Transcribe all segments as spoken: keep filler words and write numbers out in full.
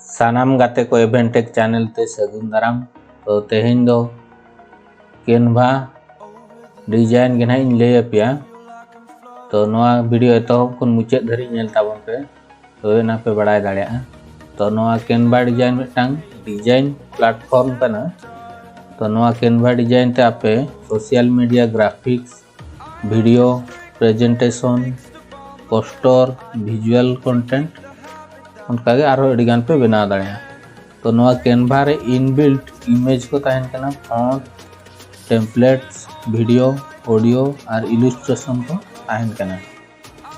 ᱥᱟᱱᱟᱢ ᱜᱟᱛᱮ ᱠᱚ Eventech channel ᱛᱮ ᱥᱟᱹᱜᱩᱱ ᱫᱟᱨᱟᱢ᱾ ᱛᱚ ᱛᱮᱦᱮᱧ ᱫᱚ Canva design ᱜᱮ ᱱᱟᱦᱟᱜ ᱤᱧ ᱞᱟᱹᱭ ᱟᱯᱮᱭᱟ᱾ ᱛᱚ ᱱᱚᱣᱟ video ᱮᱛᱚᱦᱚᱵ ᱠᱷᱚᱱ ᱢᱩᱪᱟᱹᱫ ᱫᱷᱟᱹᱨᱤᱡ ᱧᱮᱞ ᱛᱟᱵᱚᱱ ᱯᱮ, ᱛᱚᱵᱮ ᱮᱱᱟ ᱯᱮ ᱵᱟᱲᱟᱭ ᱫᱟᱲᱮᱭᱟᱜᱼᱟ᱾ ᱛᱚ ᱱᱚᱣᱟ Canva design ᱢᱤᱫᱴᱟᱝ design platform ᱠᱟᱱᱟ᱾ ᱛᱚ ᱱᱚᱣᱟ Canva design ᱛᱮ ᱟᱯᱮ social media graphics, video, presentation, poster, visual content, ᱚᱱᱠᱟᱜᱮ ᱟᱨᱦᱚᱸ ᱟᱹᱰᱤᱜᱟᱱ ᱯᱮ ᱵᱮᱱᱟᱣ ᱫᱟᱲᱮᱭᱟᱜᱼᱟ᱾ ᱛᱚ ᱱᱚᱣᱟ Canva ᱨᱮ inbuilt image ᱠᱚ ᱛᱟᱦᱮᱱ ᱠᱟᱱᱟ, font, templates, video, audio ᱟᱨ illustration ᱠᱚ ᱛᱟᱦᱮᱱ ᱠᱟᱱᱟ᱾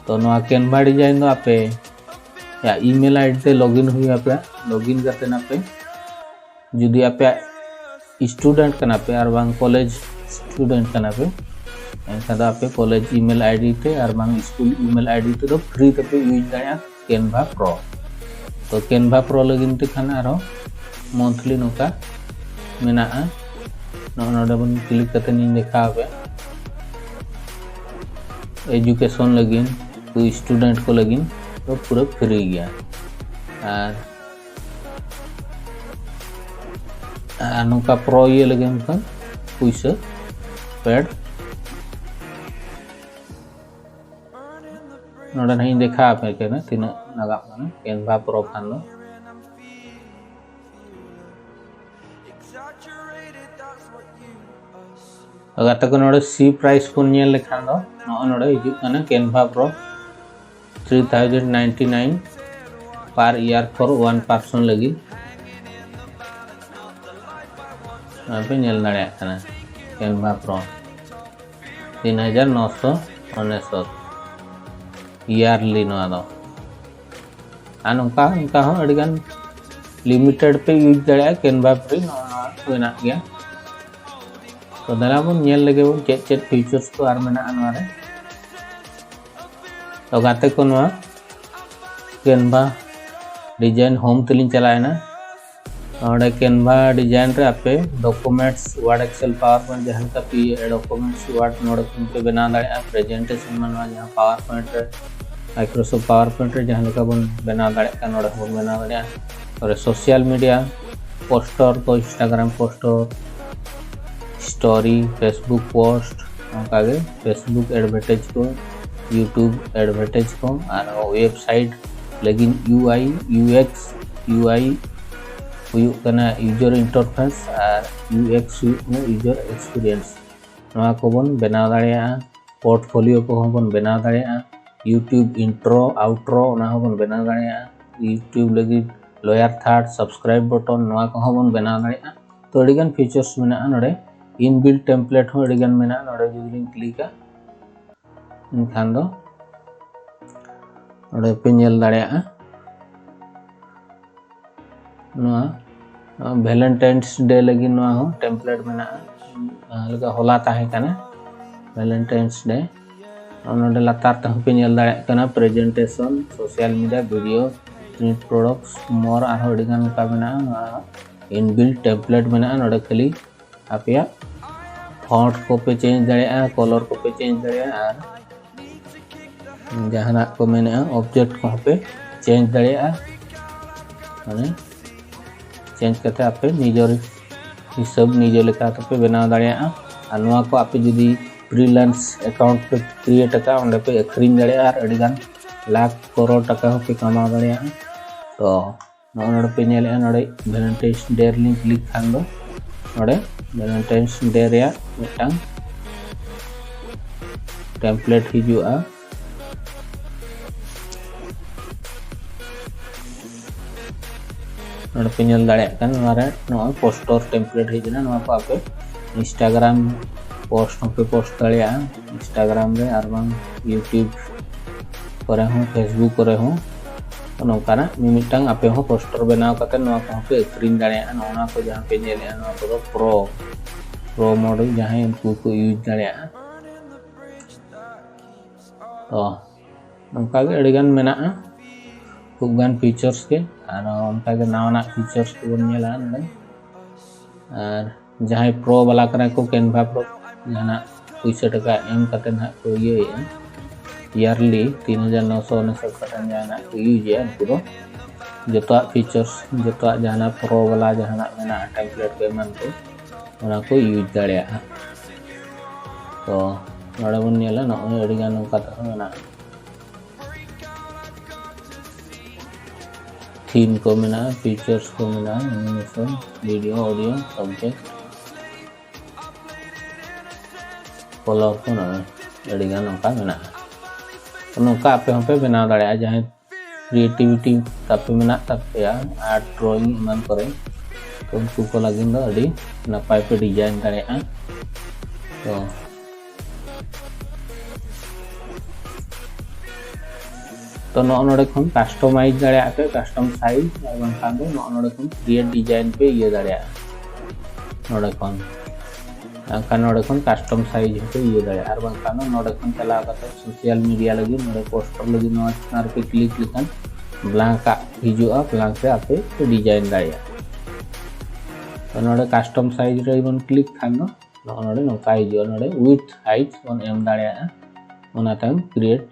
ᱛᱚ ᱱᱚᱣᱟ Canva design ᱫᱚ ᱟᱯᱮ ᱭᱟᱜ email ID ᱛᱮ login ᱦᱩᱭᱩᱜ ᱟᱯᱮ᱾ Login ᱠᱟᱛᱮ ᱟᱯᱮ ᱡᱩᱫᱤ ᱟᱯᱮᱭᱟᱜ student ᱠᱟᱱᱟ ᱯᱮ ᱟᱨ ᱵᱟᱝ college student ᱠᱟᱱᱟ ᱯᱮ, ᱮᱱᱠᱷᱟᱱ ᱫᱚ ᱟᱯᱮ college email ID ᱛᱮ ᱟᱨ ᱵᱟᱝ school email ID ᱛᱮᱫᱚ free ᱛᱮᱯᱮ use ᱫᱟᱲᱮᱭᱟᱜᱼᱟ Canva Pro᱾ ᱛᱚ Canva Pro ᱞᱟᱹᱜᱤᱫ ᱛᱮ ᱠᱷᱟᱱ ᱟᱨᱦᱚᱸ monthly ᱱᱚᱝᱠᱟ ᱢᱮᱱᱟᱜᱼᱟ᱾ ᱱᱚᱜᱼᱚ ᱱᱚᱰᱮ ᱵᱚᱱ click ᱠᱟᱛᱮ ᱤᱧ ᱫᱮᱠᱷᱟᱣ ᱟᱯᱮᱭᱟ᱾ Education ᱞᱟᱹᱜᱤᱫ, student ᱠᱚ ᱞᱟᱹᱜᱤᱫ ᱫᱚ ᱯᱩᱨᱟᱹ free ᱜᱮᱭᱟ᱾ ᱟᱨ ᱟᱨ ᱱᱚᱝᱠᱟ Pro ᱤᱭᱟᱹ ᱞᱟᱹᱜᱤᱫ ᱠᱷᱟᱱ ᱯᱩᱭᱥᱟᱹ paid᱾ ᱱᱚᱰᱮ ᱱᱟᱦᱟᱜ ᱤᱧ ᱫᱮᱠᱷᱟᱣ ᱟᱯᱮ ᱠᱟᱱᱟ ᱛᱤᱱᱟᱹᱜ ᱞᱟᱜᱟᱜ ᱠᱟᱱᱟ Canva Pro ᱠᱷᱟᱱ ᱫᱚ᱾ ᱜᱟᱛᱮ ᱠᱚ, ᱱᱚᱰᱮ see price ᱵᱚᱱ ᱧᱮᱞ ᱞᱮᱠᱷᱟᱱ ᱫᱚ ᱱᱚᱜᱼᱚᱭ ᱱᱚᱰᱮ ᱦᱤᱡᱩᱜ ᱠᱟᱱᱟ Canva Pro three thousand ninety nine per year for one person ᱞᱟᱹᱜᱤᱫ᱾ ᱱᱚᱣᱟ ᱯᱮ ᱧᱮᱞ ᱫᱟᱲᱮᱭᱟᱜ ᱠᱟᱱᱟ Canva Pro ᱛᱤᱱ ᱦᱟᱡᱟᱨ ᱱᱚᱥᱚ ᱚᱱᱮᱥᱚᱛ yearly ᱱᱚᱣᱟ ᱫᱚ᱾ ᱟᱨ ᱱᱚᱝᱠᱟ ᱚᱱᱠᱟ ᱦᱚᱸ ᱟᱹᱰᱤᱜᱟᱱ limited ᱯᱮ use ᱫᱟᱲᱮᱭᱟᱜᱼᱟ Canva free, ᱱᱚᱣᱟ ᱢᱮᱱᱟᱜ ᱜᱮᱭᱟ᱾ ᱛᱚ ᱫᱮᱞᱟ ᱵᱚᱱ ᱧᱮᱞ ᱞᱮᱜᱮ ᱵᱚᱱ ᱪᱮᱫ ᱪᱮᱫ features ᱠᱚ ᱟᱨ ᱢᱮᱱᱟᱜᱼᱟ ᱱᱚᱣᱟ ᱨᱮ᱾ ᱛᱚ ᱜᱟᱛᱮ ᱠᱚ, ᱱᱚᱣᱟ Canva design home ᱛᱮᱞᱤᱧ ᱪᱟᱞᱟᱣᱮᱱᱟ᱾ ᱱᱚᱰᱮ Canva design ᱨᱮ ᱟᱯᱮ documents, Word, Excel, PowerPoint ᱡᱟᱦᱟᱸ ᱞᱮᱠᱟ PDF documents, Word ᱱᱚᱰᱮ ᱠᱷᱚᱱ ᱯᱮ ᱵᱮᱱᱟᱣ ᱫᱟᱲᱮᱭᱟᱜᱼᱟ᱾ Presentation ᱢᱟ ᱱᱚᱣᱟ ᱡᱟᱦᱟᱸ PowerPoint ᱨᱮ, Microsoft PowerPoint ᱨᱮ ᱡᱟᱦᱟᱸ ᱞᱮᱠᱟ ᱵᱚᱱ ᱵᱮᱱᱟᱣ ᱫᱟᱲᱮᱭᱟᱜ ᱠᱟᱱ ᱱᱚᱰᱮ ᱦᱚᱸᱵᱚᱱ ᱵᱮᱱᱟᱣ ᱫᱟᱲᱮᱭᱟᱜᱼᱟ᱾ ᱛᱟᱨᱯᱚᱨᱮ social media poster ᱠᱚ, Instagram poster, story, Facebook post, ᱚᱱᱠᱟᱜᱮ Facebook advertise ᱠᱚ, YouTube advertise ᱠᱚ, ᱟᱨ website ᱞᱟᱹᱜᱤᱫ UI, UX, UI ᱦᱩᱭᱩᱜ ᱠᱟᱱᱟ user interface ᱟᱨ UX ᱦᱩᱭᱩᱜ ᱠᱟᱱᱟ user experience᱾ ᱱᱚᱣᱟ ᱠᱚᱵᱚᱱ ᱵᱮᱱᱟᱣ ᱫᱟᱲᱮᱭᱟᱜᱼᱟ᱾ Portfolio ᱠᱚᱦᱚᱸ ᱵᱚᱱ ᱵᱮᱱᱟᱣ ᱫᱟᱲᱮᱭᱟᱜᱼᱟ᱾ YouTube intro, outro, ᱚᱱᱟ ᱦᱚᱸᱵᱚᱱ ᱵᱮᱱᱟᱣ ᱫᱟᱲᱮᱭᱟᱜᱼᱟ᱾ YouTube ᱞᱟᱹᱜᱤᱫ lower third, subscribe button, ᱱᱚᱣᱟ ᱠᱚᱦᱚᱸ ᱵᱚᱱ ᱵᱮᱱᱟᱣ ᱫᱟᱲᱮᱭᱟᱜᱼᱟ᱾ ᱛᱚ ᱟᱹᱰᱤᱜᱟᱱ features ᱢᱮᱱᱟᱜᱼᱟ ᱱᱚᱰᱮ᱾ Inbuilt template ᱦᱚᱸ ᱟᱹᱰᱤᱜᱟᱱ ᱢᱮᱱᱟᱜᱼᱟ᱾ ᱱᱚᱰᱮ ᱡᱩᱫᱤ ᱞᱤᱧ click ᱟ, ᱮᱱᱠᱷᱟᱱ ᱫᱚ ᱱᱚᱰᱮ ᱯᱮ ᱧᱮᱞ ᱫᱟᱲᱮᱭᱟᱜᱼᱟ᱾ ᱱᱚᱣᱟ Valentine's Day ᱞᱟᱹᱜᱤᱫ ᱱᱚᱣᱟ ᱦᱚᱸ template ᱢᱮᱱᱟᱜᱼᱟ᱾ ᱡᱟᱦᱟᱸ ᱞᱮᱠᱟ ᱦᱚᱞᱟ ᱛᱟᱦᱮᱸ ᱠᱟᱱᱟ Valentine's Day᱾ ᱟᱨ ᱱᱚᱰᱮ ᱞᱟᱛᱟᱨ ᱛᱮᱦᱚᱸ ᱯᱮ ᱧᱮᱞ ᱫᱟᱲᱮᱭᱟᱜ ᱠᱟᱱᱟ, presentation, social media, video, print products, more, ᱟᱨᱦᱚᱸ ᱟᱹᱰᱤᱜᱟᱱ ᱚᱱᱠᱟ ᱢᱮᱱᱟᱜᱼᱟ᱾ ᱱᱚᱣᱟ inbuilt template ᱢᱮᱱᱟᱜᱼᱟ᱾ ᱱᱚᱰᱮ ᱠᱷᱟᱹᱞᱤ ᱟᱯᱮᱭᱟᱜ font ᱠᱚᱯᱮ change ᱫᱟᱲᱮᱭᱟᱜᱼᱟ, color ᱠᱚᱯᱮ change ᱫᱟᱲᱮᱭᱟᱜᱼᱟ, ᱟᱨ ᱡᱟᱦᱟᱱᱟᱜ ᱠᱚ ᱢᱮᱱᱮᱜᱼᱟ, object ᱠᱚᱦᱚᱸ ᱯᱮ change ᱫᱟᱲᱮᱭᱟᱜᱼᱟ᱾ ᱢᱟᱱᱮ change ᱠᱟᱛᱮ ᱟᱯᱮ ᱱᱤᱡᱮᱨ ᱦᱤᱥᱟᱹᱵ, ᱱᱤᱡᱮ ᱞᱮᱠᱟ ᱛᱮᱯᱮ ᱵᱮᱱᱟᱣ ᱫᱟᱲᱮᱭᱟᱜᱼᱟ᱾ ᱟᱨ ᱱᱚᱣᱟ ᱠᱚ ᱟᱯᱮ ᱡᱩᱫᱤ freelance account ᱯᱮ create ᱟᱠᱟᱫᱼᱟ, ᱚᱸᱰᱮ ᱯᱮ ᱟᱹᱠᱷᱨᱤᱧ ᱫᱟᱲᱮᱭᱟᱜᱼᱟ ᱟᱨ ᱟᱹᱰᱤᱜᱟᱱ ᱞᱟᱠᱷ ᱠᱨᱳᱲ ᱴᱟᱠᱟ ᱦᱚᱸᱯᱮ ᱠᱟᱢᱟᱣ ᱫᱟᱲᱮᱭᱟᱜᱼᱟ᱾ ᱛᱚ ᱱᱚᱜᱼᱚᱭ ᱱᱚᱰᱮ ᱯᱮ ᱧᱮᱞᱮᱜᱼᱟ, ᱱᱚᱰᱮ Valentine's Day ᱨᱮᱞᱤᱧ click ᱠᱷᱟᱱ ᱫᱚ ᱱᱚᱰᱮ Valentine's Day ᱨᱮᱭᱟᱜ ᱢᱤᱫᱴᱟᱝ template ᱦᱤᱡᱩᱜᱼᱟ᱾ ᱱᱚᱰᱮ ᱯᱮ ᱧᱮᱞ ᱫᱟᱲᱮᱭᱟᱜ ᱠᱟᱱᱟ, ᱱᱚᱣᱟ ᱨᱮ ᱱᱚᱜᱼᱚᱭ poster template ᱦᱮᱡ ᱮᱱᱟ᱾ ᱱᱚᱣᱟ ᱠᱚ ᱟᱯᱮ Instagram post ᱦᱚᱸᱯᱮ post ᱫᱟᱲᱮᱭᱟᱜᱼᱟ, Instagram ᱨᱮ ᱟᱨ ᱵᱟᱝ YouTube ᱠᱚᱨᱮ ᱦᱚᱸ, Facebook ᱠᱚᱨᱮ ᱦᱚᱸ᱾ ᱱᱚᱝᱠᱟᱱᱟᱜ ᱢᱤᱢᱤᱫᱴᱟᱝ ᱟᱯᱮ ᱦᱚᱸ poster ᱵᱮᱱᱟᱣ ᱠᱟᱛᱮ ᱱᱚᱣᱟ ᱠᱚᱦᱚᱸ ᱯᱮ ᱟᱹᱠᱷᱨᱤᱧ ᱫᱟᱲᱮᱭᱟᱜᱼᱟ᱾ ᱱᱚᱜᱼᱚ ᱱᱚᱣᱟ ᱠᱚ ᱡᱟᱦᱟᱸ ᱯᱮ ᱧᱮᱞᱮᱜᱼᱟ, ᱱᱚᱣᱟ ᱠᱚᱫᱚ pro, pro mode ᱡᱟᱦᱟᱸᱭ, ᱩᱱᱠᱩ ᱠᱚ use ᱫᱟᱲᱮᱭᱟᱜᱼᱟ᱾ ᱛᱚ ᱱᱚᱝᱠᱟ ᱜᱮ ᱟᱹᱰᱤᱜᱟᱱ ᱢᱮᱱᱟᱜᱼᱟ, ᱠᱷᱩᱵ ᱜᱟᱱ features ᱜᱮ᱾ ᱟᱨ ᱚᱱᱠᱟ ᱜᱮ ᱱᱟᱣᱟᱱᱟᱜ features ᱠᱚᱵᱚᱱ ᱧᱮᱞᱟ ᱱᱚᱰᱮ᱾ ᱟᱨ ᱡᱟᱦᱟᱸᱭ pro ᱵᱟᱞᱟ ᱠᱟᱱᱟ ᱠᱚ, Canva pro, ᱡᱟᱦᱟᱱᱟᱜ ᱯᱩᱭᱥᱟᱹ ᱴᱟᱠᱟ ᱮᱢ ᱠᱟᱛᱮ ᱱᱟᱦᱟᱜ ᱠᱚ ᱤᱭᱟᱹᱭᱮᱫᱼᱟ, yearly ᱛᱤᱱ ᱦᱟᱡᱟᱨ ᱱᱚᱥᱚ ᱩᱱᱤᱥᱚ ᱠᱟᱛᱮ ᱡᱟᱦᱟᱱᱟᱜ ᱠᱚ ᱤᱭᱩᱡᱮᱫᱼᱟ, ᱩᱱᱠᱩ ᱫᱚ ᱡᱚᱛᱚᱣᱟᱜ ᱯᱷᱤᱪᱟᱨᱥ, ᱡᱚᱛᱚᱣᱟᱜ ᱡᱟᱦᱟᱱᱟᱜ ᱯᱨᱳ ᱵᱟᱞᱟ ᱡᱟᱦᱟᱱᱟᱜ ᱢᱮᱱᱟᱜᱼᱟ, ᱴᱮᱢᱯᱞᱮᱴ ᱠᱚ ᱮᱢᱟᱱ ᱠᱚ, ᱚᱱᱟ ᱠᱚ ᱤᱭᱩᱡᱽ ᱫᱟᱲᱮᱭᱟᱜᱼᱟ᱾ ᱛᱚ ᱱᱚᱰᱮ ᱵᱚᱱ ᱧᱮᱞᱟ, ᱱᱚᱜᱼᱚᱭ ᱟᱹᱰᱤᱜᱟᱱ ᱱᱚᱝᱠᱟ ᱛᱮᱦᱚᱸ ᱢᱮᱱᱟᱜᱼᱟ᱾ ᱛᱷᱤᱢ ᱠᱚ ᱢᱮᱱᱟᱜᱼᱟ, ᱯᱷᱤᱪᱟᱨᱥ ᱠᱚ ᱢᱮᱱᱟᱜᱼᱟ, animation, video, audio, subject, colour ᱠᱚ ᱱᱚᱜᱼᱚᱭ ᱟᱹᱰᱤᱜᱟᱱ ᱱᱚᱝᱠᱟ ᱢᱮᱱᱟᱜᱼᱟ᱾ ᱛᱚ ᱱᱚᱝᱠᱟ ᱟᱯᱮ ᱦᱚᱸᱯᱮ ᱵᱮᱱᱟᱣ ᱫᱟᱲᱮᱭᱟᱜᱼᱟ᱾ ᱡᱟᱦᱟᱸᱭ ᱠᱨᱤᱭᱮᱴᱤᱵᱷᱤᱴᱤ ᱛᱟᱯᱮ ᱢᱮᱱᱟᱜ ᱛᱟᱯᱮᱭᱟ, ᱟᱨᱴ, ᱰᱨᱚᱭᱤᱝ ᱮᱢᱟᱱ ᱠᱚᱨᱮ, ᱛᱚ ᱩᱱᱠᱩ ᱠᱚ ᱞᱟᱹᱜᱤᱫ ᱫᱚ ᱟᱹᱰᱤ ᱱᱟᱯᱟᱭ ᱯᱮ ᱰᱤᱡᱟᱭᱤᱱ ᱫᱟᱲᱮᱭᱟᱜᱼᱟ᱾ ᱛᱚ ᱛᱚ ᱱᱚᱜᱼᱚ ᱱᱚᱰᱮ ᱠᱷᱚᱱ ᱠᱟᱥᱴᱚᱢᱟᱭᱤᱡᱽ ᱫᱟᱲᱮᱭᱟᱜᱼᱟ ᱯᱮ, ᱠᱟᱥᱴᱚᱢ ᱥᱟᱭᱤᱡᱽ, ᱟᱨ ᱵᱟᱝᱠᱷᱟᱱ ᱫᱚ ᱱᱚᱜᱼᱚ ᱱᱚᱰᱮ ᱠᱷᱚᱱ ᱠᱨᱤᱭᱮᱴ ᱰᱤᱡᱟᱭᱤᱱ ᱯᱮ ᱤᱭᱟᱹ ᱫᱟᱲᱮᱭᱟᱜᱼᱟ᱾ ᱱᱚᱰᱮ ᱠᱷᱚᱱ ᱮᱱᱠᱷᱟᱱ ᱱᱚᱰᱮ ᱠᱷᱚᱱ ᱠᱟᱥᱴᱚᱢ ᱥᱟᱭᱤᱡᱽ ᱦᱚᱸᱯᱮ ᱤᱭᱟᱹ ᱫᱟᱲᱮᱭᱟᱜᱼᱟ᱾ ᱟᱨ ᱵᱟᱝᱠᱷᱟᱱ ᱫᱚ ᱱᱚᱰᱮ ᱠᱷᱚᱱ ᱪᱟᱞᱟᱣ ᱠᱟᱛᱮ ᱥᱳᱥᱟᱞ ᱢᱤᱰᱤᱭᱟ ᱞᱟᱹᱜᱤᱫ ᱱᱚᱰᱮ ᱯᱳᱥᱴᱟᱨ ᱞᱟᱹᱜᱤᱫ ᱱᱚᱣᱟ ᱪᱮᱛᱟᱱ ᱨᱮᱯᱮ ᱠᱞᱤᱠ ᱞᱮᱠᱷᱟᱱ ᱵᱞᱟᱝᱠ ᱟᱜ ᱦᱤᱡᱩᱜᱼᱟ, ᱵᱞᱟᱝᱠ ᱨᱮ ᱟᱯᱮ ᱯᱮ ᱰᱤᱡᱟᱭᱤᱱ ᱫᱟᱲᱮᱭᱟᱜᱼᱟ᱾ ᱛᱚ ᱱᱚᱰᱮ ᱠᱟᱥᱴᱚᱢ ᱥᱟᱭᱤᱡᱽ ᱨᱮ ᱵᱚᱱ ᱠᱞᱤᱠ ᱠᱷᱟᱱ ᱫᱚ ᱱᱚᱜᱼᱚ ᱱᱚᱰᱮ ᱱᱚᱝᱠᱟ ᱦᱤᱡᱩᱜᱼᱟ᱾ ᱱᱚᱰᱮ ᱣᱤᱰᱛᱷ ᱦᱟᱭᱤᱴ ᱵᱚᱱ ᱮᱢ ᱫᱟᱲᱮᱭᱟᱜᱼᱟ, ᱚᱱᱟ ᱛᱟᱭᱚᱢ ᱠᱨᱤᱭᱮᱴ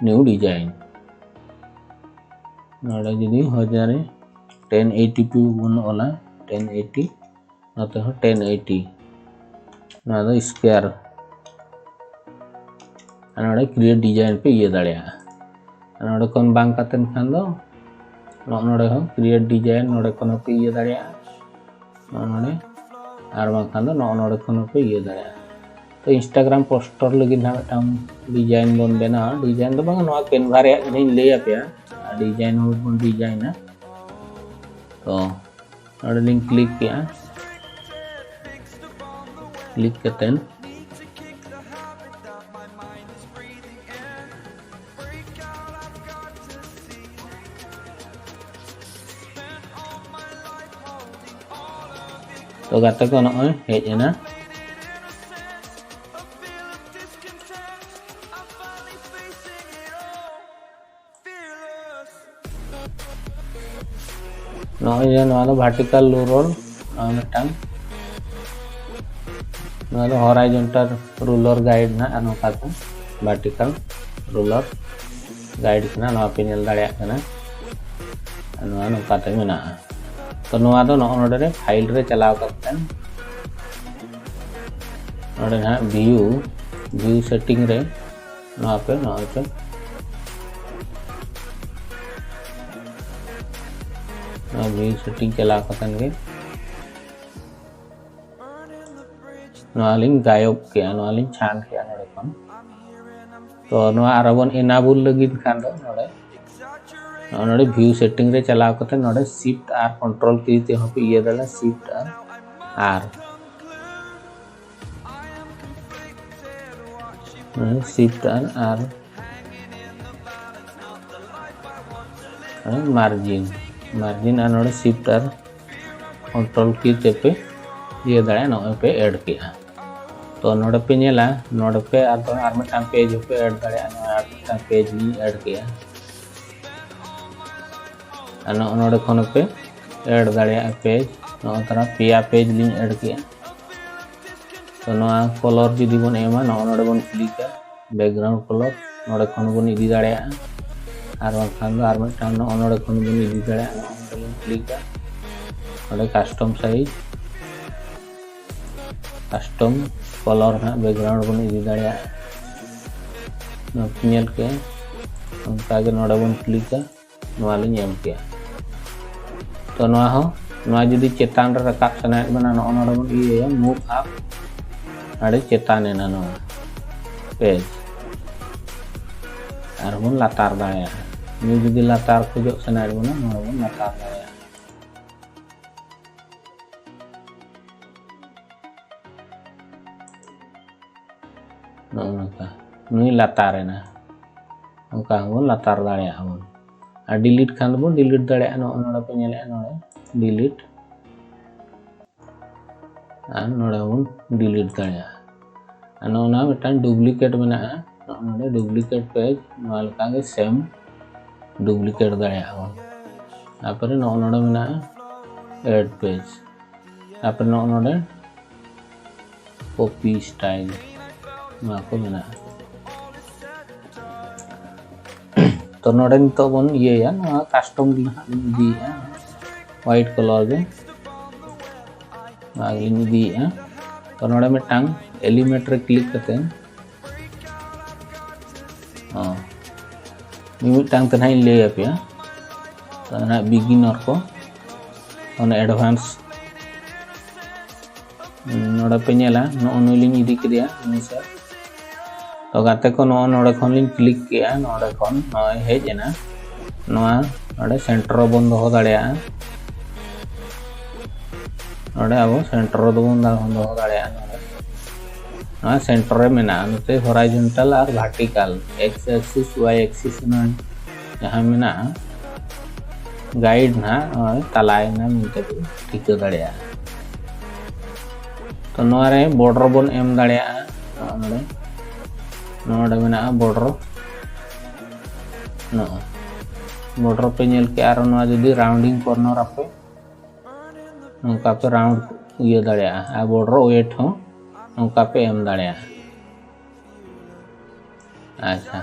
ᱱᱤᱭᱩ ᱰᱤᱡᱟᱭᱤᱱ᱾ ᱱᱚᱰᱮ ᱡᱩᱫᱤ ᱦᱚᱡᱟᱨᱮ ᱴᱮᱱ ᱮᱭᱤᱴᱤ ᱴᱩ ᱵᱚᱱ ᱚᱞᱟ, ᱴᱮᱱ ᱮᱭᱤᱴᱤ, ᱱᱚᱛᱮ ᱦᱚᱸ ᱴᱮᱱ ᱮᱭᱤᱴᱤ, ᱱᱚᱣᱟ ᱫᱚ ᱥᱠᱮᱭᱟᱨ᱾ ᱟᱨ ᱱᱚᱰᱮ ᱠᱨᱤᱭᱮᱴ ᱰᱤᱡᱟᱭᱤᱱ ᱯᱮ ᱤᱭᱟᱹ ᱫᱟᱲᱮᱭᱟᱜᱼᱟ᱾ ᱟᱨ ᱱᱚᱰᱮ ᱠᱷᱚᱱ ᱵᱟᱝ ᱠᱟᱛᱮᱱ ᱠᱷᱟᱱ ᱫᱚ ᱱᱚᱜᱼᱚ ᱱᱚᱰᱮ ᱦᱚᱸ ᱠᱨᱤᱭᱮᱴ ᱰᱤᱡᱟᱭᱤᱱ ᱱᱚᱰᱮ ᱠᱷᱚᱱ ᱦᱚᱸᱯᱮ ᱤᱭᱟᱹ ᱫᱟᱲᱮᱭᱟᱜᱼᱟ, ᱱᱚᱜᱼᱚ ᱱᱚᱰᱮ, ᱟᱨ ᱵᱟᱝᱠᱷᱟᱱ ᱫᱚ ᱱᱚᱜᱼᱚ ᱱᱚᱰᱮ ᱠᱷᱚᱱ ᱦᱚᱸᱯᱮ ᱤᱭᱟᱹ ᱫᱟᱲᱮᱭᱟᱜᱼᱟ᱾ ᱛᱚ ᱤᱱᱥᱴᱟᱜᱨᱟᱢ ᱯᱳᱥᱴᱟᱨ ᱞᱟᱹᱜᱤᱫ ᱦᱟᱸᱜ ᱢᱤᱫᱴᱟᱝ ᱰᱤᱡᱟᱭᱤᱱ ᱵᱚᱱ ᱵᱮᱱᱟᱣᱟ᱾ ᱰᱤᱡᱟᱭᱤᱱ ᱫᱚ ᱵᱟᱝ, ᱱᱚᱣᱟ ᱠᱮᱱᱵᱷᱟ ᱨᱮᱭᱟᱜ ᱜᱮᱞᱤᱧ ᱞᱟᱹᱭ ᱟᱯᱮᱭᱟ, ᱟᱨ ᱰᱤᱡᱟᱭᱤᱱ ᱦᱚᱸ ᱵᱚᱱ ᱰᱤᱡᱟᱭᱤᱱᱟ᱾ ᱛᱚ ᱱᱚᱰᱮ ᱞᱤᱧ ᱠᱞᱤᱠ ᱠᱮᱜᱼᱟ᱾ ᱠᱞᱤᱠ ᱠᱟᱛᱮᱱ ᱛᱚ ᱜᱟᱛᱮ ᱠᱚ ᱱᱚᱜᱼᱚᱭ ᱦᱮᱡ ᱮᱱᱟ᱾ ᱱᱚᱜᱼᱚᱭ ᱡᱮ ᱱᱚᱣᱟ ᱫᱚ ᱵᱷᱟᱨᱴᱤᱠᱟᱞ ᱨᱩᱞᱟᱨ, ᱱᱚᱣᱟ ᱢᱤᱫᱴᱟᱝ, ᱱᱚᱣᱟ ᱫᱚ ᱦᱚᱨᱟᱭᱡᱚᱱᱴᱟᱞ ᱨᱩᱞᱟᱨ ᱜᱟᱭᱤᱰ ᱱᱟᱜ, ᱟᱨ ᱱᱚᱝᱠᱟ ᱛᱮ ᱵᱷᱟᱨᱴᱤᱠᱟᱞ ᱨᱩᱞᱟᱨ ᱜᱟᱭᱤᱰ ᱠᱟᱱᱟ, ᱱᱚᱣᱟ ᱯᱮ ᱧᱮᱞ ᱫᱟᱲᱮᱭᱟᱜ ᱠᱟᱱᱟ᱾ ᱱᱚᱣᱟ ᱱᱚᱝᱠᱟ ᱛᱮ ᱢᱮᱱᱟᱜᱼᱟ᱾ ᱛᱚ ᱱᱚᱣᱟ ᱫᱚ ᱱᱚᱜᱼᱚ ᱱᱚᱰᱮ ᱨᱮ file ᱨᱮ ᱪᱟᱞᱟᱣ ᱠᱟᱛᱮ ᱱᱚᱰᱮ ᱱᱟᱦᱟᱜ view, view setting ᱨᱮ ᱱᱚᱣᱟ ᱯᱮ ᱱᱚᱜᱼᱚᱭ ᱯᱮ ᱱᱚᱣᱟ view setting ᱪᱟᱞᱟᱣ ᱠᱟᱛᱮ ᱜᱮ ᱱᱚᱣᱟ ᱞᱤᱧ ᱜᱟᱭᱚᱵ ᱠᱮᱜᱼᱟ, ᱱᱚᱣᱟ ᱞᱤᱧ ᱪᱷᱟᱱ ᱠᱮᱜᱼᱟ ᱱᱚᱰᱮ ᱠᱷᱚᱱ᱾ ᱛᱚ ᱱᱚᱣᱟ ᱟᱨᱚ ᱵᱚᱱ enable ᱞᱟᱹᱜᱤᱫ ᱠᱷᱟᱱ ᱫᱚ ᱱᱚᱰᱮ, ᱱᱚᱜᱼᱚ ᱱᱚᱰᱮ view setting ᱨᱮ ᱪᱟᱞᱟᱣ ᱠᱟᱛᱮ ᱱᱚᱰᱮ shift R control key ᱛᱮᱦᱚᱸ ᱯᱮ ᱤᱭᱟᱹ ᱫᱟᱲᱮᱭᱟᱜᱼᱟ, shift R, R, shift R, R, margin, margin ᱟᱨ ᱱᱚᱰᱮ shift R control key ᱛᱮᱯᱮ ᱤᱭᱟᱹ ᱫᱟᱲᱮᱭᱟᱜᱼᱟ, ᱱᱚᱜᱼᱚᱭ ᱯᱮ add ᱠᱮᱜᱼᱟ᱾ ᱛᱚ ᱱᱚᱰᱮ ᱯᱮ ᱧᱮᱞᱟ, ᱱᱚᱰᱮ ᱯᱮ ᱟᱨ ᱫᱚ ᱟᱨ ᱢᱤᱫᱴᱟᱝ page ᱦᱚᱸᱯᱮ add ᱫᱟᱲᱮᱭᱟᱜᱼᱟ᱾ ᱱᱚᱣᱟ ᱟᱨ ᱢᱤᱫᱴᱟᱝ page ᱞᱤᱧ add ᱠᱮᱜᱼᱟ᱾ ᱟᱨ ᱱᱚᱜᱼᱚ ᱱᱚᱰᱮ ᱠᱷᱚᱱ ᱦᱚᱸᱯᱮ add ᱫᱟᱲᱮᱭᱟᱜᱼᱟ page᱾ ᱱᱚᱜᱼᱚ ᱛᱟᱨᱟ ᱯᱮᱭᱟ page ᱞᱤᱧ add ᱠᱮᱜᱼᱟ᱾ ᱛᱚ ᱱᱚᱣᱟ color ᱡᱩᱫᱤ ᱵᱚᱱ ᱮᱢᱟ, ᱱᱚᱜᱼᱚ ᱱᱚᱰᱮ ᱵᱚᱱ ᱠᱞᱤᱠᱟ, background color, ᱱᱚᱰᱮ ᱠᱷᱚᱱ ᱵᱚᱱ ᱤᱫᱤ ᱫᱟᱲᱮᱭᱟᱜᱼᱟ᱾ ᱟᱨ ᱵᱟᱝᱠᱷᱟᱱ ᱫᱚ ᱟᱨ ᱢᱤᱫᱴᱟᱝ ᱱᱚᱜᱼᱚ ᱱᱚᱰᱮ ᱠᱷᱚᱱ ᱵᱚᱱ ᱤᱫᱤ ᱫᱟᱲᱮᱭᱟᱜᱼᱟ᱾ ᱱᱚᱜᱼᱚ ᱱᱚᱰᱮ ᱵᱚᱱ ᱠᱞᱤᱠᱟ, ᱱᱚᱰᱮ custom size, custom color ᱦᱟᱸᱜ background ᱵᱚᱱ ᱤᱫᱤ ᱫᱟᱲᱮᱭᱟᱜᱼᱟ᱾ ᱱᱚᱣᱟ ᱯᱮ ᱧᱮᱞ ᱠᱮᱜᱼᱟ, ᱚᱱᱠᱟᱜᱮ ᱱᱚᱰᱮ ᱵᱚᱱ ᱠᱞᱤᱠᱟ, ᱱᱚᱣᱟ ᱞᱤᱧ ᱮᱢ ᱠᱮᱜᱼᱟ᱾ ᱛᱚ ᱱᱚᱣᱟ ᱦᱚᱸ, ᱱᱚᱣᱟ ᱡᱩᱫᱤ ᱪᱮᱛᱟᱱ ᱨᱮ ᱨᱟᱠᱟᱵ ᱥᱟᱱᱟᱭᱮᱫ ᱵᱚᱱᱟ, ᱱᱚᱜᱼᱚ ᱱᱚᱰᱮ ᱵᱚᱱ ᱤᱭᱟᱹᱭᱟ, move up, ᱟᱹᱰᱤ ᱪᱮᱛᱟᱱ ᱮᱱᱟ ᱱᱚᱣᱟ page᱾ ᱟᱨᱵᱚᱱ ᱞᱟᱛᱟᱨ ᱫᱟᱲᱮᱭᱟᱜᱼᱟ᱾ ᱱᱩᱭ ᱡᱩᱫᱤ ᱞᱟᱛᱟᱨ ᱠᱷᱚᱡᱚᱜ ᱥᱟᱱᱟᱭᱮᱫ ᱵᱚᱱᱟ, ᱱᱚᱣᱟ ᱵᱚᱱ ᱞᱟᱛᱟᱨ ᱫᱟᱲᱮᱭᱟᱜᱼᱟ᱾ ᱱᱚᱜᱼᱚ ᱱᱚᱝᱠᱟ, ᱱᱩᱭ ᱞᱟᱛᱟᱨ ᱮᱱᱟ, ᱚᱱᱠᱟ ᱦᱚᱸᱵᱚᱱ ᱞᱟᱛᱟᱨ ᱫᱟᱲᱮᱭᱟᱜᱼᱟ ᱵᱚᱱ᱾ ᱟᱨ delete ᱠᱷᱟᱱ ᱫᱚᱵᱚᱱ delete ᱫᱟᱲᱮᱭᱟᱜᱼᱟ᱾ ᱱᱚᱜᱼᱚ ᱱᱚᱰᱮ ᱯᱮ ᱧᱮᱞᱮᱫᱼᱟ, ᱱᱚᱰᱮ delete, ᱟᱨ ᱱᱚᱰᱮ ᱦᱚᱸᱵᱚᱱ delete ᱫᱟᱲᱮᱭᱟᱜᱼᱟ᱾ ᱟᱨ ᱱᱚᱜᱼᱚ ᱱᱚᱣᱟ ᱢᱤᱫᱴᱟᱝ duplicate ᱢᱮᱱᱟᱜᱼᱟ, ᱱᱚᱜᱼᱚ ᱱᱚᱰᱮ duplicate page, ᱱᱚᱣᱟ ᱞᱮᱠᱟᱜᱮ same duplicate ᱫᱟᱲᱮᱭᱟᱜᱼᱟ ᱵᱚᱱ᱾ ᱛᱟᱨᱯᱚᱨᱮ ᱱᱚᱜᱼᱚ ᱱᱚᱰᱮ ᱢᱮᱱᱟᱜᱼᱟ add page, ᱛᱟᱨᱯᱚᱨᱮ ᱱᱚᱜᱼᱚ ᱱᱚᱰᱮ copy style, ᱱᱚᱣᱟ ᱠᱚ ᱢᱮᱱᱟᱜᱼᱟ᱾ ᱛᱚ ᱱᱚᱰᱮ ᱱᱤᱛᱚᱜ ᱵᱚᱱ ᱤᱭᱟᱹᱭᱟ, ᱱᱚᱣᱟ custom ᱜᱮ ᱱᱟᱦᱟᱜ ᱞᱤᱧ ᱤᱫᱤᱭᱮᱫᱼᱟ, white color ᱜᱮ, ᱱᱚᱣᱟ ᱜᱮᱞᱤᱧ ᱤᱫᱤᱭᱮᱫᱼᱟ᱾ ᱛᱚ ᱱᱚᱰᱮ ᱢᱤᱫᱴᱟᱝ element ᱨᱮ click ᱠᱟᱛᱮ, ᱦᱚᱸ, ᱢᱤᱢᱤᱫᱴᱟᱝ ᱛᱮ ᱱᱟᱦᱟᱜ ᱤᱧ ᱞᱟᱹᱭ ᱟᱯᱮᱭᱟ᱾ ᱛᱚ ᱱᱟᱦᱟᱜ beginner ᱠᱚ, ᱚᱱᱮ advance, ᱱᱚᱰᱮ ᱯᱮ ᱧᱮᱞᱟ, ᱱᱚᱜᱼᱚ ᱱᱩᱭ ᱞᱤᱧ ᱤᱫᱤ ᱠᱮᱫᱮᱭᱟ ᱱᱩᱭ ᱥᱮᱫ᱾ ᱛᱚ ᱜᱟᱛᱮ ᱠᱚ, ᱱᱚᱜᱼᱚ ᱱᱚᱰᱮ ᱠᱷᱚᱱ ᱞᱤᱧ click ᱠᱮᱜᱼᱟ, ᱱᱚᱰᱮ ᱠᱷᱚᱱ ᱱᱚᱜᱼᱚᱭ ᱦᱮᱡ ᱮᱱᱟ᱾ ᱱᱚᱣᱟ ᱱᱚᱰᱮ center ᱨᱮᱵᱚᱱ ᱫᱚᱦᱚ ᱫᱟᱲᱮᱭᱟᱜᱼᱟ᱾ ᱱᱚᱰᱮ ᱟᱵᱚ center ᱨᱮᱵᱚᱱ ᱫᱚᱦᱚ ᱫᱟᱲᱮᱭᱟᱜᱼᱟ᱾ ᱱᱚᱰᱮ ᱱᱚᱣᱟ center ᱨᱮ ᱢᱮᱱᱟᱜᱼᱟ, ᱱᱚᱛᱮ horizontal ᱟᱨ vertical, x axis, y axis ᱨᱮᱱᱟᱜ ᱡᱟᱦᱟᱸ ᱢᱮᱱᱟᱜᱼᱟ, guide ᱱᱟᱦᱟᱜ ᱱᱚᱜᱼᱚᱭ ᱛᱟᱞᱟᱭᱮᱱᱟ ᱢᱮᱱᱛᱮ ᱵᱚᱱ ᱴᱷᱤᱠᱟᱹ ᱫᱟᱲᱮᱭᱟᱜᱼᱟ᱾ ᱛᱚ ᱱᱚᱣᱟ ᱨᱮ border ᱵᱚᱱ ᱮᱢ ᱫᱟᱲᱮᱭᱟᱜᱼᱟ᱾ ᱱᱚᱜᱼᱚ ᱱᱚᱰᱮ, ᱱᱚᱰᱮ ᱢᱮᱱᱟᱜᱼᱟ border᱾ ᱱᱚᱜᱼᱚᱭ border ᱯᱮ ᱧᱮᱞ ᱠᱮᱜᱼᱟ᱾ ᱟᱨ ᱱᱚᱣᱟ ᱡᱩᱫᱤ rounding corner ᱟᱯᱮ, ᱱᱚᱝᱠᱟ ᱯᱮ round ᱤᱭᱟᱹ ᱫᱟᱲᱮᱭᱟᱜᱼᱟ᱾ ᱟᱨ border weight ᱦᱚᱸ ᱱᱚᱝᱠᱟ ᱯᱮ ᱮᱢ ᱫᱟᱲᱮᱭᱟᱜᱼᱟ᱾ ᱟᱪᱪᱷᱟ,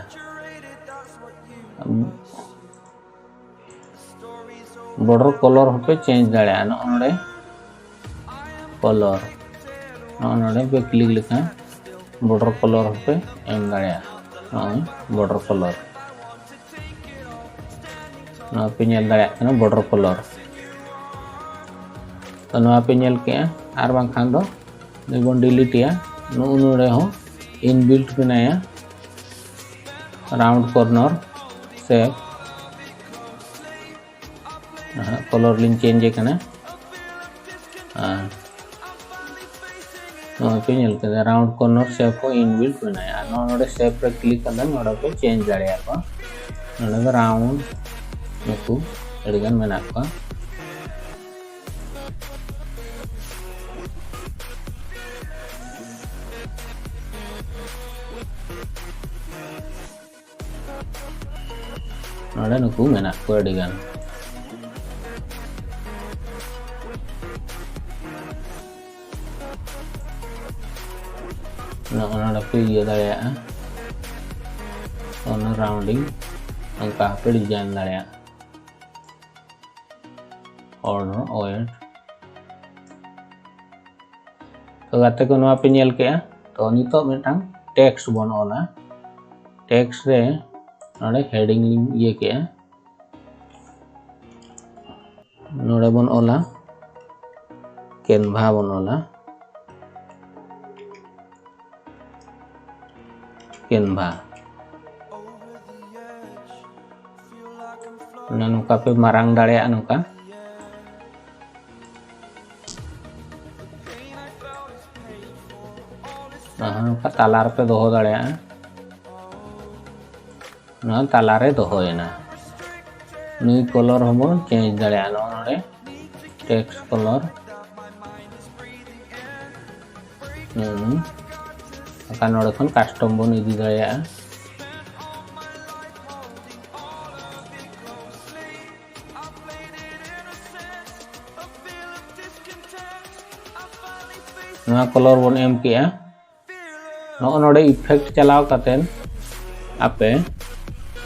border color ᱦᱚᱸᱯᱮ change ᱫᱟᱲᱮᱭᱟᱜᱼᱟ᱾ ᱱᱚᱜᱼᱚ ᱱᱚᱰᱮ color, ᱱᱚᱜᱼᱚ ᱱᱚᱰᱮ ᱯᱮ click ᱞᱮᱠᱷᱟᱱ border color ᱦᱚᱸᱯᱮ ᱮᱢ ᱫᱟᱲᱮᱭᱟᱜᱼᱟ᱾ ᱱᱚᱜᱼᱚᱭ border color, ᱱᱚᱣᱟ ᱯᱮ ᱧᱮᱞ ᱫᱟᱲᱮᱭᱟᱜ ᱠᱟᱱᱟ border color᱾ ᱛᱚ ᱱᱚᱣᱟ ᱯᱮ ᱧᱮᱞ ᱠᱮᱜᱼᱟ, ᱟᱨ ᱵᱟᱝᱠᱷᱟᱱ ᱫᱚ ᱱᱩᱭ ᱵᱚᱱ delete ᱮᱭᱟ᱾ ᱱᱩᱜᱼᱩ ᱱᱚᱰᱮ ᱦᱚᱸ inbuilt ᱢᱮᱱᱟᱭᱟ, round corner shape᱾ ᱱᱟᱦᱟᱜ color ᱞᱤᱧ change ᱮ ᱠᱟᱱᱟ᱾ ᱟᱨ ᱱᱚᱜᱼᱚᱭ ᱯᱮ ᱧᱮᱞ ᱠᱮᱫᱟ, round corner shape ᱦᱚᱸ inbuilt ᱢᱮᱱᱟᱭᱟ᱾ ᱟᱨ ᱱᱚᱜᱼᱚ ᱱᱚᱰᱮ shape ᱨᱮ click ᱠᱟᱛᱮ ᱱᱚᱰᱮ ᱯᱮ change ᱫᱟᱲᱮᱭᱟᱠᱚᱣᱟ᱾ ᱱᱚᱰᱮ ᱫᱚ round ᱱᱩᱠᱩ ᱟᱹᱰᱤᱜᱟᱱ ᱢᱮᱱᱟᱜ ᱠᱚᱣᱟ᱾ ᱱᱚᱰᱮ ᱱᱩᱠᱩ ᱢᱮᱱᱟᱜ ᱠᱚᱣᱟ ᱟᱹᱰᱤ ᱜᱟᱱ᱾ ᱱᱚᱜᱼᱚ ᱱᱚᱰᱮ ᱯᱮ ᱤᱭᱟᱹ ᱫᱟᱲᱮᱭᱟᱜᱼᱟ, ᱚᱱᱟ rounding᱾ ᱱᱚᱝᱠᱟ ᱦᱚᱸᱯᱮ design ᱫᱟᱲᱮᱭᱟᱜᱼᱟ᱾ Order, wait. ᱛᱚ ᱜᱟᱛᱮ ᱠᱚ, ᱱᱚᱣᱟ ᱯᱮ ᱧᱮᱞ ᱠᱮᱜᱼᱟ᱾ ᱛᱚ ᱱᱤᱛᱚᱜ ᱢᱤᱫᱴᱟᱝ text ᱵᱚᱱ ᱚᱞᱟ᱾ Text ᱨᱮ ᱱᱚᱰᱮ heading ᱞᱤᱧ ᱤᱭᱟᱹ ᱠᱮᱜᱼᱟ᱾ ᱱᱚᱰᱮ ᱵᱚᱱ ᱚᱞᱟ, Canva ᱵᱚᱱ ᱚᱞᱟ, Canva᱾ ᱚᱱᱟ ᱱᱚᱝᱠᱟ ᱯᱮ ᱢᱟᱨᱟᱝ ᱫᱟᱲᱮᱭᱟᱜᱼᱟ, ᱱᱚᱝᱠᱟ᱾ ᱟᱨ ᱱᱚᱝᱠᱟ ᱛᱟᱞᱟ ᱨᱮᱯᱮ ᱫᱚᱦᱚ ᱫᱟᱲᱮᱭᱟᱜᱼᱟ᱾ ᱱᱚᱣᱟ ᱛᱟᱞᱟᱨᱮ ᱫᱚᱦᱚᱭᱮᱱᱟ᱾ ᱱᱩᱭ color ᱦᱚᱸᱵᱚᱱ change ᱫᱟᱲᱮᱭᱟᱜᱼᱟ᱾ ᱱᱚᱜᱼᱚ ᱱᱚᱰᱮ text color, ᱦᱩᱸ, ᱵᱟᱠᱷᱟᱱ ᱱᱚᱰᱮ ᱠᱷᱚᱱ custom ᱵᱚᱱ ᱤᱫᱤ ᱫᱟᱲᱮᱭᱟᱜᱼᱟ᱾ ᱱᱚᱣᱟ color ᱵᱚᱱ ᱮᱢ ᱠᱮᱜᱼᱟ᱾ ᱱᱚᱜᱼᱚ ᱱᱚᱰᱮ effect ᱪᱟᱞᱟᱣ ᱠᱟᱛᱮᱫ ᱟᱯᱮ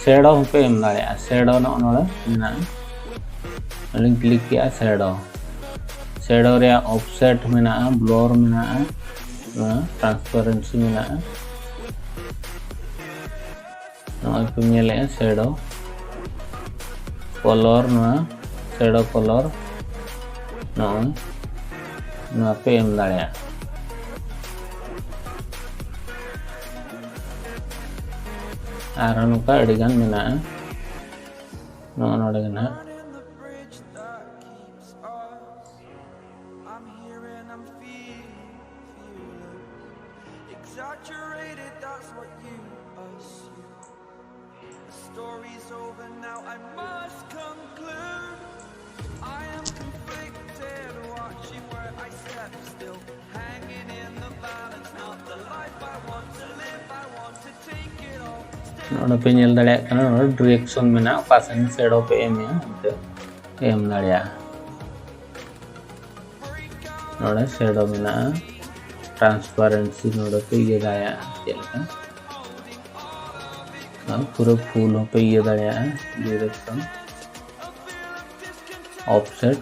shadow ᱦᱚᱸᱯᱮ ᱮᱢ ᱫᱟᱲᱮᱭᱟᱜᱼᱟ᱾ Shadow ᱱᱚᱜᱼᱚ ᱱᱚᱰᱮ ᱢᱮᱱᱟᱜᱼᱟ, ᱟᱹᱞᱤᱧ click ᱠᱮᱜᱼᱟ shadow᱾ Shadow ᱨᱮᱭᱟᱜ offset ᱢᱮᱱᱟᱜᱼᱟ, blur ᱢᱮᱱᱟᱜᱼᱟ, ᱱᱚᱣᱟ transparency ᱢᱮᱱᱟᱜᱼᱟ᱾ ᱱᱚᱜᱼᱚᱭ ᱯᱮ ᱧᱮᱞᱮᱜᱼᱟ shadow color, ᱱᱚᱣᱟ shadow color ᱱᱚᱜᱼᱚᱭ ᱱᱚᱣᱟ ᱯᱮ ᱮᱢ ᱫᱟᱲᱮᱭᱟᱜᱼᱟ᱾ ᱟᱨᱦᱚᱸ ᱱᱚᱝᱠᱟ ᱟᱹᱰᱤᱜᱟᱱ ᱢᱮᱱᱟᱜᱼᱟ᱾ ᱱᱚᱜᱼᱚ ᱱᱚᱰᱮ ᱜᱮ ᱱᱟᱦᱟᱜ exaggerated, that's what you assume. The story's over now, I must conclude. I am conflicted, watching where I step still, hanging in the balance, not the life I want to live. I want to take it all. ᱱᱚᱰᱮ ᱯᱮ ᱧᱮᱞ ᱫᱟᱲᱮᱭᱟᱜ ᱠᱟᱱᱟ, ᱱᱚᱰᱮ direction ᱢᱮᱱᱟᱜᱼᱟ, ᱚᱠᱟ ᱥᱮᱱ shadow ᱯᱮ ᱮᱢᱮᱜᱼᱟ, ᱚᱱᱛᱮ ᱯᱮ ᱮᱢ ᱫᱟᱲᱮᱭᱟᱜᱼᱟ᱾ ᱱᱚᱰᱮ shadow ᱢᱮᱱᱟᱜᱼᱟ, transparency ᱱᱚᱰᱮ ᱯᱮ ᱤᱭᱟᱹ ᱫᱟᱲᱮᱭᱟᱜᱼᱟ ᱪᱮᱫ ᱞᱮᱠᱟ᱾ ᱯᱩᱨᱟᱹ ᱯᱷᱩᱞ ᱦᱚᱸᱯᱮ ᱤᱭᱟᱹ ᱫᱟᱲᱮᱭᱟᱜᱼᱟ, direction, offset,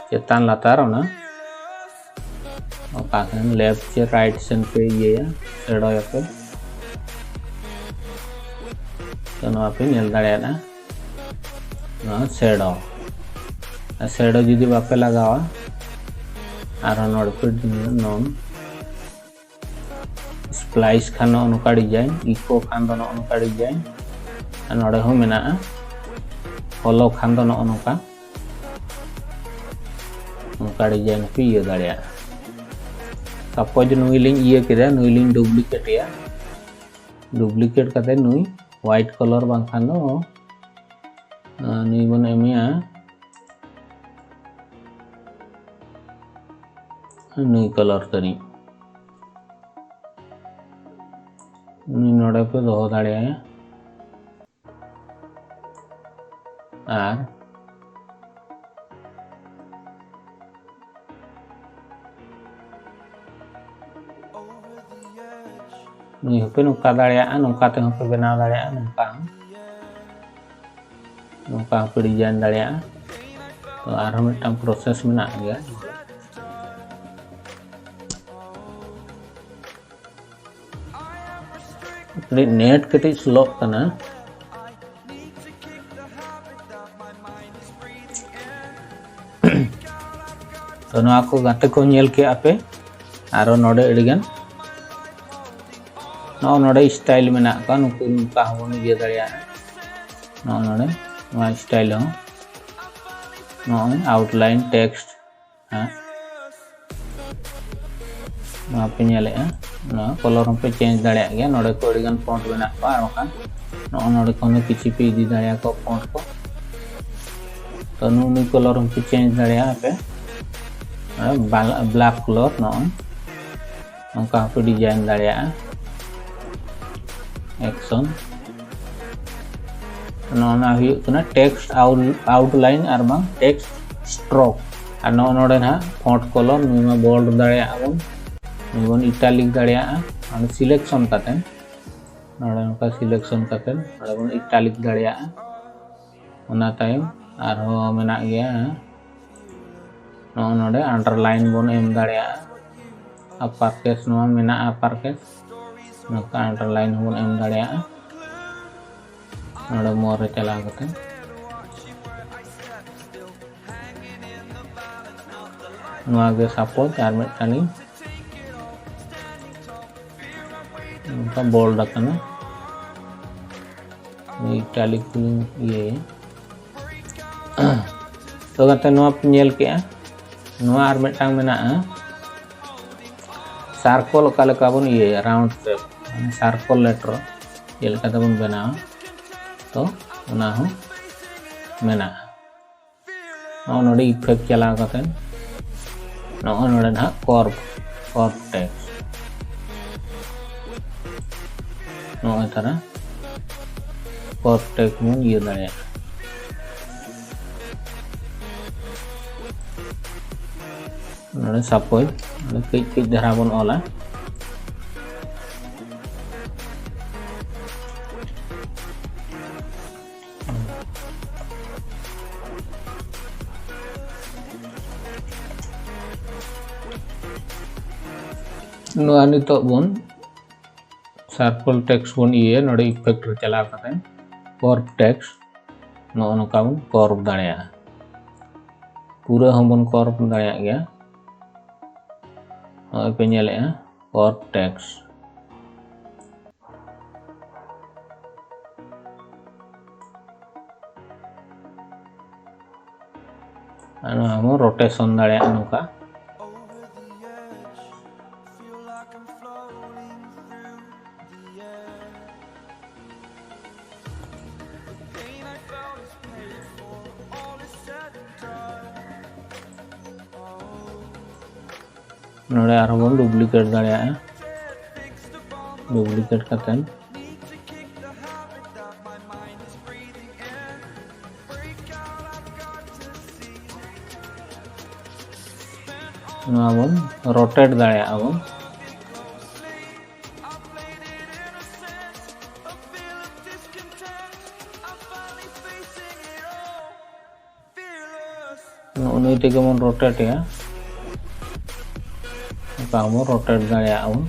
ᱪᱮᱛᱟᱱ ᱞᱟᱛᱟᱨ ᱚᱱᱟ ᱚᱠᱟ ᱥᱮᱱ left ᱥᱮ right ᱥᱮᱱ ᱯᱮ ᱤᱭᱟᱹᱭᱟ, ᱥᱮᱰᱳᱭᱟᱯᱮ᱾ ᱛᱚ ᱱᱚᱣᱟ ᱯᱮ ᱧᱮᱞ ᱫᱟᱲᱮᱭᱟᱜᱼᱟ, ᱱᱚᱣᱟ ᱥᱮᱰᱳ᱾ ᱟᱨ ᱥᱮᱰᱳ ᱡᱩᱫᱤ ᱵᱟᱯᱮ ᱞᱟᱜᱟᱣᱟ, ᱟᱨᱦᱚᱸ ᱱᱚᱰᱮ ᱯᱮ ᱱᱚᱱ ᱥᱯᱞᱟᱭᱤᱥ ᱠᱷᱟᱱ ᱱᱚᱜᱼᱚ ᱱᱚᱝᱠᱟ ᱰᱤᱡᱟᱭᱤᱱ, ᱤᱠᱳ ᱠᱷᱟᱱ ᱫᱚ ᱱᱚᱜᱼᱚ ᱱᱚᱝᱠᱟ ᱰᱤᱡᱟᱭᱤᱱ, ᱟᱨ ᱱᱚᱰᱮ ᱦᱚᱸ ᱢᱮᱱᱟᱜᱼᱟ᱾ ᱦᱚᱞᱳ ᱠᱷᱟᱱ ᱫᱚ ᱱᱚᱜᱼᱚ ᱱᱚᱝᱠᱟ, ᱱᱚᱝᱠᱟ ᱰᱤᱡᱟᱭᱤᱱ ᱯᱮ ᱤᱭᱟᱹ ᱫᱟᱲᱮᱭᱟᱜᱼᱟ᱾ ᱥᱟᱯᱳᱡᱽ ᱱᱩᱭ ᱞᱤᱧ ᱤᱭᱟᱹ ᱠᱮᱫᱟ, ᱱᱩᱭ ᱞᱤᱧ ᱰᱩᱯᱞᱤᱠᱮᱴ ᱮᱭᱟ᱾ ᱰᱩᱯᱞᱤᱠᱮᱴ ᱠᱟᱛᱮ ᱱᱩᱭ ᱦᱳᱣᱟᱭᱤᱴ ᱠᱟᱞᱟᱨ ᱵᱟᱝᱠᱷᱟᱱ ᱫᱚ, ᱟᱸ, ᱱᱩᱭ ᱵᱚᱱ ᱮᱢᱮᱭᱟ ᱱᱩᱭ ᱠᱟᱞᱟᱨ ᱛᱟᱹᱱᱤᱡ᱾ ᱱᱩᱭ ᱱᱚᱰᱮ ᱯᱮ ᱫᱚᱦᱚ ᱫᱟᱲᱮᱭᱟᱭᱟ᱾ ᱟᱨ ᱱᱩᱭ ᱦᱚᱸᱯᱮ ᱱᱚᱝᱠᱟ ᱫᱟᱲᱮᱭᱟᱜᱼᱟ, ᱱᱚᱝᱠᱟ ᱛᱮᱦᱚᱸ ᱯᱮ ᱵᱮᱱᱟᱣ ᱫᱟᱲᱮᱭᱟᱜᱼᱟ, ᱱᱚᱝᱠᱟ ᱦᱚᱸ, ᱱᱚᱝᱠᱟ ᱦᱚᱸᱯᱮ ᱰᱤᱡᱟᱭᱤᱱ ᱫᱟᱲᱮᱭᱟᱜᱼᱟ᱾ ᱛᱚ ᱟᱨᱦᱚᱸ ᱢᱤᱫᱴᱟᱝ ᱯᱨᱚᱥᱮᱥ ᱢᱮᱱᱟᱜ ᱜᱮᱭᱟ᱾ ᱠᱟᱹᱴᱤᱡ ᱱᱮᱴ ᱠᱟᱹᱴᱤᱡ ᱥᱞᱳᱜ ᱠᱟᱱᱟ᱾ ᱛᱚ ᱱᱚᱣᱟ ᱠᱚ ᱜᱟᱛᱮ ᱠᱚ ᱧᱮᱞ ᱠᱮᱜᱼᱟ ᱯᱮ, ᱟᱨᱚ ᱱᱚᱰᱮ ᱟᱹᱰᱤᱜᱟᱱ ᱱᱚᱜᱼᱚ ᱱᱚᱰᱮ ᱥᱴᱟᱭᱤᱞ ᱢᱮᱱᱟᱜ ᱠᱚᱣᱟ, ᱱᱩᱠᱩ ᱱᱚᱝᱠᱟ ᱦᱚᱸᱵᱚᱱ ᱤᱭᱟᱹ ᱫᱟᱲᱮᱭᱟᱜᱼᱟ᱾ ᱱᱚᱜᱼᱚ ᱱᱚᱰᱮ ᱱᱚᱣᱟ ᱥᱴᱟᱭᱤᱞ ᱦᱚᱸ, ᱱᱚᱜᱼᱚᱭ ᱟᱣᱩᱴᱞᱟᱭᱤᱱ ᱴᱮᱠᱥᱴ, ᱦᱮᱸ, ᱱᱚᱣᱟ ᱯᱮ ᱧᱮᱞᱮᱜᱼᱟ, ᱱᱚᱣᱟ ᱠᱚᱞᱚᱨ ᱦᱚᱸᱯᱮ ᱪᱮᱧᱡᱽ ᱫᱟᱲᱮᱭᱟᱜ ᱜᱮᱭᱟ᱾ ᱱᱚᱰᱮ ᱠᱚ ᱟᱹᱰᱤᱜᱟᱱ ᱯᱷᱚᱱᱴ ᱢᱮᱱᱟᱜ ᱠᱚᱣᱟ, ᱟᱨ ᱵᱟᱠᱷᱟᱱ ᱱᱚᱜᱼᱚ ᱱᱚᱰᱮ ᱠᱷᱚᱱ ᱦᱚᱸ ᱠᱤᱪᱷᱩ ᱯᱮ ᱤᱫᱤ ᱫᱟᱲᱮᱭᱟᱠᱚᱣᱟ ᱯᱷᱚᱱᱴ ᱠᱚ᱾ ᱛᱚ ᱱᱩᱜᱼᱩ ᱱᱩᱭ ᱠᱚᱞᱚᱨ ᱦᱚᱸᱯᱮ ᱪᱮᱧᱡᱽ ᱫᱟᱲᱮᱭᱟᱜᱼᱟ ᱯᱮ, ᱵᱞᱮᱠ ᱠᱚᱞᱚᱨ ᱱᱚᱜᱼᱚᱭ ᱱᱚᱝᱠᱟ ᱦᱚᱸᱯᱮ ᱰᱤᱡᱟᱭᱤᱱ ᱫᱟᱲᱮᱭᱟᱜᱼᱟ᱾ ᱮᱠᱥᱚᱱ ᱱᱚᱜᱼᱚ ᱱᱟ ᱦᱩᱭᱩᱜ ᱠᱟᱱᱟ ᱴᱮᱠᱥᱴ ᱟᱣᱩᱴᱞᱟᱭᱤᱱ ᱟᱨ ᱵᱟᱝ ᱴᱮᱠᱥᱴ ᱥᱴᱨᱳᱠ᱾ ᱟᱨ ᱱᱚᱜᱼᱚ ᱱᱚᱰᱮ ᱱᱟᱦᱟᱜ ᱯᱷᱚᱱᱴ ᱠᱚᱞᱚᱨ, ᱱᱩᱭ ᱢᱟ ᱵᱳᱞᱰ ᱫᱟᱲᱮᱭᱟᱜᱼᱟ ᱵᱚᱱ, ᱱᱩᱭ ᱵᱚᱱ ᱤᱴᱟᱞᱤᱠ ᱫᱟᱲᱮᱭᱟᱜᱼᱟ᱾ ᱚᱸᱰᱮ ᱥᱤᱞᱮᱠᱥᱚᱱ ᱠᱟᱛᱮ ᱱᱚᱰᱮ ᱱᱚᱝᱠᱟ selection ᱠᱟᱛᱮ ᱱᱚᱰᱮ ᱵᱚᱱ italic ᱫᱟᱲᱮᱭᱟᱜᱼᱟ᱾ ᱚᱱᱟ ᱛᱟᱭᱚᱢ ᱟᱨᱦᱚᱸ ᱢᱮᱱᱟᱜ ᱜᱮᱭᱟ, ᱱᱚᱜᱼᱚ ᱱᱚᱰᱮ underline ᱵᱚᱱ ᱮᱢ ᱫᱟᱲᱮᱭᱟᱜᱼᱟ᱾ Upper case ᱱᱚᱣᱟ ᱢᱮᱱᱟᱜᱼᱟ, upper case, ᱱᱚᱝᱠᱟ underline ᱦᱚᱸᱵᱚᱱ ᱮᱢ ᱫᱟᱲᱮᱭᱟᱜᱼᱟ᱾ ᱱᱚᱰᱮ more ᱨᱮ ᱪᱟᱞᱟᱣ ᱠᱟᱛᱮ ᱱᱚᱣᱟ ᱜᱮ suppose ᱟᱨ ᱢᱤᱫᱴᱟᱝ ᱞᱤᱧ ᱱᱚᱝᱠᱟ bold ᱟᱠᱟᱱᱟ, italic ᱞᱤᱧ ᱤᱭᱟᱹᱭᱟ᱾ ᱛᱚ ᱜᱟᱛᱮ, ᱱᱚᱣᱟ ᱯᱮ ᱧᱮᱞ ᱠᱮᱜᱼᱟ, ᱱᱚᱣᱟ ᱟᱨ ᱢᱤᱫᱴᱟᱝ ᱢᱮᱱᱟᱜᱼᱟ circle, ᱚᱠᱟ ᱞᱮᱠᱟ ᱵᱚᱱ ᱤᱭᱟᱹᱭᱟ, round shape, ᱢᱟᱱᱮ circle letter ᱪᱮᱫ ᱞᱮᱠᱟ ᱛᱮᱵᱚᱱ ᱵᱮᱱᱟᱣᱟ, ᱛᱚ ᱚᱱᱟ ᱦᱚᱸ ᱢᱮᱱᱟᱜᱼᱟ᱾ ᱱᱚᱜᱼᱚ ᱱᱚᱰᱮ effect ᱪᱟᱞᱟᱣ ᱠᱟᱛᱮ ᱱᱚᱜᱼᱚ ᱱᱚᱰᱮ ᱱᱟᱦᱟᱜ curve, curve text, ᱱᱚᱜᱼᱚᱭ ᱛᱟᱨᱟ curve text ᱵᱚᱱ ᱤᱭᱟᱹ ᱫᱟᱲᱮᱭᱟᱜᱼᱟ᱾ ᱱᱚᱰᱮ suppose ᱱᱚᱰᱮ ᱠᱟᱹᱡ ᱠᱟᱹᱡ ᱫᱷᱟᱨᱟ ᱵᱚᱱ ᱚᱞᱟ᱾ ᱱᱚᱣᱟ ᱱᱤᱛᱚᱜ ᱵᱚᱱ circle text ᱵᱚᱱ ᱤᱭᱟᱹᱭᱟ, ᱱᱚᱰᱮ effect ᱨᱮ ᱪᱟᱞᱟᱣ ᱠᱟᱛᱮ curve text ᱱᱚᱜᱼᱚ ᱱᱚᱝᱠᱟ ᱵᱚᱱ curve ᱫᱟᱲᱮᱭᱟᱜᱼᱟ᱾ ᱯᱩᱨᱟᱹ ᱦᱚᱸᱵᱚᱱ curve ᱫᱟᱲᱮᱭᱟᱜ ᱜᱮᱭᱟ᱾ ᱱᱚᱜᱼᱚᱭ ᱯᱮ ᱧᱮᱞᱮᱜᱼᱟ, curve text᱾ ᱟᱨ ᱱᱚᱣᱟ ᱦᱚᱸᱵᱚᱱ rotation ᱫᱟᱲᱮᱭᱟᱜᱼᱟ ᱱᱚᱝᱠᱟ᱾ ᱱᱚᱰᱮ ᱟᱨᱦᱚᱸ ᱵᱚᱱ duplicate ᱫᱟᱲᱮᱭᱟᱜᱼᱟ᱾ Duplicate ᱠᱟᱛᱮ ᱱᱚᱣᱟ ᱵᱚᱱ rotate ᱫᱟᱲᱮᱭᱟᱜᱼᱟ ᱵᱚᱱ᱾ ᱛᱮᱜᱮ ᱵᱚᱱ ᱨᱳᱴᱮᱴᱮᱜᱼᱟ᱾ ᱚᱱᱠᱟ ᱦᱚᱸᱵᱚᱱ ᱨᱳᱴᱮᱴ ᱫᱟᱲᱮᱭᱟᱜᱼᱟ ᱵᱚᱱ᱾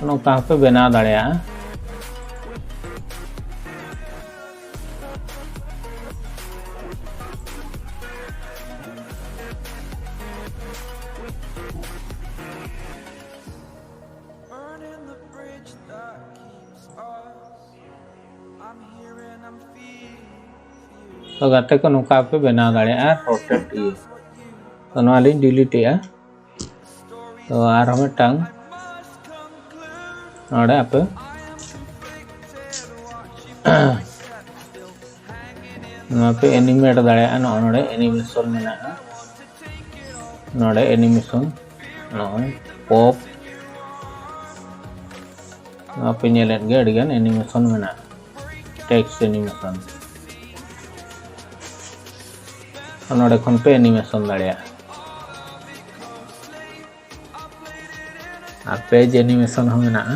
ᱱᱚᱝᱠᱟ ᱦᱚᱸᱯᱮ ᱵᱮᱱᱟᱣ ᱫᱟᱲᱮᱭᱟᱜᱼᱟ᱾ ᱛᱚ ᱜᱟᱛᱮ ᱠᱚ, ᱱᱚᱝᱠᱟ ᱯᱮ ᱵᱮᱱᱟᱣ ᱫᱟᱲᱮᱭᱟᱜᱼᱟ ᱨᱳᱴᱮᱴ ᱤᱭᱟᱹ᱾ ᱛᱚ ᱱᱚᱣᱟ ᱞᱤᱧ ᱰᱤᱞᱤᱴ ᱮᱜᱼᱟ᱾ ᱛᱚ ᱟᱨᱦᱚᱸ ᱢᱤᱫᱴᱟᱝ ᱱᱚᱰᱮ ᱟᱯᱮ ᱱᱚᱣᱟ ᱯᱮ ᱮᱱᱤᱢᱮᱴ ᱫᱟᱲᱮᱭᱟᱜᱼᱟ᱾ ᱱᱚᱜᱼᱚ ᱱᱚᱰᱮ ᱮᱱᱤᱢᱮᱥᱚᱱ ᱢᱮᱱᱟᱜᱼᱟ᱾ ᱱᱚᱰᱮ ᱮᱱᱤᱢᱮᱥᱚᱱ, ᱱᱚᱜᱼᱚᱭ ᱯᱚᱯ, ᱱᱚᱣᱟ ᱯᱮ ᱧᱮᱞᱮᱫ ᱜᱮ, ᱟᱹᱰᱤᱜᱟᱱ ᱮᱱᱤᱢᱮᱥᱚᱱ ᱢᱮᱱᱟᱜᱼᱟ, ᱴᱮᱠᱥᱴ ᱮᱱᱤᱢᱮᱥᱚᱱ᱾ ᱱᱚᱰᱮ ᱠᱷᱚᱱ ᱯᱮ ᱮᱱᱤᱢᱮᱥᱚᱱ ᱫᱟᱲᱮᱭᱟᱜᱼᱟ᱾ ᱟᱨ ᱯᱮᱡᱽ ᱮᱱᱤᱢᱮᱥᱚᱱ ᱦᱚᱸ ᱢᱮᱱᱟᱜᱼᱟ᱾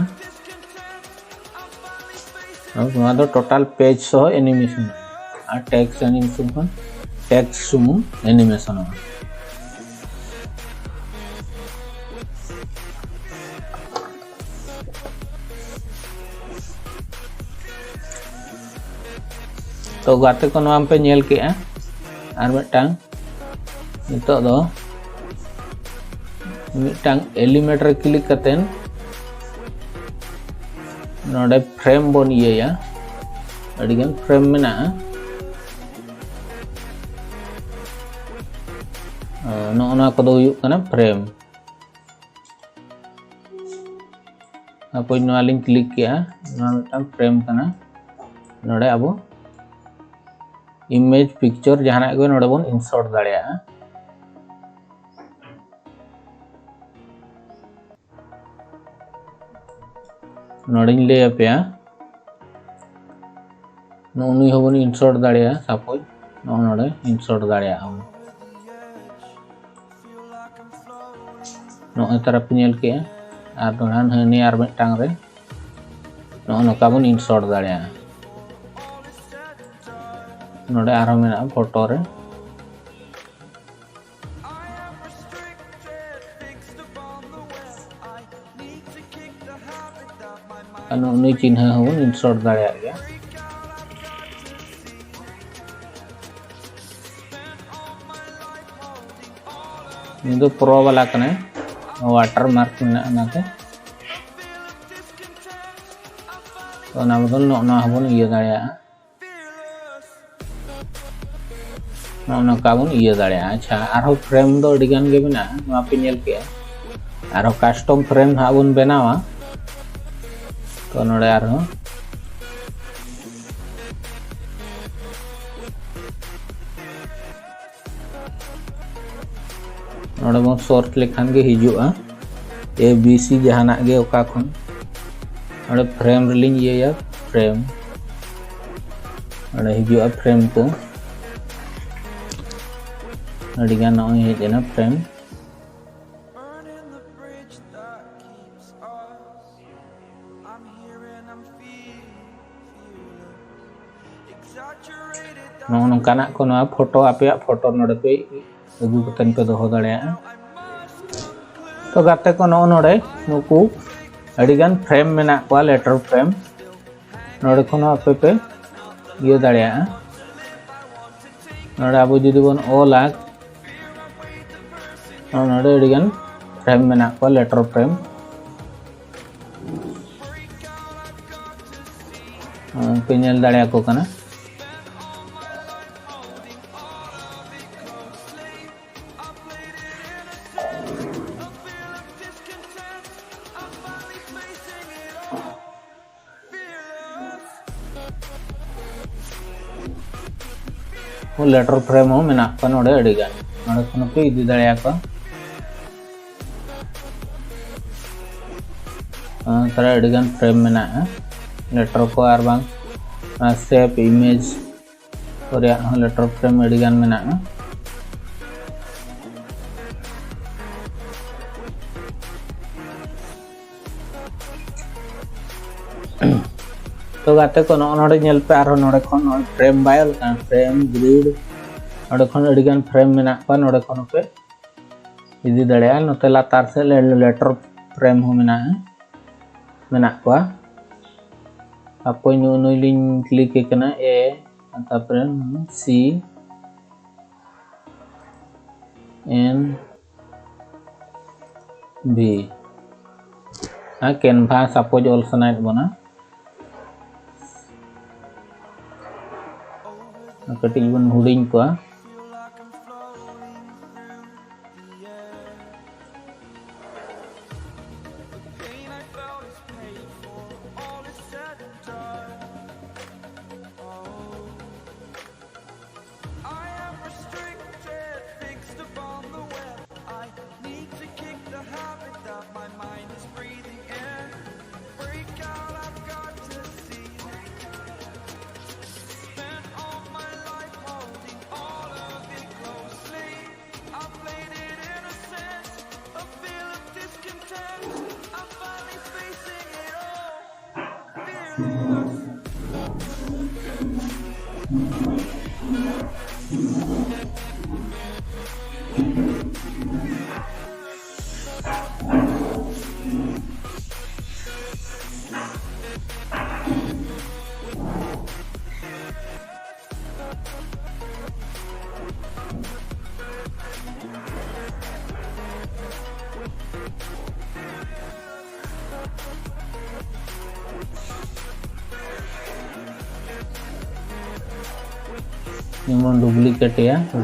ᱟᱨ ᱱᱚᱣᱟ ᱫᱚ ᱴᱳᱴᱟᱞ ᱯᱮᱡᱽ ᱥᱚᱦᱚ ᱮᱱᱤᱢᱮᱥᱚᱱ ᱟᱨ ᱴᱮᱠᱥᱴ ᱮᱱᱤᱢᱮᱥᱚᱱ ᱠᱷᱚᱱ ᱴᱮᱠᱥᱴ ᱥᱩᱢᱩᱝ ᱮᱱᱤᱢᱮᱥᱚᱱᱚᱜᱼᱟ᱾ ᱛᱚ ᱜᱟᱛᱮ ᱠᱚ, ᱱᱚᱣᱟ ᱯᱮ ᱧᱮᱞ ᱠᱮᱜᱼᱟ᱾ ᱟᱨ ᱢᱤᱫᱴᱟᱝ ᱱᱤᱛᱚᱜ ᱫᱚ ᱢᱤᱫᱴᱟᱝ ᱮᱞᱤᱢᱮᱴ ᱨᱮ ᱠᱞᱤᱠ ᱠᱟᱛᱮᱱ ᱱᱚᱰᱮ ᱯᱷᱨᱮᱢ ᱵᱚᱱ ᱤᱭᱟᱹᱭᱟ᱾ ᱟᱹᱰᱤᱜᱟᱱ ᱯᱷᱨᱮᱢ ᱢᱮᱱᱟᱜᱼᱟ᱾ ᱱᱚᱜᱼᱚ ᱱᱚᱣᱟ ᱠᱚᱫᱚ ᱦᱩᱭᱩᱜ ᱠᱟᱱᱟ ᱯᱷᱨᱮᱢ᱾ ᱥᱟᱯᱳᱡᱽ ᱱᱚᱣᱟ ᱞᱤᱧ ᱠᱞᱤᱠ ᱠᱮᱜᱼᱟ, ᱱᱚᱣᱟ ᱢᱤᱫᱴᱟᱝ ᱯᱷᱨᱮᱢ ᱠᱟᱱᱟ᱾ ᱱᱚᱰᱮ ᱟᱵᱚ ᱤᱢᱮᱡᱽ, ᱯᱤᱠᱪᱚᱨ ᱡᱟᱦᱟᱱᱟᱜ ᱜᱮ ᱱᱚᱰᱮ ᱵᱚᱱ ᱤᱱᱥᱚᱨᱴ ᱫᱟᱲᱮᱭᱟᱜᱼᱟ᱾ ᱱᱚᱰᱮᱧ ᱞᱟᱹᱭ ᱟᱯᱮᱭᱟ, ᱱᱚᱜᱼᱚ ᱱᱩᱭ ᱦᱚᱸᱵᱚᱱ ᱤᱱᱥᱚᱨᱴ ᱫᱟᱲᱮᱭᱟᱜᱼᱟ᱾ ᱥᱟᱯᱳᱡᱽ ᱱᱚᱜᱼᱚ ᱱᱚᱰᱮ ᱤᱱᱥᱚᱨᱴ ᱫᱟᱲᱮᱭᱟᱜᱼᱟ ᱵᱚᱱ᱾ ᱱᱚᱜᱼᱚᱭ ᱛᱟᱨᱟ ᱯᱮ ᱧᱮᱞ ᱠᱮᱜᱼᱟ᱾ ᱟᱨ ᱫᱚᱲᱦᱟ ᱱᱤᱭᱟᱹ ᱟᱨ ᱢᱤᱫᱴᱟᱝ ᱨᱮ ᱱᱚᱜᱼᱚ ᱱᱚᱝᱠᱟ ᱵᱚᱱ insert ᱫᱟᱲᱮᱭᱟᱜᱼᱟ᱾ ᱱᱚᱰᱮ ᱟᱨᱦᱚᱸ ᱢᱮᱱᱟᱜᱼᱟ ᱯᱷᱳᱴᱳ ᱨᱮ᱾ ᱟᱨ ᱱᱩᱭ ᱪᱤᱱᱦᱟᱹ ᱦᱚᱸᱵᱚᱱ insert ᱫᱟᱲᱮᱭᱟᱜ ᱜᱮᱭᱟ᱾ ᱱᱩᱭ ᱫᱚ ᱯᱨᱳ ᱵᱟᱞᱟ ᱠᱟᱱᱟᱭ, ᱣᱟᱴᱟᱨ ᱢᱟᱨᱠ ᱢᱮᱱᱟᱜᱼᱟ ᱚᱱᱟᱛᱮ᱾ ᱛᱚ ᱚᱱᱟ ᱵᱚᱫᱚᱞ ᱱᱚᱜᱼᱚ ᱱᱚᱣᱟ ᱦᱚᱸᱵᱚᱱ ᱤᱭᱟᱹ ᱫᱟᱲᱮᱭᱟᱜᱼᱟ᱾ ᱱᱚᱜᱼᱚ ᱱᱚᱝᱠᱟ ᱵᱚᱱ ᱤᱭᱟᱹ ᱫᱟᱲᱮᱭᱟᱜᱼᱟ᱾ ᱟᱪᱪᱷᱟ, ᱟᱨᱦᱚᱸ ᱯᱷᱨᱮᱢ ᱫᱚ ᱟᱹᱰᱤ ᱜᱟᱱ ᱜᱮ ᱢᱮᱱᱟᱜᱼᱟ, ᱱᱚᱣᱟ ᱯᱮ ᱧᱮᱞ ᱠᱮᱜᱼᱟ᱾ ᱟᱨᱦᱚᱸ ᱠᱟᱥᱴᱚᱢ ᱯᱷᱨᱮᱢ ᱦᱟᱸᱜ ᱵᱚᱱ ᱵᱮᱱᱟᱣᱟ᱾ ᱛᱚ ᱱᱚᱰᱮ ᱟᱨᱦᱚᱸ ᱱᱚᱰᱮ ᱵᱚᱱ ᱥᱚᱨᱪ ᱞᱮᱠᱷᱟᱱ ᱜᱮ ᱦᱤᱡᱩᱜᱼᱟ, ᱮ ᱵᱤ ᱥᱤ ᱡᱟᱦᱟᱱᱟᱜ ᱜᱮ ᱚᱠᱟ ᱠᱷᱚᱱ᱾ ᱱᱚᱰᱮ ᱯᱷᱨᱮᱢ ᱨᱮᱞᱤᱧ ᱤᱭᱟᱹᱭᱟ, ᱯᱷᱨᱮᱢ᱾ ᱱᱚᱰᱮ ᱦᱤᱡᱩᱜᱼᱟ ᱯᱷᱨᱮᱢ ᱠᱚ, ᱟᱹᱰᱤᱜᱟᱱ ᱱᱚᱜᱼᱚᱭ ᱦᱮᱡ ᱮᱱᱟ ᱯᱷᱨᱮᱢ᱾ ᱱᱚᱜᱼᱚ ᱱᱚᱝᱠᱟᱱᱟᱜ ᱠᱚ, ᱱᱚᱣᱟ ᱯᱷᱳᱴᱳ, ᱟᱯᱮᱭᱟᱜ ᱯᱷᱳᱴᱳ ᱱᱚᱰᱮ ᱯᱮ ᱟᱹᱜᱩ ᱠᱟᱛᱮᱫ ᱯᱮ ᱫᱚᱦᱚ ᱫᱟᱲᱮᱭᱟᱜᱼᱟ᱾ ᱛᱚ ᱜᱟᱛᱮ ᱠᱚ, ᱱᱚᱜᱼᱚ ᱱᱚᱰᱮ ᱱᱩᱠᱩ ᱟᱹᱰᱤᱜᱟᱱ ᱯᱷᱨᱮᱢ ᱢᱮᱱᱟᱜ ᱠᱚᱣᱟ, ᱞᱮᱴᱟᱨ ᱯᱷᱨᱮᱢ᱾ ᱱᱚᱰᱮ ᱠᱷᱚᱱ ᱦᱚᱸ ᱟᱯᱮ ᱯᱮ ᱤᱭᱟᱹ ᱫᱟᱲᱮᱭᱟᱜᱼᱟ᱾ ᱱᱚᱰᱮ ᱟᱵᱚ ᱡᱩᱫᱤ ᱵᱚᱱ ᱚᱞᱟ, ᱱᱚᱰᱮ ᱟᱹᱰᱤᱜᱟᱱ ᱯᱷᱨᱮᱢ ᱢᱮᱱᱟᱜ ᱠᱚᱣᱟ, ᱞᱮᱴᱟᱨ ᱯᱷᱨᱮᱢ᱾ ᱯᱮ ᱧᱮᱞ ᱫᱟᱲᱮᱭᱟᱠᱚ ᱠᱟᱱᱟ᱾ ᱞᱮᱴᱟᱨ ᱯᱷᱨᱮᱢ ᱦᱚᱸ ᱢᱮᱱᱟᱜ ᱠᱚᱣᱟ ᱱᱚᱰᱮ ᱟᱹᱰᱤᱜᱟᱱ, ᱱᱚᱰᱮ ᱠᱷᱚᱱ ᱯᱮ ᱤᱫᱤ ᱫᱟᱲᱮᱭᱟᱠᱚᱣᱟ᱾ ᱛᱟᱦᱞᱮ ᱟᱹᱰᱤᱜᱟᱱ ᱯᱷᱨᱮᱢ ᱢᱮᱱᱟᱜᱼᱟ, ᱞᱮᱴᱟᱨ ᱠᱚ ᱟᱨ ᱵᱟᱝ ᱥᱮᱯ ᱤᱢᱮᱡᱽ ᱠᱚ ᱨᱮᱭᱟᱜ ᱦᱚᱸ ᱞᱮᱴᱟᱨ ᱯᱷᱨᱮᱢ ᱟᱹᱰᱤᱜᱟᱱ ᱢᱮᱱᱟᱜᱼᱟ᱾ ᱛᱚ ᱜᱟᱛᱮ ᱠᱚ, ᱱᱚᱜᱼᱚ ᱱᱚᱰᱮ ᱧᱮᱞ ᱯᱮ, ᱟᱨᱦᱚᱸ ᱱᱚᱰᱮ ᱠᱷᱚᱱ ᱱᱚᱜᱼᱚᱭ frame by ᱚᱞ ᱠᱟᱱᱟ, frame, grid, ᱱᱚᱰᱮ ᱠᱷᱚᱱ ᱟᱹᱰᱤᱜᱟᱱ frame ᱢᱮᱱᱟᱜ ᱠᱚᱣᱟ, ᱱᱚᱰᱮ ᱠᱷᱚᱱ ᱦᱚᱸᱯᱮ ᱤᱫᱤ ᱫᱟᱲᱮᱭᱟᱜᱼᱟ᱾ ᱱᱚᱛᱮ ᱞᱟᱛᱟᱨ ᱥᱮᱫ letter frame ᱦᱚᱸ ᱢᱮᱱᱟᱜᱼᱟ, ᱢᱮᱱᱟᱜ ᱠᱚᱣᱟ᱾ ᱦᱟᱯᱳᱭ, ᱱᱩᱭ, ᱱᱩᱭ ᱞᱤᱧ click ᱮ ᱠᱟᱱᱟ, A, ᱛᱟᱨᱯᱚᱨᱮ C N V, ᱟᱨ Canva suppose ᱚᱞ ᱥᱟᱱᱟᱭᱮᱫ ᱵᱚᱱᱟ, ᱠᱟᱹᱴᱤᱡ ᱵᱚᱱ ᱦᱩᱰᱤᱧ ᱠᱚᱣᱟ᱾ I am restricted, fixed upon the web. I need to kick the habit that my mind is breathing in. Break out, I've got to see. Spent all my life holding all of it closely. I played it innocent, a feel of discontent. I'm finally facing it all. ᱡᱮᱢᱚᱱ duplicate ᱮᱭᱟ᱾ ᱛᱚ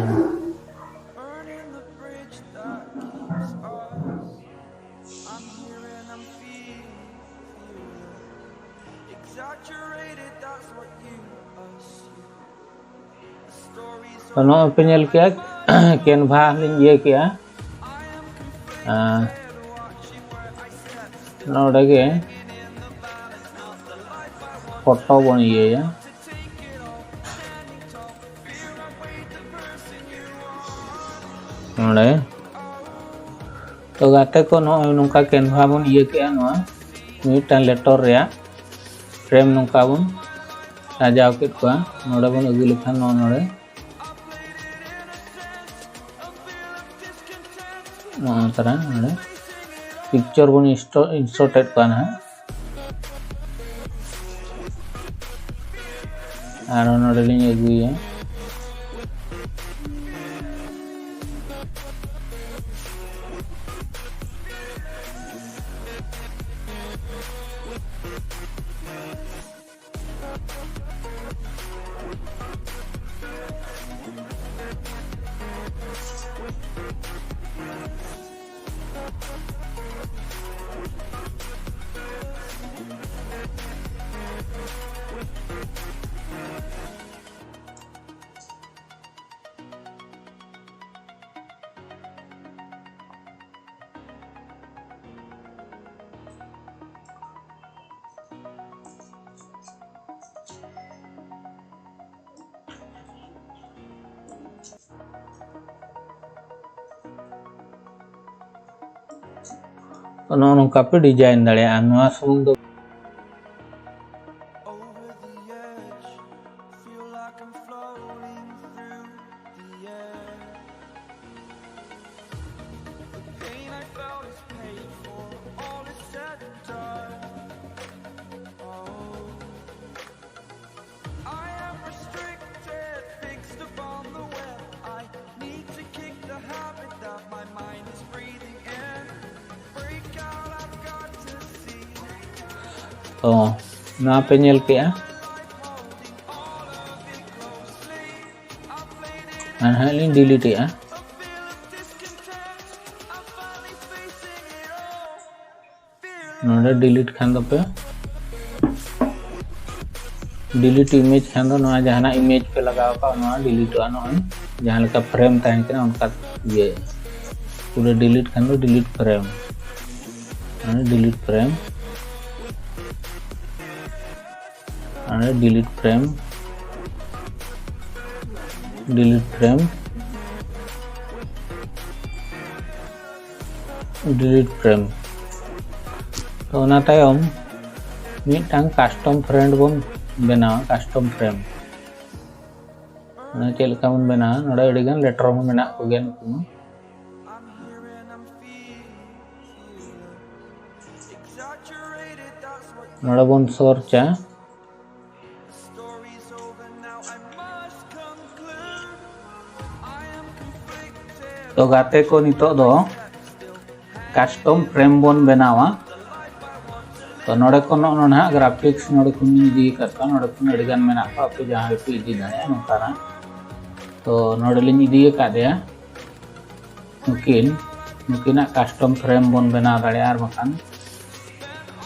ᱱᱚᱜᱼᱚᱭ ᱯᱮ ᱧᱮᱞ ᱠᱮᱜᱼᱟ, Canva ᱞᱤᱧ ᱤᱭᱟᱹ ᱠᱮᱜᱼᱟ᱾ ᱟᱨ ᱱᱚᱰᱮ ᱜᱮ photo ᱵᱚᱱ ᱤᱭᱟᱹᱭᱟ᱾ ᱱᱚᱰᱮ ᱛᱚ ᱜᱟᱛᱮ ᱠᱚ, ᱱᱚᱜᱼᱚᱭ ᱱᱚᱝᱠᱟ Canva ᱵᱚᱱ ᱤᱭᱟᱹ ᱠᱮᱜᱼᱟ, ᱱᱚᱣᱟ ᱢᱤᱫᱴᱟᱝ letter ᱨᱮᱭᱟᱜ᱾ frame ᱱᱚᱝᱠᱟ ᱵᱚᱱ ᱥᱟᱡᱟᱣ ᱠᱮᱫ ᱠᱚᱣᱟ᱾ ᱱᱚᱰᱮ ᱵᱚᱱ ᱟᱹᱜᱩ ᱞᱮᱠᱷᱟᱱ ᱱᱚᱜᱼᱚ ᱱᱚᱰᱮ ᱱᱚᱜᱼᱚ ᱱᱚᱝᱠᱟ ᱱᱚᱰᱮ picture ᱵᱚᱱ insto- insert ᱮᱫ ᱠᱚᱣᱟ ᱱᱟᱦᱟᱜ᱾ ᱟᱨ ᱱᱚᱰᱮ ᱞᱤᱧ ᱟᱹᱜᱩᱭᱟ᱾ ᱛᱚ ᱱᱚᱜᱼᱚ ᱱᱚᱝᱠᱟ ᱯᱮ design ᱫᱟᱲᱮᱭᱟᱜᱼᱟ᱾ ᱱᱚᱣᱟ ᱥᱩᱢᱩᱝ ᱫᱚ ᱛᱚ ᱱᱚᱣᱟ ᱯᱮ ᱧᱮᱞ ᱠᱮᱜᱼᱟ᱾ ᱟᱨ ᱦᱟᱸᱜ ᱞᱤᱧ delete ᱮᱜᱼᱟ᱾ ᱱᱚᱰᱮ delete ᱠᱷᱟᱱ ᱫᱚᱯᱮ delete image ᱠᱷᱟᱱ ᱫᱚ ᱱᱚᱣᱟ ᱡᱟᱦᱟᱱᱟᱜ image ᱯᱮ ᱞᱟᱜᱟᱣ ᱠᱟᱜ, ᱱᱚᱣᱟ deleteᱚᱜᱼᱟ᱾ ᱱᱚᱜᱼᱚᱭ ᱡᱟᱦᱟᱸ ᱞᱮᱠᱟ frame ᱛᱟᱦᱮᱸ ᱠᱟᱱᱟ ᱚᱱᱠᱟ ᱤᱭᱟᱹ ᱯᱩᱨᱟᱹ delete ᱠᱷᱟᱱ ᱫᱚ delete frame, ᱱᱚᱣᱟ delete frame, ᱱᱚᱰᱮ delete frame, delete frame, delete frame᱾ ᱛᱚ ᱚᱱᱟ ᱛᱟᱭᱚᱢ ᱢᱤᱫᱴᱟᱝ ᱠᱟᱥᱴᱚᱢ ᱯᱷᱨᱮᱢ ᱵᱚᱱ ᱵᱮᱱᱟᱣᱟ᱾ ᱠᱟᱥᱴᱚᱢ ᱯᱷᱨᱮᱢ ᱚᱱᱟ ᱪᱮᱫ ᱞᱮᱠᱟ ᱵᱚᱱ ᱵᱮᱱᱟᱣᱟ? ᱱᱚᱰᱮ ᱟᱹᱰᱤᱜᱟᱱ ᱞᱮᱴᱟᱨ ᱦᱚᱸ ᱢᱮᱱᱟᱜ ᱠᱚᱜᱮᱭᱟ ᱱᱩᱠᱩ ᱦᱚᱸ᱾ ᱱᱚᱰᱮ ᱵᱚᱱ ᱥᱚᱨᱪᱟ᱾ ᱛᱚ ᱜᱟᱛᱮ ᱠᱚ, ᱱᱤᱛᱚᱜ ᱫᱚ ᱠᱟᱥᱴᱚᱢ ᱯᱷᱨᱮᱢ ᱵᱚᱱ ᱵᱮᱱᱟᱣᱟ᱾ ᱛᱚ ᱱᱚᱰᱮ ᱠᱷᱚᱱ ᱱᱚᱜᱼᱚ ᱱᱚᱰᱮ ᱦᱟᱸᱜ ᱜᱨᱟᱯᱷᱤᱠᱥ ᱱᱚᱰᱮ ᱠᱷᱚᱱ ᱤᱧ ᱤᱫᱤ ᱟᱠᱟᱫ ᱠᱚᱣᱟ᱾ ᱱᱚᱰᱮ ᱠᱷᱚᱱ ᱟᱹᱰᱤᱜᱟᱱ ᱢᱮᱱᱟᱜ ᱠᱚᱣᱟ, ᱟᱯᱮ ᱡᱟᱦᱟᱸ ᱨᱮᱯᱮ ᱤᱫᱤ ᱫᱟᱲᱮᱭᱟᱜᱼᱟ ᱱᱚᱝᱠᱟᱱᱟᱜ᱾ ᱛᱚ ᱱᱚᱰᱮ ᱞᱤᱧ ᱤᱫᱤ ᱟᱠᱟᱫᱮᱭᱟ᱾ ᱱᱩᱠᱤᱱ ᱱᱩᱠᱤᱱᱟᱜ ᱠᱟᱥᱴᱚᱢ ᱯᱷᱨᱮᱢ ᱵᱚᱱ ᱵᱮᱱᱟᱣ ᱫᱟᱲᱮᱭᱟᱜᱼᱟ, ᱟᱨ ᱵᱟᱠᱷᱟᱱ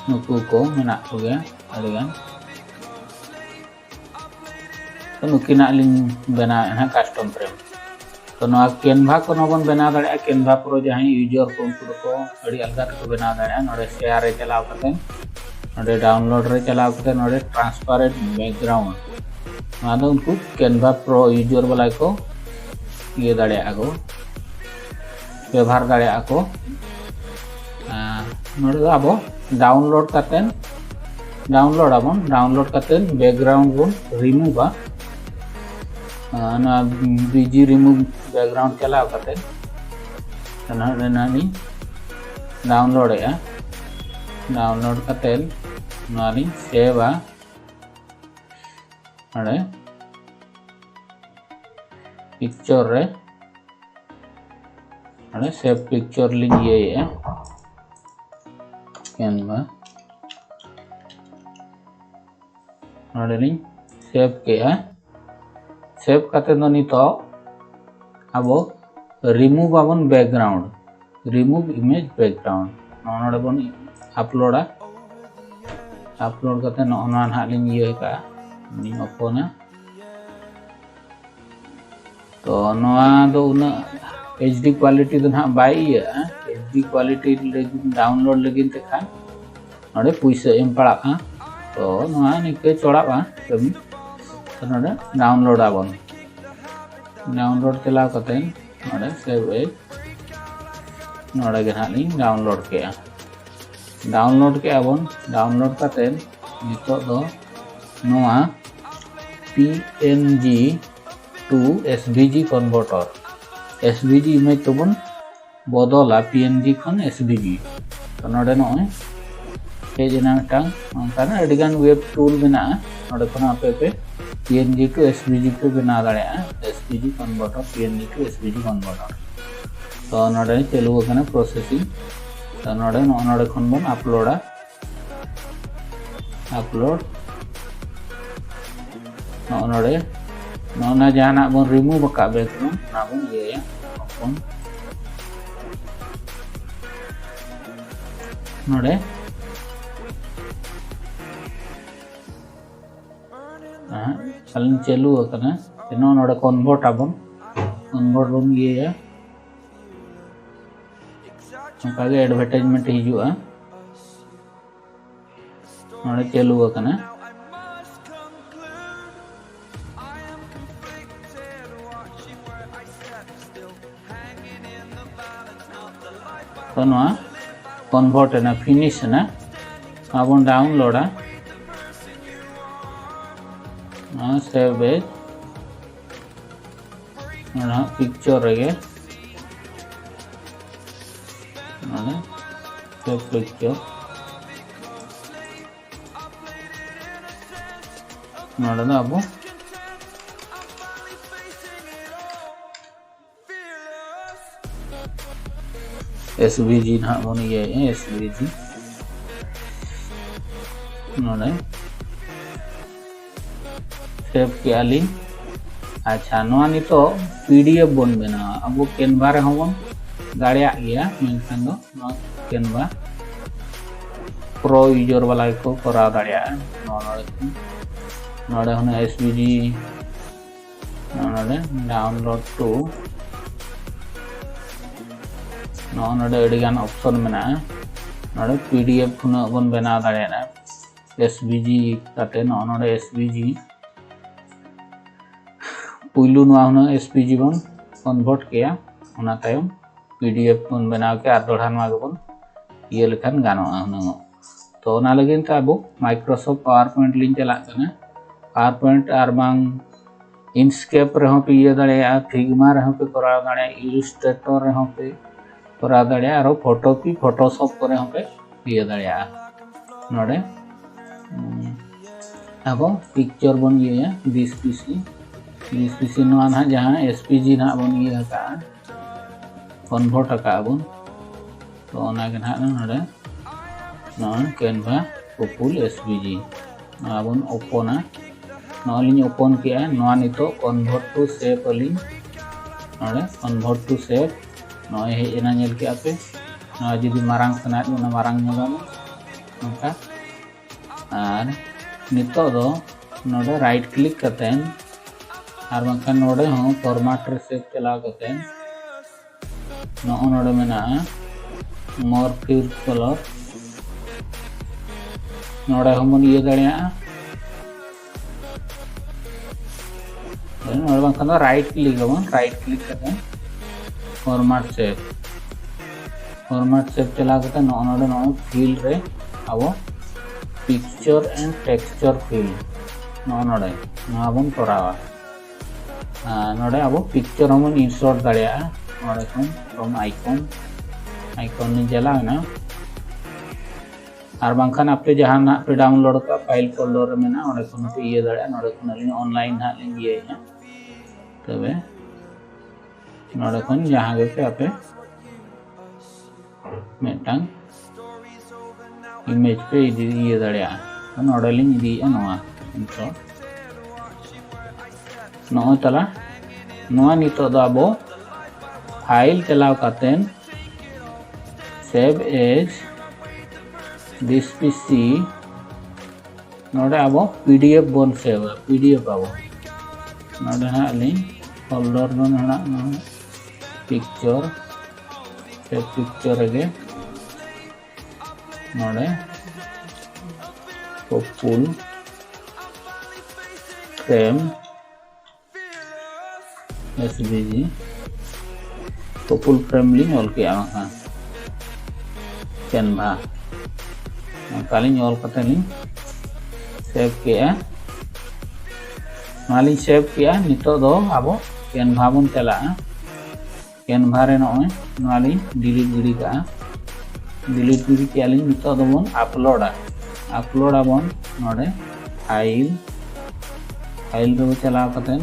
ᱱᱩᱠᱩ ᱠᱚ ᱢᱮᱱᱟᱜ ᱠᱚᱜᱮᱭᱟ ᱟᱹᱰᱤᱜᱟᱱ᱾ ᱛᱚ ᱱᱩᱠᱤᱱᱟᱜ ᱞᱤᱧ ᱵᱮᱱᱟᱣᱮᱫ ᱦᱟᱸᱜ ᱠᱟᱥᱴᱚᱢ ᱯᱷᱨᱮᱢ᱾ ᱛᱚ ᱱᱚᱣᱟ ᱠᱮᱱᱵᱷᱟ ᱠᱷᱚᱱ ᱦᱚᱸᱵᱚᱱ ᱵᱮᱱᱟᱣ ᱫᱟᱲᱮᱭᱟᱜᱼᱟ᱾ ᱠᱮᱱᱵᱷᱟ ᱯᱨᱳ ᱡᱟᱦᱟᱸᱭ ᱤᱭᱩᱡᱟᱨ ᱠᱚ, ᱩᱱᱠᱩ ᱫᱚᱠᱚ ᱟᱹᱰᱤ ᱟᱞᱜᱟ ᱛᱮᱠᱚ ᱵᱮᱱᱟᱣ ᱫᱟᱲᱮᱭᱟᱜᱼᱟ᱾ ᱱᱚᱰᱮ ᱥᱮᱭᱟᱨ ᱨᱮ ᱪᱟᱞᱟᱣ ᱠᱟᱛᱮ, ᱱᱚᱰᱮ ᱰᱟᱣᱩᱱᱞᱳᱰ ᱨᱮ ᱪᱟᱞᱟᱣ ᱠᱟᱛᱮ, ᱱᱚᱰᱮ ᱴᱨᱟᱱᱥᱯᱟᱨᱮᱱᱴ ᱵᱮᱠᱜᱨᱟᱣᱩᱱᱰ, ᱱᱚᱣᱟ ᱫᱚ ᱩᱱᱠᱩ ᱠᱮᱱᱵᱷᱟ ᱯᱨᱳ ᱤᱭᱩᱡᱟᱨ ᱵᱟᱞᱟ ᱠᱚ ᱤᱭᱟᱹ ᱫᱟᱲᱮᱭᱟᱜᱼᱟ ᱠᱚ, ᱵᱮᱵᱷᱟᱨ ᱫᱟᱲᱮᱭᱟᱜᱼᱟ ᱠᱚ᱾ ᱟᱨ ᱱᱚᱰᱮ ᱫᱚ ᱟᱵᱚ ᱰᱟᱣᱩᱱᱞᱳᱰ ᱠᱟᱛᱮ, ᱰᱟᱣᱩᱱᱞᱳᱰ ᱟᱵᱚᱱ᱾ ᱰᱟᱣᱩᱱᱞᱳᱰ ᱠᱟᱛᱮ ᱵᱮᱠᱜᱨᱟᱣᱩᱱᱰ ᱵᱚᱱ ᱨᱤᱢᱩᱵᱷᱟ᱾ ᱟᱨ ᱱᱚᱣᱟ ᱵᱤᱡᱤ ᱨᱤᱢᱩᱵᱷ ᱵᱮᱠᱜᱨᱟᱣᱩᱱᱰ ᱪᱟᱞᱟᱣ ᱠᱟᱛᱮ ᱱᱚᱰᱮ ᱱᱟᱦᱟᱜ ᱞᱤᱧ ᱰᱟᱣᱩᱱᱞᱳᱰᱮᱜᱼᱟ᱾ ᱰᱟᱣᱩᱱᱞᱳᱰ ᱠᱟᱛᱮ ᱱᱚᱣᱟ ᱞᱤᱧ ᱥᱮᱵᱷᱟ᱾ ᱱᱚᱰᱮ ᱯᱤᱠᱪᱚᱨ ᱨᱮ, ᱱᱚᱰᱮ ᱥᱮᱵᱷ ᱯᱤᱠᱪᱚᱨ ᱞᱤᱧ ᱤᱭᱟᱹᱭᱮᱜᱼᱟ, ᱠᱮᱱᱵᱷᱟ᱾ ᱱᱚᱰᱮ ᱞᱤᱧ ᱥᱮᱵᱷ ᱠᱮᱜᱼᱟ᱾ ᱥᱮᱵᱷ ᱠᱟᱛᱮ ᱫᱚ ᱱᱤᱛᱚᱜ ᱟᱵᱚ ᱨᱤᱢᱩᱵᱷ ᱟᱵᱚᱱ ᱵᱮᱠᱜᱨᱟᱣᱩᱱᱰ, ᱨᱤᱢᱩᱵᱷ ᱤᱢᱮᱡᱽ ᱵᱮᱠᱜᱨᱟᱣᱩᱱᱰ᱾ ᱱᱚᱣᱟ ᱱᱚᱰᱮ ᱵᱚᱱ ᱟᱯᱞᱳᱰᱟ᱾ ᱟᱯᱞᱳᱰ ᱠᱟᱛᱮ ᱱᱚᱜᱼᱚ ᱱᱚᱣᱟ ᱱᱟᱦᱟᱜ ᱞᱤᱧ ᱤᱭᱟᱹ ᱠᱟᱜᱼᱟ, ᱞᱤᱧ ᱳᱯᱚᱱᱟ᱾ ᱛᱚ ᱱᱚᱣᱟ ᱫᱚ ᱩᱱᱟᱹᱜ ᱮᱭᱤᱪ ᱰᱤ ᱠᱣᱟᱞᱤᱴᱤ ᱫᱚ ᱱᱟᱦᱟᱜ ᱵᱟᱭ ᱤᱭᱟᱹᱜᱼᱟ᱾ ᱮᱭᱤᱪ ᱰᱤ ᱠᱣᱟᱞᱤᱴᱤ ᱞᱟᱹᱜᱤᱫ, ᱰᱟᱣᱩᱱᱞᱳᱰ ᱞᱟᱹᱜᱤᱫ ᱛᱮᱠᱷᱟᱱ ᱱᱚᱰᱮ ᱯᱩᱭᱥᱟᱹ ᱮᱢ ᱯᱟᱲᱟᱜᱼᱟ᱾ ᱛᱚ ᱱᱚᱣᱟ ᱱᱤᱝᱠᱟᱹ ᱪᱚᱲᱟᱜᱼᱟ ᱠᱟᱹᱢᱤ᱾ ᱛᱚ ᱱᱚᱰᱮ ᱰᱟᱣᱩᱱᱞᱳᱰ ᱟᱵᱚᱱ᱾ ᱰᱟᱣᱩᱱᱞᱳᱰ ᱪᱟᱞᱟᱣ ᱠᱟᱛᱮ ᱱᱚᱰᱮ ᱥᱮᱵᱷ ᱮᱡᱽ, ᱱᱚᱰᱮ ᱜᱮ ᱱᱟᱦᱟᱜ ᱞᱤᱧ ᱰᱟᱣᱩᱱᱞᱳᱰ ᱠᱮᱜᱼᱟ᱾ download ᱠᱮᱜᱼᱟ ᱵᱚᱱ᱾ Download ᱠᱟᱛᱮ ᱱᱤᱛᱚᱜ ᱫᱚ ᱱᱚᱣᱟ PNG to SVG converter, SVG image ᱛᱮᱵᱚᱱ ᱵᱚᱫᱚᱞᱟ, PNG ᱠᱷᱚᱱ SVG᱾ ᱛᱚ ᱱᱚᱰᱮ ᱱᱚᱜᱼᱚᱭ ᱦᱮᱡ ᱮᱱᱟ ᱢᱤᱫᱴᱟᱝ ᱚᱱᱠᱟᱱᱟᱜ ᱟᱹᱰᱤᱜᱟᱱ web tool ᱢᱮᱱᱟᱜᱼᱟ᱾ ᱱᱚᱰᱮ ᱠᱷᱚᱱ ᱟᱯᱮ ᱯᱮ PNG to SVG ᱯᱮ ᱵᱮᱱᱟᱣ ᱫᱟᱲᱮᱭᱟᱜᱼᱟ, SVG converter, PNG to SVG converter᱾ ᱛᱚ ᱱᱚᱰᱮ ᱪᱟᱹᱞᱩ ᱟᱠᱟᱱᱟ processing᱾ ᱛᱚ ᱱᱚᱰᱮ ᱱᱚᱜᱼᱚ ᱱᱚᱰᱮ ᱠᱷᱚᱱ ᱵᱚᱱ ᱟᱯᱞᱳᱰᱟ᱾ ᱟᱯᱞᱳᱰ᱾ ᱱᱚᱜᱼᱚ ᱱᱚᱰᱮ ᱱᱚᱜᱼᱚ ᱱᱟ ᱡᱟᱦᱟᱱᱟᱜ ᱵᱚᱱ remove ᱟᱠᱟᱫ background, ᱚᱱᱟ ᱵᱚᱱ ᱤᱭᱟᱹᱭᱟ, ᱦᱚᱯᱚᱱ᱾ ᱱᱚᱰᱮ ᱦᱮᱸ, ᱟᱹᱞᱤᱧ ᱪᱟᱹᱞᱩ ᱟᱠᱟᱱᱟ᱾ ᱱᱚᱜᱼᱚ ᱱᱚᱰᱮ convert ᱟᱵᱚᱱ, convert ᱵᱚᱱ ᱤᱭᱟᱹᱭᱟ᱾ ᱚᱱᱠᱟᱜᱮ advertisement ᱦᱤᱡᱩᱜᱼᱟ᱾ ᱱᱚᱰᱮ ᱪᱟᱹᱞᱩ ᱟᱠᱟᱱᱟ᱾ ᱛᱚ ᱱᱚᱣᱟ convert ᱮᱱᱟ, finish ᱮᱱᱟ᱾ ᱱᱚᱣᱟ ᱵᱚᱱ downloadᱟ᱾ ᱱᱚᱣᱟ save as, ᱱᱚᱣᱟ picture ᱨᱮᱜᱮ, ᱱᱚᱰᱮ save picture᱾ ᱱᱚᱰᱮ ᱫᱚ ᱟᱵᱚ SVG ᱱᱟᱦᱟᱜ ᱵᱚᱱ ᱤᱭᱟᱹᱭᱮᱫᱼᱟ, SVG᱾ ᱱᱚᱰᱮ save ᱠᱮᱜᱼᱟ ᱞᱤᱧ᱾ ᱟᱪᱪᱷᱟ, ᱱᱚᱣᱟ ᱱᱤᱛᱚᱜ PDF ᱵᱚᱱ ᱵᱮᱱᱟᱣᱟ᱾ ᱟᱵᱚ Canva ᱨᱮᱦᱚᱸ ᱵᱚᱱ ᱫᱟᱲᱮᱭᱟᱜ ᱜᱮᱭᱟ, ᱢᱮᱱᱠᱷᱟᱱ ᱫᱚ ᱱᱚᱣᱟ Canva Pro user ᱵᱟᱞᱟ ᱜᱮᱠᱚ ᱠᱚᱨᱟᱣ ᱫᱟᱲᱮᱭᱟᱜᱼᱟ᱾ ᱱᱚᱣᱟ ᱱᱚᱰᱮ ᱠᱷᱚᱱ, ᱱᱚᱰᱮ ᱦᱚᱸ SVG, ᱱᱚᱣᱟ ᱱᱚᱰᱮ download to, ᱱᱚᱜᱼᱚ ᱱᱚᱰᱮ ᱟᱹᱰᱤᱜᱟᱱ option ᱢᱮᱱᱟᱜᱼᱟ᱾ ᱱᱚᱰᱮ PDF ᱦᱩᱱᱟᱹᱜ ᱵᱚᱱ ᱵᱮᱱᱟᱣ ᱫᱟᱲᱮᱭᱟᱜᱼᱟ, SVG ᱠᱟᱛᱮ ᱱᱚᱜᱼᱚ ᱱᱚᱰᱮ SVG᱾ ᱯᱩᱭᱞᱩ ᱱᱚᱣᱟ ᱦᱩᱱᱟᱹᱝ SVG ᱵᱚᱱ convert ᱠᱮᱭᱟ, ᱚᱱᱟ ᱛᱟᱭᱚᱢ PDF ᱵᱚᱱ ᱵᱮᱱᱟᱣ ᱠᱮᱭᱟ᱾ ᱟᱨ ᱫᱚᱲᱦᱟ ᱱᱚᱣᱟ ᱜᱮᱵᱚᱱ ᱤᱭᱟᱹ ᱞᱮᱠᱷᱟᱱ ᱜᱟᱱᱚᱜᱼᱟ ᱦᱩᱱᱟᱹᱝ᱾ ᱛᱚ ᱚᱱᱟ ᱞᱟᱹᱜᱤᱫ ᱛᱮ ᱟᱵᱚ Microsoft PowerPoint ᱞᱤᱧ ᱪᱟᱞᱟᱜ ᱠᱟᱱᱟ᱾ PowerPoint ᱟᱨ ᱵᱟᱝ Inkscape ᱨᱮᱦᱚᱸ ᱯᱮ ᱤᱭᱟᱹ ᱫᱟᱲᱮᱭᱟᱜᱼᱟ, Figma ᱨᱮᱦᱚᱸ ᱯᱮ ᱠᱚᱨᱟᱣ ᱫᱟᱲᱮᱭᱟᱜᱼᱟ, Illustrator ᱨᱮᱦᱚᱸ ᱯᱮ ᱠᱚᱨᱟᱣ ᱫᱟᱲᱮᱭᱟᱜᱼᱟ, ᱟᱨᱚ Photopea, Photoshop ᱠᱚᱨᱮ ᱦᱚᱸ ᱯᱮ ᱤᱭᱟᱹ ᱫᱟᱲᱮᱭᱟᱜᱼᱟ᱾ ᱱᱚᱰᱮ ᱩᱸ, ᱟᱵᱚ picture ᱵᱚᱱ ᱤᱭᱟᱹᱭᱟ, this PC, this PC ᱱᱚᱣᱟ ᱱᱟᱦᱟᱜ ᱡᱟᱦᱟᱸ SVG ᱱᱟᱦᱟᱜ ᱵᱚᱱ ᱤᱭᱟᱹ ᱟᱠᱟᱫᱼᱟ, convert ᱟᱠᱟᱫᱼᱟ ᱵᱚᱱ, ᱛᱚ ᱚᱱᱟ ᱜᱮ ᱱᱟᱦᱟᱜ ᱱᱚᱰᱮ ᱱᱚᱣᱟ Canva Popul SVG ᱱᱚᱣᱟ ᱵᱚᱱ openᱟ᱾ ᱱᱚᱣᱟ ᱞᱤᱧ open ᱠᱮᱜᱼᱟ᱾ ᱱᱚᱣᱟ ᱱᱤᱛᱚᱜ convert to shape ᱟᱹᱞᱤᱧ᱾ ᱱᱚᱰᱮ convert to shape ᱱᱚᱜᱼᱚᱭ ᱦᱮᱡ ᱮᱱᱟ, ᱧᱮᱞ ᱠᱮᱜᱼᱟ ᱯᱮ᱾ ᱱᱚᱣᱟ ᱡᱩᱫᱤ ᱢᱟᱨᱟᱝ ᱥᱟᱱᱟᱭᱮᱫ ᱵᱚᱱᱟ, ᱢᱟᱨᱟᱝ ᱧᱮᱞᱚᱜᱼᱟ ᱱᱚᱝᱠᱟ᱾ ᱟᱨ ᱱᱤᱛᱚᱜ ᱫᱚ ᱱᱚᱰᱮ right click ᱠᱟᱛᱮᱱ ᱟᱨ ᱵᱟᱝᱠᱷᱟᱱ ᱱᱚᱰᱮ ᱦᱚᱸ format ᱨᱮ shape ᱪᱟᱞᱟᱣ ᱠᱟᱛᱮᱱ ᱱᱚᱜᱼᱚ ᱱᱚᱰᱮ ᱢᱮᱱᱟᱜᱼᱟ Morph Color, ᱱᱚᱰᱮ ᱦᱚᱸᱵᱚᱱ ᱤᱭᱟᱹ ᱫᱟᱲᱮᱭᱟᱜᱼᱟ᱾ ᱱᱚᱰᱮ ᱵᱟᱝᱠᱷᱟᱱ ᱫᱚ right click ᱟᱵᱚᱱ, right click ᱠᱟᱛᱮ format shape, format shape ᱪᱟᱞᱟᱣ ᱠᱟᱛᱮ ᱱᱚᱜᱼᱚ ᱱᱚᱰᱮ ᱱᱚᱜᱼᱚᱭ fill ᱨᱮ ᱟᱵᱚ picture and texture fill ᱱᱚᱜᱼᱚ ᱱᱚᱰᱮ ᱱᱚᱣᱟ ᱵᱚᱱ ᱠᱚᱨᱟᱣᱟ᱾ ᱟᱨ ᱱᱚᱰᱮ ᱟᱵᱚ picture ᱦᱚᱸᱵᱚᱱ insert ᱫᱟᱲᱮᱭᱟᱜᱼᱟ᱾ ᱱᱚᱰᱮ ᱠᱷᱚᱱ from icon, icon ᱞᱤᱧ ᱪᱟᱞᱟᱣᱮᱱᱟ᱾ ᱟᱨ ᱵᱟᱝᱠᱷᱟᱱ ᱟᱯᱮ ᱡᱟᱦᱟᱸ ᱱᱟᱦᱟᱜ ᱯᱮ download ᱠᱟᱜᱼᱟ, file folder ᱨᱮ ᱢᱮᱱᱟᱜᱼᱟ, ᱚᱸᱰᱮ ᱠᱷᱚᱱ ᱦᱚᱸᱯᱮ ᱤᱭᱟᱹ ᱫᱟᱲᱮᱭᱟᱜᱼᱟ᱾ ᱱᱚᱰᱮ ᱠᱷᱚᱱ ᱟᱹᱞᱤᱧ online ᱱᱟᱦᱟᱜ ᱞᱤᱧ ᱤᱭᱟᱹᱭᱮᱫᱼᱟ᱾ ᱛᱚᱵᱮ ᱱᱚᱰᱮ ᱠᱷᱚᱱ ᱡᱟᱦᱟᱸ ᱜᱮᱯᱮ ᱟᱯᱮ ᱢᱤᱫᱴᱟᱝ image ᱯᱮ ᱤᱫᱤ ᱤᱭᱟᱹ ᱫᱟᱲᱮᱭᱟᱜᱼᱟ᱾ ᱛᱚ ᱱᱚᱰᱮ ᱞᱤᱧ ᱤᱫᱤᱭᱮᱫᱼᱟ ᱱᱚᱣᱟ᱾ ᱱᱤᱛᱚᱜ ᱱᱚᱜᱼᱚᱭ ᱛᱟᱞᱟ ᱱᱚᱣᱟ ᱱᱤᱛᱚᱜ ᱫᱚ ᱟᱵᱚ file ᱪᱟᱞᱟᱣ ᱠᱟᱛᱮᱱ save as this PC ᱱᱚᱰᱮ ᱟᱵᱚ PDF ᱵᱚᱱ save ᱟ, PDF ᱟᱵᱚ᱾ ᱱᱚᱰᱮ ᱦᱟᱸᱜ ᱞᱤᱧ folder ᱫᱚ ᱱᱟᱦᱟᱜ ᱱᱚᱣᱟ picture, save picture ᱨᱮᱜᱮ ᱱᱚᱰᱮ Popul frame SVG Popul frame ᱞᱤᱧ ᱚᱞ ᱠᱮᱜᱼᱟ ᱵᱟᱝᱠᱷᱟᱱ᱾ Canva᱾ ᱚᱱᱠᱟ ᱞᱤᱧ ᱚᱞ ᱠᱟᱛᱮ ᱞᱤᱧ ᱥᱮᱵᱷ ᱠᱮᱜᱼᱟ᱾ ᱱᱚᱣᱟ ᱞᱤᱧ ᱥᱮᱵᱷ ᱠᱮᱜᱼᱟ᱾ ᱱᱤᱛᱚᱜ ᱫᱚ ᱟᱵᱚ Canva ᱵᱚᱱ ᱪᱟᱞᱟᱜᱼᱟ᱾ Canva ᱨᱮ ᱱᱚᱜᱼᱚᱭ ᱱᱚᱣᱟ ᱞᱤᱧ ᱰᱤᱞᱤᱴ ᱜᱤᱰᱤ ᱠᱟᱜᱼᱟ᱾ ᱰᱤᱞᱤᱴ ᱜᱤᱰᱤ ᱠᱮᱜᱼᱟ ᱞᱤᱧ᱾ ᱱᱤᱛᱚᱜ ᱫᱚᱵᱚᱱ ᱟᱯᱞᱳᱰᱟ᱾ ᱟᱯᱞᱳᱰ ᱟᱵᱚᱱ ᱱᱚᱰᱮ ᱯᱷᱟᱭᱤᱞ, ᱯᱷᱟᱭᱤᱞ ᱨᱮᱵᱚ ᱪᱟᱞᱟᱣ ᱠᱟᱛᱮ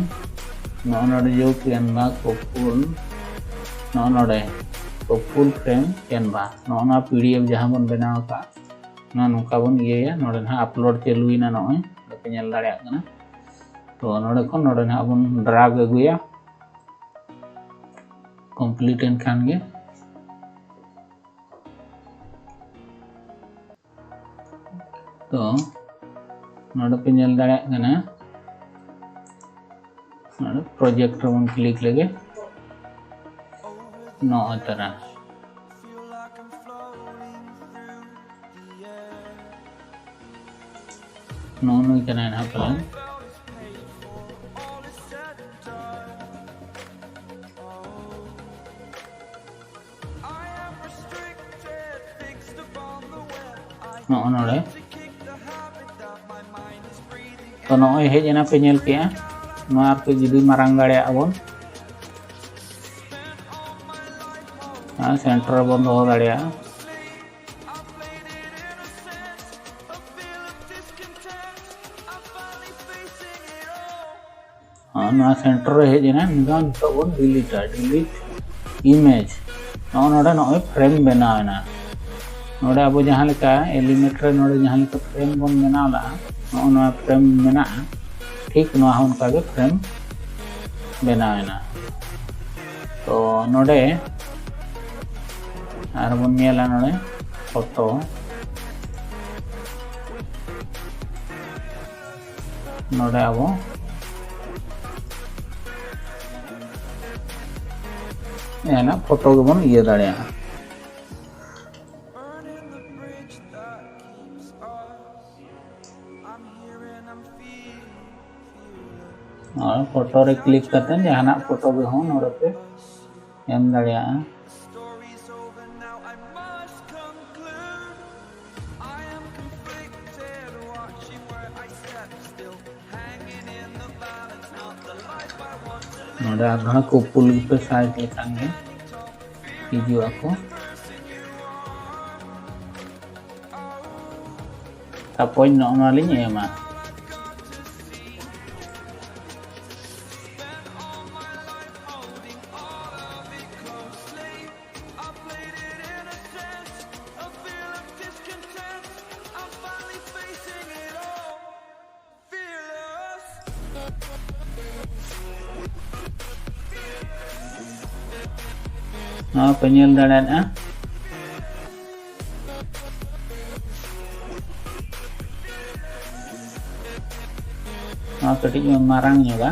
ᱱᱚᱜᱼᱚ ᱱᱚᱰᱮ ᱡᱳᱜᱽ Canva ᱠᱚᱯᱩᱞ, ᱱᱚᱜᱼᱚ ᱱᱚᱰᱮ ᱠᱚᱯᱩᱞ ᱯᱷᱨᱮᱢ Canva, ᱱᱚᱜᱼᱚ ᱱᱚᱣᱟ ᱯᱤ ᱰᱤ ᱮᱯᱷ ᱡᱟᱦᱟᱸ ᱵᱚᱱ ᱵᱮᱱᱟᱣ ᱟᱠᱟᱫ, ᱱᱚᱣᱟ ᱱᱚᱝᱠᱟ ᱵᱚᱱ ᱤᱭᱟᱹᱭᱟ᱾ ᱱᱚᱰᱮ ᱱᱟᱦᱟᱜ ᱟᱯᱞᱳᱰ ᱪᱟᱹᱞᱩᱭᱮᱱᱟ, ᱱᱚᱜᱼᱚᱭ ᱵᱟᱯᱮ ᱧᱮᱞ ᱫᱟᱲᱮᱭᱟᱜ ᱠᱟᱱᱟ᱾ ᱛᱚ ᱱᱚᱰᱮ ᱠᱷᱚᱱ ᱱᱚᱰᱮ ᱱᱟᱦᱟᱜ ᱵᱚᱱ ᱰᱨᱟᱜᱽ ᱟᱹᱜᱩᱭᱟ᱾ ᱠᱚᱢᱯᱞᱤᱴ ᱮᱱ ᱠᱷᱟᱱ ᱜᱮ, ᱛᱚ ᱱᱚᱰᱮ ᱯᱮ ᱧᱮᱞ ᱫᱟᱲᱮᱭᱟᱜ ᱠᱟᱱᱟ, ᱱᱚᱰᱮ ᱯᱨᱚᱡᱮᱠᱴ ᱨᱮᱵᱚᱱ ᱠᱞᱤᱠ ᱞᱮᱜᱮ᱾ ᱱᱚᱜᱼᱚᱭ ᱛᱟᱨᱟ ᱱᱚᱜᱼᱚ ᱱᱩᱭ ᱠᱟᱱᱟᱭ ᱱᱟᱦᱟᱜ ᱯᱟᱞᱮᱱ᱾ ᱱᱚᱜᱼᱚ ᱱᱚᱰᱮ᱾ ᱛᱚ ᱱᱚᱜᱼᱚᱭ ᱦᱮᱡ ᱮᱱᱟ, ᱯᱮ ᱧᱮᱞ ᱠᱮᱜᱼᱟ᱾ ᱱᱚᱣᱟ ᱟᱨᱠᱤ ᱡᱩᱫᱤ ᱢᱟᱨᱟᱝ ᱫᱟᱲᱮᱭᱟᱜᱼᱟ ᱵᱚᱱ, ᱟᱨ ᱥᱮᱱᱴᱟᱨ ᱨᱮᱵᱚᱱ ᱫᱚᱦᱚ ᱫᱟᱲᱮᱭᱟᱜᱼᱟ᱾ ᱦᱚᱸ, ᱱᱚᱣᱟ ᱥᱮᱱᱴᱟᱨ ᱨᱮ ᱦᱮᱡ ᱮᱱᱟ᱾ ᱱᱤᱛᱚᱜ, ᱱᱤᱛᱚᱜ ᱵᱚᱱ ᱰᱤᱞᱤᱴᱟ, ᱰᱤᱞᱤᱴ ᱤᱢᱮᱡᱽ᱾ ᱱᱚᱜᱼᱚ ᱱᱚᱰᱮ ᱱᱚᱜᱼᱚᱭ ᱯᱷᱨᱮᱢ ᱵᱮᱱᱟᱣ ᱮᱱᱟ᱾ ᱱᱚᱰᱮ ᱟᱵᱚ ᱡᱟᱦᱟᱸ ᱞᱮᱠᱟ ᱮᱞᱤᱢᱮᱴ ᱨᱮ ᱱᱚᱰᱮ ᱡᱟᱦᱟᱸ ᱞᱮᱠᱟ ᱯᱷᱨᱮᱢ ᱵᱚᱱ ᱵᱮᱱᱟᱣ ᱞᱟᱜᱼᱟ, ᱱᱚᱜᱼᱚ ᱱᱚᱣᱟ ᱯᱷᱨᱮᱢ ᱢᱮᱱᱟᱜᱼᱟ, ᱴᱷᱤᱠ ᱱᱚᱣᱟ ᱦᱚᱸ ᱚᱱᱠᱟ ᱜᱮ ᱯᱷᱨᱮᱢ ᱵᱮᱱᱟᱣ ᱮᱱᱟ᱾ ᱛᱚ ᱱᱚᱰᱮ ᱟᱨ ᱵᱚᱱ ᱧᱮᱞᱟ ᱱᱚᱰᱮ ᱯᱷᱳᱴᱳ, ᱱᱚᱰᱮ ᱟᱵᱚ ᱡᱟᱦᱟᱱᱟᱜ ᱯᱷᱳᱴᱳ ᱜᱮᱵᱚᱱ ᱤᱭᱟᱹ ᱫᱟᱲᱮᱭᱟᱜᱼᱟ᱾ ᱟᱨ ᱯᱷᱳᱴᱳ ᱨᱮ ᱠᱞᱤᱠ ᱠᱟᱛᱮ ᱡᱟᱦᱟᱱᱟᱜ ᱯᱷᱳᱴᱳ ᱜᱮ ᱦᱚᱸ ᱱᱚᱰᱮ ᱯᱮ ᱮᱢ ᱫᱟᱲᱮᱭᱟᱜᱼᱟ᱾ Now I must conclude, I am conflicted, watching where I step still, hanging in the balance, not the life I want to live. ᱱᱚᱰᱮ ᱟᱨᱦᱚᱸ ᱠᱚ ᱯᱩᱞ ᱯᱮ ᱥᱟᱡᱽ ᱞᱮᱠᱷᱟᱱ ᱜᱮ ᱦᱤᱡᱩᱜ ᱟᱠᱚ᱾ ᱛᱟᱯᱚᱨ ᱱᱚᱜᱼᱚ ᱱᱚᱣᱟ ᱞᱤᱧ ᱮᱢᱟ᱾ ᱱᱚᱣᱟ ᱯᱮ ᱧᱮᱞ ᱫᱟᱲᱮᱭᱟᱜᱼᱟ᱾ ᱱᱚᱣᱟ ᱠᱟᱹᱴᱤᱡ ᱵᱚᱱ ᱢᱟᱨᱟᱝ ᱧᱚᱜᱟ᱾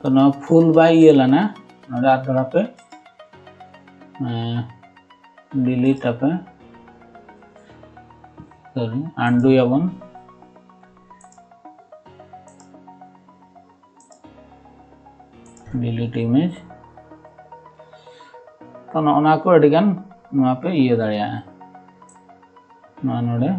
ᱛᱚ ᱱᱚᱣᱟ ᱯᱷᱩᱞ ᱵᱟᱭ ᱤᱭᱟᱹ ᱞᱮᱱᱟ, ᱱᱚᱰᱮ ᱟᱨ ᱫᱚᱦᱲᱟ ᱯᱮ, ᱮᱸ, ᱰᱤᱞᱤᱴ ᱟᱯᱮ, ᱥᱚᱨᱤ, ᱟᱱᱰᱩᱭᱟᱵᱚᱱ, ᱰᱤᱞᱤᱴ ᱤᱢᱮᱡᱽ᱾ ᱛᱚ ᱱᱚᱜᱼᱚ ᱱᱚᱣᱟ ᱠᱚ ᱟᱹᱰᱤᱜᱟᱱ ᱱᱚᱣᱟ ᱯᱮ ᱤᱭᱟᱹ ᱫᱟᱲᱮᱭᱟᱜᱼᱟ᱾ ᱱᱚᱣᱟ ᱱᱚᱰᱮ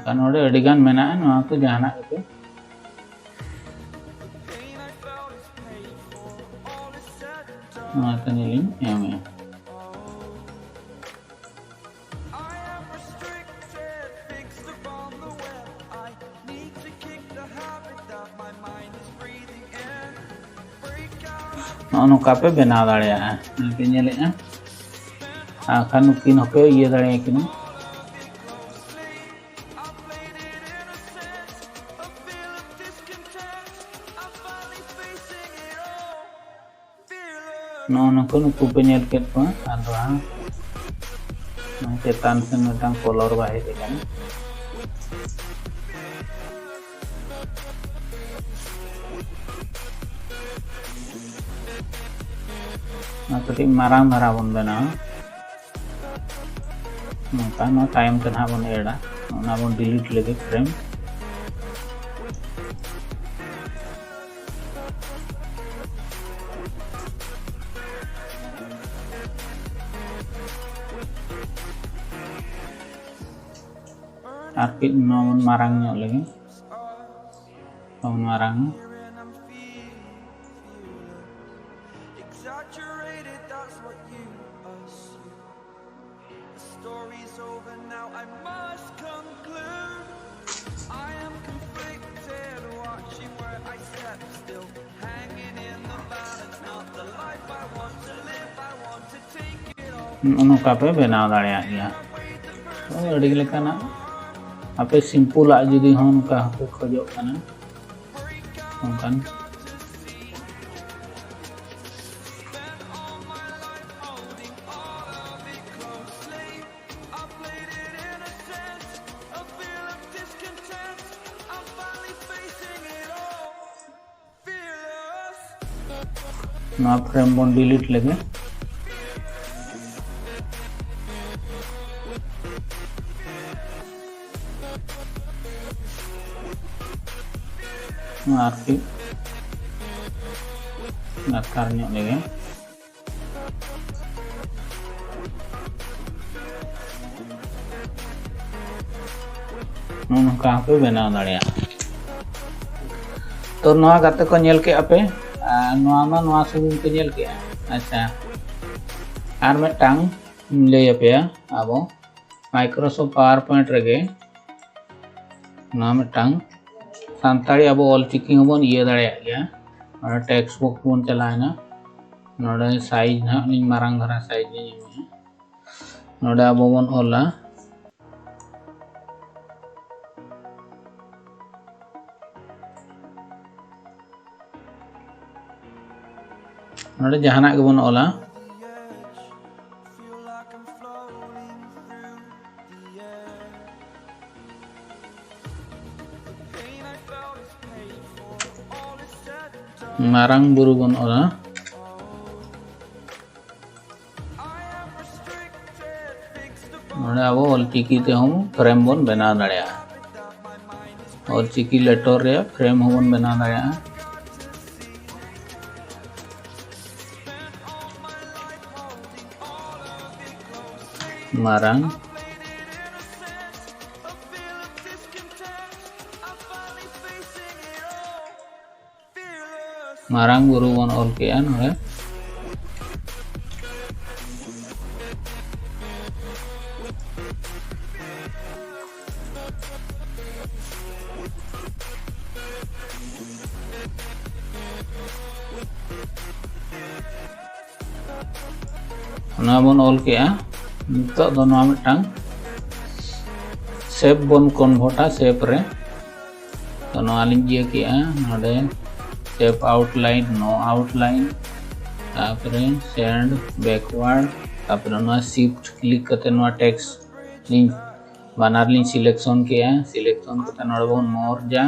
ᱟᱨ ᱱᱚᱰᱮ ᱟᱹᱰᱤ ᱜᱟᱱ ᱢᱮᱱᱟᱜᱼᱟ, ᱱᱚᱣᱟ ᱠᱚ ᱡᱟᱦᱟᱱᱟᱜ ᱜᱮᱯᱮ ᱱᱚᱣᱟ ᱛᱮ ᱞᱤᱧ ᱮᱢᱮᱜᱼᱟ᱾ ᱱᱚᱜᱼᱚ ᱱᱚᱝᱠᱟ ᱯᱮ ᱵᱮᱱᱟᱣ ᱫᱟᱲᱮᱭᱟᱜᱼᱟ᱾ ᱱᱚᱣᱟ ᱯᱮ ᱧᱮᱞᱮᱜᱼᱟ, ᱟᱨ ᱠᱷᱟᱱ ᱱᱩᱠᱤᱱ ᱦᱚᱸᱯᱮ ᱤᱭᱟᱹ ᱫᱟᱲᱮᱭᱟᱠᱤᱱᱟ᱾ ᱱᱚᱜᱼᱚ ᱱᱩᱠᱩ, ᱱᱩᱠᱩ ᱯᱮ ᱧᱮᱞ ᱠᱮᱫ ᱠᱚᱣᱟ, ᱟᱫᱚ ᱦᱟᱸᱜ ᱱᱚᱣᱟ ᱪᱮᱛᱟᱱ ᱥᱮᱱ ᱢᱤᱫᱴᱟᱝ ᱠᱚᱞᱚᱨ ᱵᱟᱭ ᱦᱮᱡ ᱟᱠᱟᱱᱟ᱾ ᱚᱱᱟ ᱠᱟᱹᱴᱤᱡ ᱢᱟᱨᱟᱝ ᱫᱷᱟᱨᱟ ᱵᱚᱱ ᱵᱮᱱᱟᱣᱟ᱾ ᱱᱚᱝᱠᱟ ᱱᱚᱣᱟ ᱛᱟᱭᱚᱢ ᱛᱮ ᱱᱟᱦᱟᱜ ᱵᱚᱱ ᱮᱰᱟ, ᱚᱱᱟ ᱵᱚᱱ ᱰᱤᱞᱤᱴ ᱞᱮᱜᱮ ᱯᱷᱨᱮᱢ᱾ ᱟᱨ ᱠᱟᱹᱡ ᱱᱚᱣᱟ ᱵᱚᱱ ᱢᱟᱨᱟᱝ ᱧᱚᱜ ᱞᱮᱜᱮ, ᱵᱚᱱ ᱢᱟᱨᱟᱝ᱾ ᱱᱚᱜᱼᱚ ᱱᱚᱝᱠᱟ ᱯᱮ ᱵᱮᱱᱟᱣ ᱫᱟᱲᱮᱭᱟᱜ ᱜᱮᱭᱟ᱾ ᱛᱚ, ᱟᱹᱰᱤ ᱞᱮᱠᱟᱱᱟᱜ ᱟᱯᱮ ᱥᱤᱢᱯᱩᱞᱟᱜ ᱡᱩᱫᱤ ᱦᱚᱸ ᱚᱱᱠᱟ ᱦᱚᱸᱯᱮ ᱠᱷᱚᱡᱚᱜ ᱠᱟᱱᱟ, ᱚᱱᱠᱟᱱ ᱱᱚᱣᱟ ᱯᱷᱨᱮᱢ ᱵᱚᱱ ᱰᱤᱞᱤᱴ ᱞᱮᱜᱮ᱾ ᱟᱨᱠᱤ ᱞᱟᱛᱟᱨ ᱧᱚᱜ ᱞᱮᱜᱮ᱾ ᱱᱚᱜᱼᱚ ᱱᱚᱝᱠᱟ ᱦᱚᱸᱯᱮ ᱵᱮᱱᱟᱣ ᱫᱟᱲᱮᱭᱟᱜᱼᱟ᱾ ᱛᱚ, ᱱᱚᱣᱟ ᱜᱟᱛᱮ ᱠᱚ ᱧᱮᱞ ᱠᱮᱜᱼᱟ ᱯᱮ, ᱟᱨ ᱱᱚᱣᱟ ᱢᱟ ᱱᱚᱣᱟ ᱥᱩᱢᱩᱝ ᱯᱮ ᱧᱮᱞ ᱠᱮᱜᱼᱟ᱾ ᱟᱪᱪᱷᱟ, ᱟᱨ ᱢᱤᱫᱴᱟᱝ ᱤᱧ ᱞᱟᱹᱭ ᱟᱯᱮᱭᱟ, ᱟᱵᱚ Microsoft PowerPoint ᱨᱮᱜᱮ ᱱᱚᱣᱟ ᱢᱤᱫᱴᱟᱝ ᱥᱟᱱᱛᱟᱲᱤ ᱟᱵᱚ ᱚᱞ ᱪᱤᱠᱤ ᱦᱚᱸᱵᱚᱱ ᱤᱭᱟᱹ ᱫᱟᱲᱮᱭᱟᱜ ᱜᱮᱭᱟ᱾ ᱱᱚᱰᱮ ᱴᱮᱠᱥᱴ ᱵᱚᱠᱥ ᱵᱚᱱ ᱪᱟᱞᱟᱣᱮᱱᱟ, ᱱᱚᱰᱮ ᱥᱟᱭᱤᱡᱽ ᱱᱟᱦᱟᱜ ᱞᱤᱧ ᱢᱟᱨᱟᱝ ᱫᱷᱟᱨᱟ ᱥᱟᱭᱤᱡᱽ ᱞᱤᱧ ᱮᱢᱮᱜᱼᱟ᱾ ᱱᱚᱰᱮ ᱟᱵᱚ ᱵᱚᱱ ᱚᱞᱟ, ᱱᱚᱰᱮ ᱡᱟᱦᱟᱱᱟᱜ ᱜᱮᱵᱚᱱ ᱚᱞᱟ᱾ ᱢᱟᱨᱟᱝ ᱵᱩᱨᱩ ᱵᱚᱱ ᱚᱞᱟ᱾ ᱱᱚᱰᱮ ᱟᱵᱚ ᱚᱞᱪᱤᱠᱤ ᱛᱮᱦᱚᱸ ᱯᱷᱨᱮᱢ ᱵᱚᱱ ᱵᱮᱱᱟᱣ ᱫᱟᱲᱮᱭᱟᱜᱼᱟ᱾ ᱚᱞᱪᱤᱠᱤ ᱞᱮᱴᱚᱨ ᱨᱮᱭᱟᱜ ᱯᱷᱨᱮᱢ ᱦᱚᱸᱵᱚᱱ ᱵᱮᱱᱟᱣ ᱫᱟᱲᱮᱭᱟᱜᱼᱟ᱾ ᱢᱟᱨᱟᱝ ᱢᱟᱨᱟᱝ ᱵᱩᱨᱩ ᱵᱚᱱ ᱚᱞ ᱠᱮᱜᱼᱟ ᱱᱚᱰᱮ᱾ ᱚᱱᱟ ᱵᱚᱱ ᱚᱞ ᱠᱮᱜᱼᱟ᱾ ᱱᱤᱛᱚᱜ ᱫᱚ ᱱᱚᱣᱟ ᱢᱤᱫᱴᱟᱝ ᱥᱮᱯ ᱵᱚᱱ ᱠᱚᱱᱵᱷᱟᱨᱴᱟ, ᱥᱮᱯ ᱨᱮ᱾ ᱛᱚ ᱱᱚᱣᱟ ᱞᱤᱧ ᱤᱭᱟᱹ ᱠᱮᱜᱼᱟ ᱱᱚᱰᱮ, ᱥᱮᱯ ᱟᱣᱩᱴᱞᱟᱭᱤᱱ, ᱱᱳ ᱟᱣᱩᱴᱞᱟᱭᱤᱱ, ᱛᱟᱯᱚᱨᱮ ᱥᱮᱱᱰ ᱵᱮᱠᱣᱟᱨᱰ, ᱛᱟᱯᱚᱨᱮ ᱱᱚᱣᱟ ᱥᱤᱯᱴ ᱠᱞᱤᱠ ᱠᱟᱛᱮ ᱱᱚᱣᱟ ᱴᱮᱠᱥᱴ ᱞᱤᱧ ᱵᱟᱱᱟᱨ ᱞᱤᱧ ᱥᱤᱞᱮᱠᱥᱚᱱ ᱠᱮᱜᱼᱟ᱾ ᱥᱤᱞᱮᱠᱥᱚᱱ ᱠᱟᱛᱮ ᱱᱚᱰᱮ ᱵᱚᱱ ᱢᱚᱨᱡᱟ,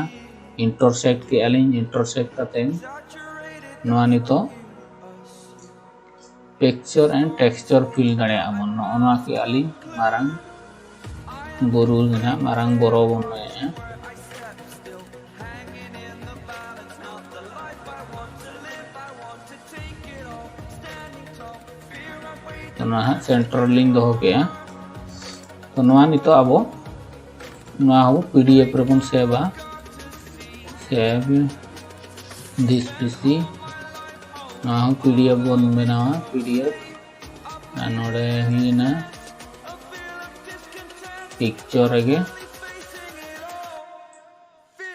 ᱤᱱᱴᱟᱨᱥᱮᱠᱴ ᱠᱮᱜᱼᱟ ᱞᱤᱧ᱾ ᱤᱱᱴᱟᱨᱥᱮᱠᱴ ᱠᱟᱛᱮ ᱱᱚᱣᱟ ᱱᱤᱛᱚᱜ ᱯᱤᱠᱪᱟᱨ ᱮᱱᱰ ᱴᱮᱠᱥᱪᱟᱨ ᱯᱷᱤᱞ ᱫᱟᱲᱮᱭᱟᱜᱼᱟ ᱵᱚᱱ᱾ ᱱᱚᱜᱼᱚ ᱱᱚᱣᱟ ᱠᱮᱜᱼᱟ ᱞᱤᱧ ᱢᱟᱨᱟᱝ ᱵᱩᱨᱩ ᱨᱮᱱᱟᱜ ᱢᱟᱨᱟᱝ ᱵᱚᱨᱚ ᱵᱚᱱ ᱢᱮᱱᱮᱫᱼᱟ᱾ ᱛᱚ ᱱᱚᱣᱟ ᱦᱟᱸᱜ ᱥᱮᱱᱴᱟᱨ ᱨᱮᱞᱤᱧ ᱫᱚᱦᱚ ᱠᱮᱜᱼᱟ᱾ ᱛᱚ ᱱᱚᱣᱟ ᱱᱤᱛᱚᱜ ᱟᱵᱚ ᱱᱚᱣᱟ ᱦᱚᱸ ᱯᱤ ᱰᱤ ᱮᱯᱷ ᱨᱮᱵᱚᱱ ᱥᱮᱵᱷᱟ᱾ Save this P C᱾ ᱱᱚᱣᱟ ᱦᱚᱸ ᱯᱤ ᱰᱤ ᱮᱯᱷ ᱵᱚᱱ ᱵᱮᱱᱟᱣᱟ, ᱯᱤ ᱰᱤ ᱮᱯᱷ᱾ ᱟᱨ ᱱᱚᱰᱮ ᱦᱩᱭᱱᱟ ᱯᱤᱠᱪᱚᱨ ᱨᱮᱜᱮ᱾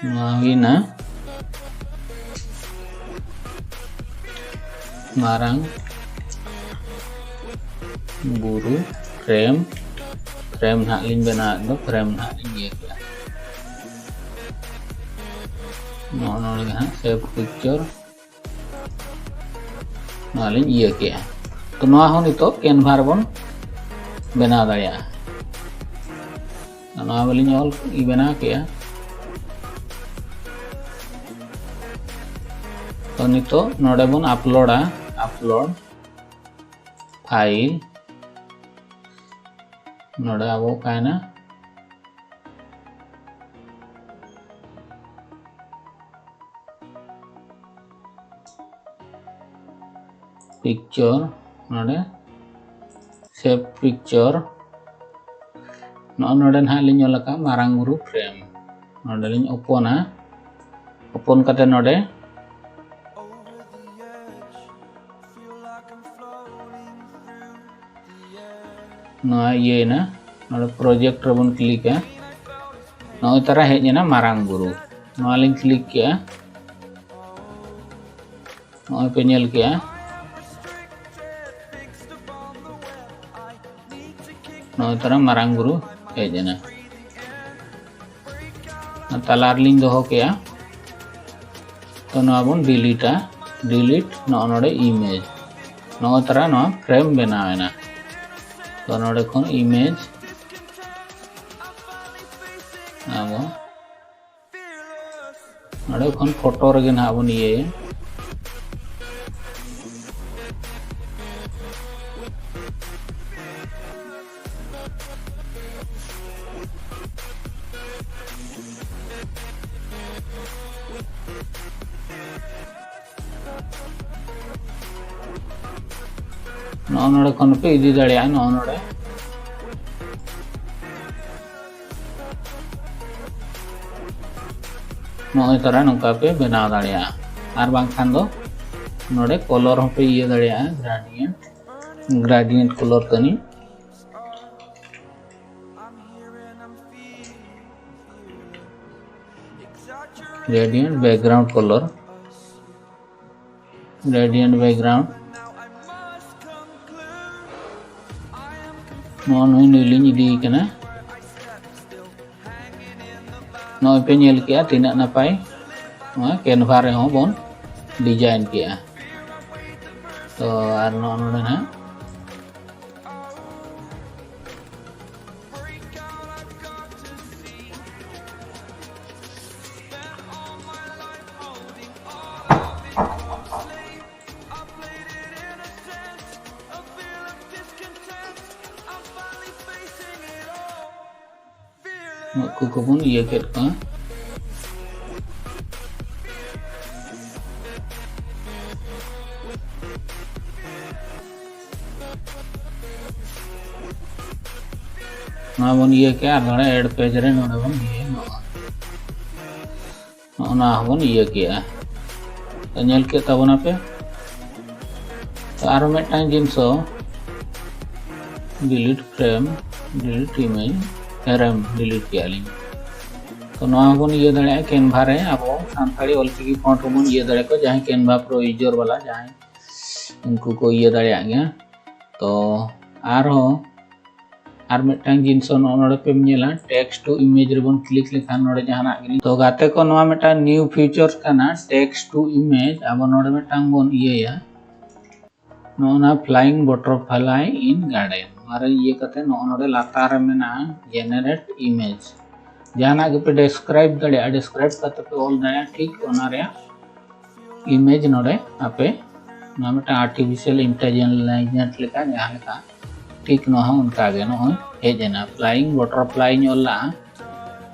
ᱱᱚᱣᱟ ᱦᱩᱭᱱᱟ ᱢᱟᱨᱟᱝ ᱵᱩᱨᱩ ᱯᱷᱨᱮᱢ᱾ ᱯᱷᱨᱮᱢ ᱱᱟᱦᱟᱜ ᱞᱤᱧ ᱵᱮᱱᱟᱣᱮᱫ ᱫᱚ, ᱯᱷᱨᱮᱢ ᱱᱟᱦᱟᱜ ᱞᱤᱧ ᱤᱭᱟᱹ ᱠᱮᱜᱼᱟ᱾ ᱱᱚᱜᱼᱚ ᱱᱚᱰᱮ ᱜᱮ ᱦᱟᱸᱜ ᱥᱮᱵᱷ ᱯᱤᱠᱪᱚᱨ᱾ ᱱᱚᱣᱟ ᱞᱤᱧ ᱤᱭᱟᱹ ᱠᱮᱜᱼᱟ᱾ ᱛᱚ ᱱᱚᱣᱟ ᱦᱚᱸ ᱱᱤᱛᱚᱜ ᱠᱮᱱᱵᱷᱟ ᱨᱮᱵᱚᱱ ᱵᱮᱱᱟᱣ ᱫᱟᱲᱮᱭᱟᱜᱼᱟ᱾ ᱱᱚᱣᱟ ᱵᱟᱹᱞᱤᱧ ᱚᱞ ᱵᱮᱱᱟᱣ ᱠᱮᱜᱼᱟ᱾ ᱛᱚ ᱱᱤᱛᱚᱜ ᱱᱚᱰᱮ ᱵᱚᱱ ᱟᱯᱞᱳᱰᱟ, ᱟᱯᱞᱳᱰ ᱯᱷᱟᱭᱤᱞ᱾ ᱱᱚᱰᱮ ᱟᱵᱚ ᱚᱠᱟᱭᱮᱱᱟ? ᱯᱤᱠᱪᱚᱨ, ᱱᱚᱰᱮ ᱥᱮᱵᱷ ᱯᱤᱠᱪᱚᱨ᱾ ᱱᱚᱜᱼᱚ ᱱᱚᱰᱮ ᱱᱟᱦᱟᱜ ᱞᱤᱧ ᱚᱞ ᱟᱠᱟᱫ ᱢᱟᱨᱟᱝ ᱵᱩᱨᱩ ᱯᱷᱨᱮᱢ᱾ ᱱᱚᱰᱮ ᱞᱤᱧ ᱳᱯᱚᱱᱟ᱾ ᱳᱯᱚᱱ ᱠᱟᱛᱮ ᱱᱚᱰᱮ ᱱᱚᱣᱟ ᱤᱭᱟᱹᱭᱮᱱᱟ, ᱱᱚᱰᱮ ᱯᱨᱚᱡᱮᱠᱴ ᱨᱮᱵᱚᱱ ᱠᱞᱤᱠᱟ᱾ ᱱᱚᱜᱼᱚᱭ ᱛᱟᱨᱟ ᱦᱮᱡ ᱮᱱᱟ ᱢᱟᱨᱟᱝ ᱵᱩᱨᱩ᱾ ᱱᱚᱣᱟ ᱞᱤᱧ ᱠᱞᱤᱠ ᱠᱮᱜᱼᱟ᱾ ᱱᱚᱜᱼᱚᱭ ᱯᱮ ᱧᱮᱞ ᱠᱮᱜᱼᱟ, ᱱᱚᱜᱼᱚᱭ ᱛᱟᱨᱟ ᱢᱟᱨᱟᱝ ᱵᱩᱨᱩ ᱦᱮᱡ ᱮᱱᱟ᱾ ᱛᱟᱞᱟ ᱨᱮᱞᱤᱧ ᱫᱚᱦᱚ ᱠᱮᱜᱼᱟ᱾ ᱛᱚ ᱱᱚᱣᱟ ᱵᱚᱱ ᱰᱤᱞᱤᱴᱟ, ᱰᱤᱞᱤᱴ ᱱᱚᱜᱼᱚ ᱱᱚᱰᱮ ᱤᱢᱮᱡᱽ᱾ ᱱᱚᱜᱼᱚᱭ ᱛᱟᱨᱟ ᱱᱚᱣᱟ ᱯᱷᱨᱮᱢ ᱵᱮᱱᱟᱣ ᱮᱱᱟ᱾ ᱛᱚ ᱱᱚᱰᱮ ᱠᱷᱚᱱ ᱤᱢᱮᱡᱽ ᱟᱵᱚ ᱱᱚᱰᱮ ᱠᱷᱚᱱ ᱯᱷᱳᱴᱳ ᱨᱮᱜᱮ ᱱᱟᱦᱟᱜ ᱵᱚᱱ ᱤᱭᱟᱹᱭᱟ᱾ ᱱᱚᱜᱼᱚ ᱱᱚᱰᱮ ᱠᱷᱚᱱ ᱯᱮ ᱤᱫᱤ ᱫᱟᱲᱮᱭᱟᱜᱼᱟ, ᱱᱚᱜᱼᱚ ᱱᱚᱰᱮ᱾ ᱱᱚᱜᱼᱚᱭ ᱛᱟᱨᱟ ᱱᱚᱝᱠᱟ ᱯᱮ ᱵᱮᱱᱟᱣ ᱫᱟᱲᱮᱭᱟᱜᱼᱟ᱾ ᱟᱨ ᱵᱟᱝᱠᱷᱟᱱ ᱫᱚ ᱱᱚᱰᱮ ᱠᱚᱞᱚᱨ ᱦᱚᱸᱯᱮ ᱤᱭᱟᱹ ᱫᱟᱲᱮᱭᱟᱜᱼᱟ, ᱜᱨᱟᱰᱤᱭᱮᱱᱴ, ᱜᱨᱟᱰᱤᱭᱮᱱᱴ ᱠᱚᱞᱚᱨ ᱛᱟᱹᱱᱤᱡ᱾ Gradient background colour, gradient background. ᱱᱚᱜᱼᱚ ᱱᱩᱭ, ᱱᱩᱭ ᱞᱤᱧ ᱤᱫᱤᱭᱮ ᱠᱟᱱᱟ᱾ ᱱᱚᱜᱼᱚᱭ ᱯᱮ ᱧᱮᱞ ᱠᱮᱜᱼᱟ ᱛᱤᱱᱟᱹᱜ ᱱᱟᱯᱟᱭ ᱱᱚᱣᱟ ᱠᱮᱱᱵᱷᱟ ᱨᱮᱦᱚᱸ ᱵᱚᱱ ᱰᱤᱡᱟᱭᱤᱱ ᱠᱮᱜᱼᱟ᱾ ᱛᱚ ᱟᱨ ᱱᱚᱜᱼᱚ ᱱᱚᱰᱮ ᱱᱟᱦᱟᱜ ᱩᱱᱠᱩ ᱠᱚᱵᱚᱱ ᱤᱭᱟᱹ ᱠᱮᱫ ᱠᱚᱣᱟ᱾ ᱱᱚᱣᱟ ᱵᱚᱱ ᱤᱭᱟᱹ ᱠᱮᱜᱼᱟ ᱟᱨ ᱱᱚᱰᱮ add page ᱨᱮ ᱱᱚᱰᱮ ᱵᱚᱱ ᱤᱭᱟᱹ ᱱᱚᱜᱼᱟ᱾ ᱱᱚᱜᱼᱚ ᱱᱚᱣᱟ ᱦᱚᱸᱵᱚᱱ ᱤᱭᱟᱹ ᱠᱮᱜᱼᱟ᱾ ᱛᱚ ᱧᱮᱞ ᱠᱮᱫ ᱛᱟᱵᱚᱱᱟᱯᱮ᱾ ᱛᱚ ᱟᱨᱚ ᱢᱤᱫᱴᱟᱝ ᱡᱤᱱᱤᱥ ᱦᱚᱸ delete frame, delete image, frame delete ᱠᱮᱜᱼᱟ ᱞᱤᱧ᱾ ᱛᱚ ᱱᱚᱣᱟ ᱦᱚᱸᱵᱚᱱ ᱤᱭᱟᱹ ᱫᱟᱲᱮᱭᱟᱜᱼᱟ Canva ᱨᱮ, ᱟᱵᱚ ᱥᱟᱱᱛᱟᱲᱤ ᱚᱞᱪᱤᱠᱤ font ᱦᱚᱸᱵᱚᱱ ᱤᱭᱟᱹ ᱫᱟᱲᱮᱭᱟᱠᱚᱣᱟ᱾ ᱡᱟᱦᱟᱸᱭ Canva Pro user ᱵᱟᱞᱟ ᱡᱟᱦᱟᱸᱭ, ᱩᱱᱠᱩ ᱠᱚ ᱤᱭᱟᱹ ᱫᱟᱲᱮᱭᱟᱜ ᱜᱮᱭᱟ᱾ ᱛᱚ ᱟᱨᱦᱚᱸ ᱟᱨ ᱢᱤᱫᱴᱟᱝ ᱡᱤᱱᱤᱥ ᱱᱚᱜᱼᱚ ᱱᱚᱰᱮ ᱯᱮ ᱧᱮᱞᱟ, text to image ᱨᱮᱵᱚᱱ click ᱞᱮᱠᱷᱟᱱ ᱱᱚᱰᱮ ᱡᱟᱦᱟᱱᱟᱜ ᱜᱮ᱾ ᱛᱚ ᱜᱟᱛᱮ ᱠᱚ, ᱱᱚᱣᱟ ᱢᱤᱫᱴᱟᱝ new features ᱠᱟᱱᱟ, text to image᱾ ᱟᱵᱚ ᱱᱚᱰᱮ ᱢᱤᱫᱴᱟᱝ ᱵᱚᱱ ᱤᱭᱟᱹᱭᱟ, ᱱᱚᱜᱼᱚ ᱱᱟ flying butterfly in garden᱾ ᱱᱚᱣᱟ ᱨᱮ ᱤᱭᱟᱹ ᱠᱟᱛᱮ ᱱᱚᱜᱼᱚ ᱱᱚᱰᱮ ᱞᱟᱛᱟᱨ ᱨᱮ ᱢᱮᱱᱟᱜᱼᱟ generate image᱾ ᱡᱟᱦᱟᱱᱟᱜ ᱜᱮᱯᱮ describe ᱫᱟᱲᱮᱭᱟᱜᱼᱟ, describe ᱠᱟᱛᱮ ᱯᱮ ᱚᱞ ᱫᱟᱲᱮᱭᱟᱜᱼᱟ ᱴᱷᱤᱠ ᱚᱱᱟ ᱨᱮᱭᱟᱜ image ᱱᱚᱰᱮ ᱟᱯᱮ ᱱᱚᱣᱟ ᱢᱤᱫᱴᱟᱝ artificial intelligence ᱞᱮᱠᱟ ᱡᱟᱦᱟᱸ ᱞᱮᱠᱟ ᱴᱷᱤᱠ ᱱᱚᱣᱟ ᱦᱚᱸ ᱚᱱᱠᱟ ᱜᱮ ᱱᱚᱜᱼᱚᱭ ᱦᱮᱡ ᱮᱱᱟ᱾ flying butterfly ᱤᱧ ᱚᱞ ᱞᱟᱜᱼᱟ,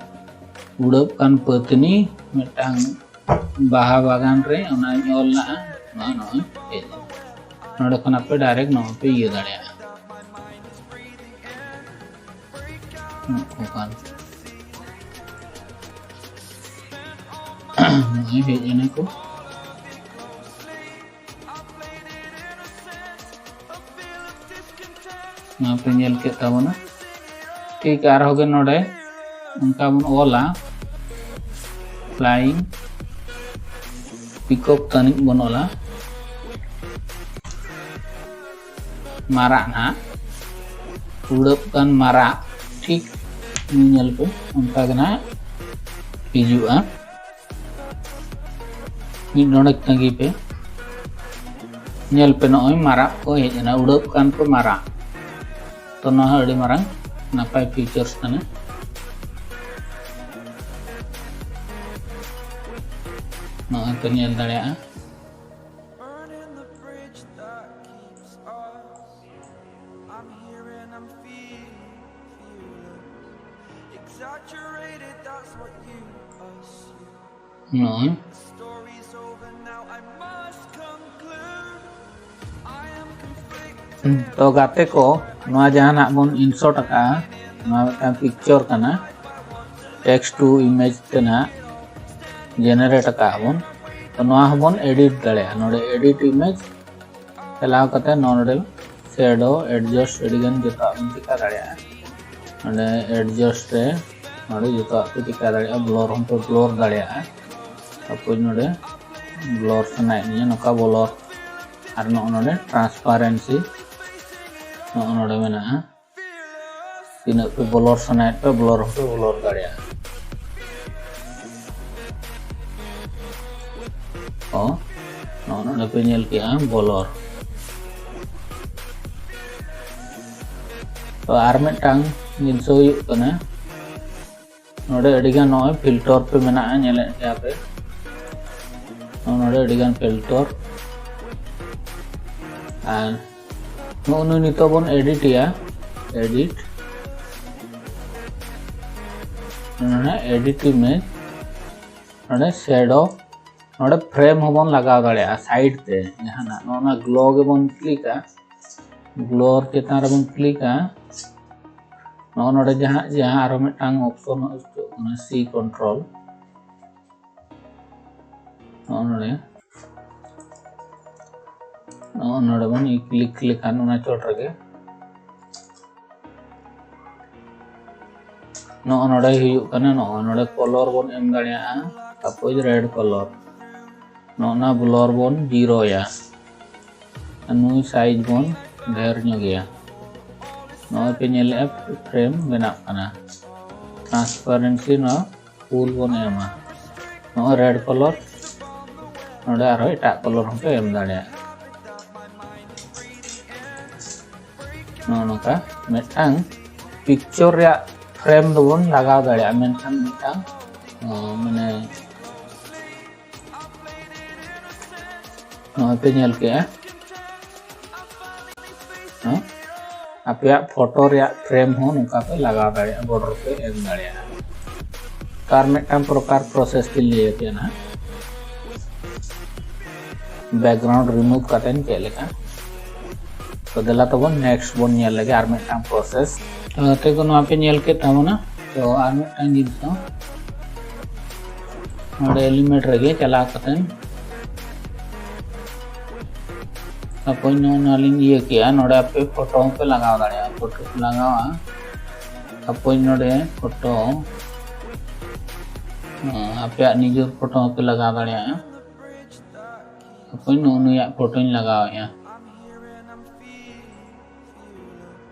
ᱩᱰᱟᱹᱜ ᱠᱟᱱ ᱯᱟᱹᱛᱱᱤ ᱢᱤᱫᱴᱟᱝ ᱵᱟᱦᱟ ᱵᱟᱜᱟᱱ ᱨᱮ ᱚᱱᱟᱧ ᱚᱞ ᱞᱟᱜᱼᱟ᱾ ᱱᱚᱣᱟ ᱱᱚᱜᱼᱚᱭ ᱦᱮᱡ ᱮᱱᱟ᱾ ᱱᱚᱰᱮ ᱠᱷᱚᱱ ᱟᱯᱮ direct ᱱᱚᱣᱟ ᱯᱮ ᱤᱭᱟᱹ ᱫᱟᱲᱮᱭᱟᱜᱼᱟ᱾ ᱱᱚᱜᱼᱚ ᱠᱟᱱ᱾ ᱱᱚᱜᱼᱚᱭ ᱦᱮᱡ ᱮᱱᱟ ᱠᱚ᱾ ᱱᱚᱣᱟ ᱯᱮ ᱧᱮᱞ ᱠᱮᱫ ᱛᱟᱵᱚᱱᱟ᱾ ᱴᱷᱤᱠ ᱟᱨᱦᱚᱸ ᱜᱮ ᱱᱚᱰᱮ ᱚᱱᱠᱟ ᱵᱚᱱ ᱚᱞᱟ, flying peacock ᱛᱟᱹᱱᱤᱡ ᱵᱚᱱ ᱚᱞᱟ᱾ ᱢᱟᱨᱟᱜ ᱱᱟᱦᱟᱜ, ᱩᱰᱟᱹᱜ ᱠᱟᱱ ᱢᱟᱨᱟᱜ, ᱴᱷᱤᱠ ᱧᱮᱞ ᱯᱮ, ᱚᱱᱠᱟ ᱜᱮ ᱱᱟᱦᱟᱜ ᱦᱤᱡᱩᱜᱼᱟ᱾ ᱢᱤᱫ ᱰᱚᱸᱰᱮᱠ ᱛᱟᱺᱜᱤ ᱯᱮ, ᱧᱮᱞ ᱯᱮ, ᱱᱚᱜᱼᱚᱭ ᱢᱟᱨᱟᱜ ᱠᱚ ᱦᱮᱡ ᱮᱱᱟ, ᱩᱰᱟᱹᱜ ᱠᱟᱱ ᱠᱚ ᱢᱟᱨᱟᱜ᱾ ᱛᱚ ᱱᱚᱣᱟ ᱦᱚᱸ ᱟᱹᱰᱤ ᱢᱟᱨᱟᱝ ᱱᱟᱯᱟᱭ features ᱠᱟᱱᱟ, ᱱᱚᱜᱼᱚᱭ ᱯᱮ ᱧᱮᱞ ᱫᱟᱲᱮᱭᱟᱜᱼᱟ᱾ Burning the bridge that keeps us. I'm here and I'm feeling, feeling. Exaggerate ᱱᱚᱜᱼᱚᱭ᱾ ᱛᱚ ᱜᱟᱛᱮ ᱠᱚ, ᱱᱚᱣᱟ ᱡᱟᱦᱟᱸ ᱱᱟᱜ ᱵᱚᱱ insert ᱟᱠᱟᱫᱼᱟ, ᱱᱚᱣᱟ ᱢᱤᱫᱴᱟᱝ picture ᱠᱟᱱᱟ, text to image ᱛᱮ ᱱᱟᱜ generate ᱟᱠᱟᱫ ᱵᱚᱱ᱾ ᱛᱚ ᱱᱚᱣᱟ ᱦᱚᱸᱵᱚᱱ edit ᱫᱟᱲᱮᱭᱟᱜᱼᱟ᱾ ᱱᱚᱰᱮ edit image ᱪᱟᱞᱟᱣ ᱠᱟᱛᱮ ᱱᱚᱰᱮ shadow adjust ᱟᱹᱰᱤᱜᱟᱱ ᱡᱚᱛᱚᱣᱟᱜ ᱵᱚᱱ ᱪᱤᱠᱟ ᱫᱟᱲᱮᱭᱟᱜᱼᱟ᱾ ᱱᱚᱰᱮ adjust ᱨᱮ ᱱᱚᱰᱮ ᱡᱚᱛᱚᱣᱟᱜ ᱯᱮ ᱪᱤᱠᱟ ᱫᱟᱲᱮᱭᱟᱜᱼᱟ, blur ᱦᱚᱸᱯᱮ blur ᱫᱟᱲᱮᱭᱟᱜᱼᱟ᱾ ᱛᱟᱨᱯᱚᱨ ᱱᱚᱰᱮ blur ᱥᱟᱱᱟᱭᱮᱫ ᱞᱤᱧᱟ, ᱱᱚᱝᱠᱟ blur᱾ ᱟᱨ ᱱᱚᱜᱼᱚ ᱱᱚᱰᱮ transparency ᱱᱚᱜᱼᱚ ᱱᱚᱰᱮ ᱢᱮᱱᱟᱜᱼᱟ᱾ ᱛᱤᱱᱟᱹᱜ ᱯᱮ blur ᱥᱟᱱᱟᱭᱮᱫ ᱯᱮ, blur ᱦᱚᱸᱯᱮ blur ᱫᱟᱲᱮᱭᱟᱜᱼᱟ᱾ ᱚ, ᱱᱚᱜᱼᱚ ᱱᱚᱰᱮ ᱯᱮ ᱧᱮᱞ ᱠᱮᱜᱼᱟ blur᱾ ᱛᱚ ᱟᱨ ᱢᱤᱫᱴᱟᱝ ᱡᱤᱱᱤᱥ ᱦᱩᱭᱩᱜ ᱠᱟᱱᱟ, ᱱᱚᱰᱮ ᱟᱹᱰᱤᱜᱟᱱ ᱱᱚᱜᱼᱚᱭ filter ᱯᱮ ᱢᱮᱱᱟᱜᱼᱟ, ᱧᱮᱞᱮᱫ ᱜᱮᱭᱟ ᱯᱮ᱾ ᱱᱚᱜᱼᱚ ᱱᱚᱰᱮ ᱟᱹᱰᱤᱜᱟᱱ filter᱾ ᱟᱨ ᱱᱚᱜᱼᱚ ᱱᱩᱭ ᱱᱤᱛᱚᱜ ᱵᱚᱱ edit ᱮᱭᱟ, edit᱾ ᱱᱚᱰᱮ edit image, ᱱᱚᱰᱮ shadow, ᱱᱚᱰᱮ frame ᱦᱚᱸᱵᱚᱱ ᱞᱟᱜᱟᱣ ᱫᱟᱲᱮᱭᱟᱜᱼᱟ side ᱛᱮ ᱡᱟᱦᱟᱱᱟᱜ᱾ ᱱᱚᱜᱼᱚ ᱱᱚᱣᱟ glow ᱜᱮᱵᱚᱱ clickᱟ, glow ᱪᱮᱛᱟᱱ ᱨᱮᱵᱚᱱ clickᱟ᱾ ᱱᱚᱜᱼᱚ ᱱᱚᱰᱮ ᱡᱟᱦᱟᱸ, ᱡᱟᱦᱟᱸ ᱟᱨᱚ ᱢᱤᱫᱴᱟᱝ option ᱦᱤᱡᱩᱜ ᱠᱟᱱᱟ, C control᱾ ᱱᱚᱜᱼᱚ ᱱᱚᱰᱮ, ᱱᱚᱜᱼᱚ ᱱᱚᱰᱮ ᱵᱚᱱ click ᱞᱮᱠᱷᱟᱱ ᱚᱱᱟ ᱪᱚᱴ ᱨᱮᱜᱮ ᱱᱚᱜᱼᱚ ᱱᱚᱰᱮ ᱦᱩᱭᱩᱜ ᱠᱟᱱᱟ, ᱱᱚᱜᱼᱚ ᱱᱚᱰᱮ color ᱵᱚᱱ ᱮᱢ ᱫᱟᱲᱮᱭᱟᱜᱼᱟ, suppose red color᱾ ᱱᱚᱜᱼᱚ ᱱᱟ blur ᱵᱚᱱ ᱡᱤᱨᱳᱭᱟ᱾ ᱟᱨ ᱱᱩᱭ size ᱵᱚᱱ ᱰᱷᱮᱨ ᱧᱚᱜᱮᱭᱟ᱾ ᱱᱚᱜᱼᱚᱭ ᱯᱮ ᱧᱮᱞᱮᱜᱼᱟ, frame ᱵᱮᱱᱟᱜ ᱠᱟᱱᱟ᱾ Transparency ᱱᱚᱣᱟ full ᱵᱚᱱ ᱮᱢᱟ᱾ ᱱᱚᱜᱼᱚᱭ red color, ᱱᱚᱰᱮ ᱟᱨᱦᱚᱸ ᱮᱴᱟᱜ color ᱦᱚᱸᱯᱮ ᱮᱢ ᱫᱟᱲᱮᱭᱟᱜᱼᱟ᱾ ᱱᱚᱜᱼᱚ ᱱᱚᱝᱠᱟ ᱢᱤᱫᱴᱟᱝ picture ᱨᱮᱭᱟᱜ frame ᱫᱚᱵᱚᱱ ᱞᱟᱜᱟᱣ ᱫᱟᱲᱮᱭᱟᱜᱼᱟ, ᱢᱮᱱᱠᱷᱟᱱ ᱢᱤᱫᱴᱟᱝ, ᱚ, ᱢᱟᱱᱮ ᱱᱚᱜᱼᱚᱭ ᱯᱮ ᱧᱮᱞ ᱠᱮᱜᱼᱟ, ᱦᱮᱸ? ᱟᱯᱮᱭᱟᱜ photo ᱨᱮᱭᱟᱜ frame ᱦᱚᱸ ᱱᱚᱝᱠᱟ ᱯᱮ ᱞᱟᱜᱟᱣ ᱫᱟᱲᱮᱭᱟᱜᱼᱟ, border ᱯᱮ ᱮᱢ ᱫᱟᱲᱮᱭᱟᱜᱼᱟ᱾ ᱟᱨ ᱢᱤᱫᱴᱟᱝ ᱯᱨᱚᱠᱟᱨ ᱯᱨᱚᱥᱮᱥ ᱛᱤᱧ ᱞᱟᱹᱭ ᱟᱯᱮᱭᱟ ᱱᱟᱦᱟᱜ, ᱵᱮᱠᱜᱨᱟᱣᱩᱱᱰ ᱨᱤᱢᱩᱵᱷ ᱠᱟᱛᱮ ᱪᱮᱫ ᱞᱮᱠᱟ᱾ ᱛᱚ ᱫᱮᱞᱟ ᱛᱟᱵᱚᱱ ᱱᱮᱠᱥᱴ ᱵᱚᱱ ᱧᱮᱞ ᱞᱮᱜᱮ ᱟᱨ ᱢᱤᱫᱴᱟᱝ ᱯᱨᱚᱥᱮᱥ᱾ ᱛᱚ ᱜᱟᱛᱮ ᱠᱚ, ᱱᱚᱣᱟ ᱯᱮ ᱧᱮᱞ ᱠᱮᱫ ᱛᱟᱵᱚᱱᱟ᱾ ᱛᱚ ᱟᱨ ᱢᱤᱫᱴᱟᱝ ᱡᱤᱱᱤᱥ ᱫᱚ ᱱᱚᱰᱮ ᱮᱞᱤᱢᱮᱱᱴ ᱨᱮᱜᱮ ᱪᱟᱞᱟᱣ ᱠᱟᱛᱮ ᱛᱟᱨᱯᱚᱨ ᱱᱚᱜᱼᱚ ᱱᱚᱣᱟ ᱞᱤᱧ ᱤᱭᱟᱹ ᱠᱮᱜᱼᱟ, ᱱᱚᱰᱮ ᱟᱯᱮ ᱯᱷᱳᱴᱳ ᱦᱚᱸᱯᱮ ᱞᱟᱜᱟᱣ ᱫᱟᱲᱮᱭᱟᱜᱼᱟ, ᱯᱷᱳᱴᱳ ᱯᱮ ᱞᱟᱜᱟᱣᱟ᱾ ᱛᱟᱨᱯᱚᱨ ᱱᱚᱰᱮ ᱯᱷᱳᱴᱳ, ᱦᱮᱸ, ᱟᱯᱮᱭᱟᱜ ᱱᱤᱡᱮᱨ ᱯᱷᱳᱴᱳ ᱦᱚᱸᱯᱮ ᱞᱟᱜᱟᱣ ᱫᱟᱲᱮᱭᱟᱜᱼᱟ᱾ ᱛᱟᱨᱯᱚᱨ ᱱᱩᱜᱼᱩ ᱱᱩᱭᱟᱜ ᱯᱷᱳᱴᱳᱧ ᱞᱟᱜᱟᱣᱮᱜᱼᱟ,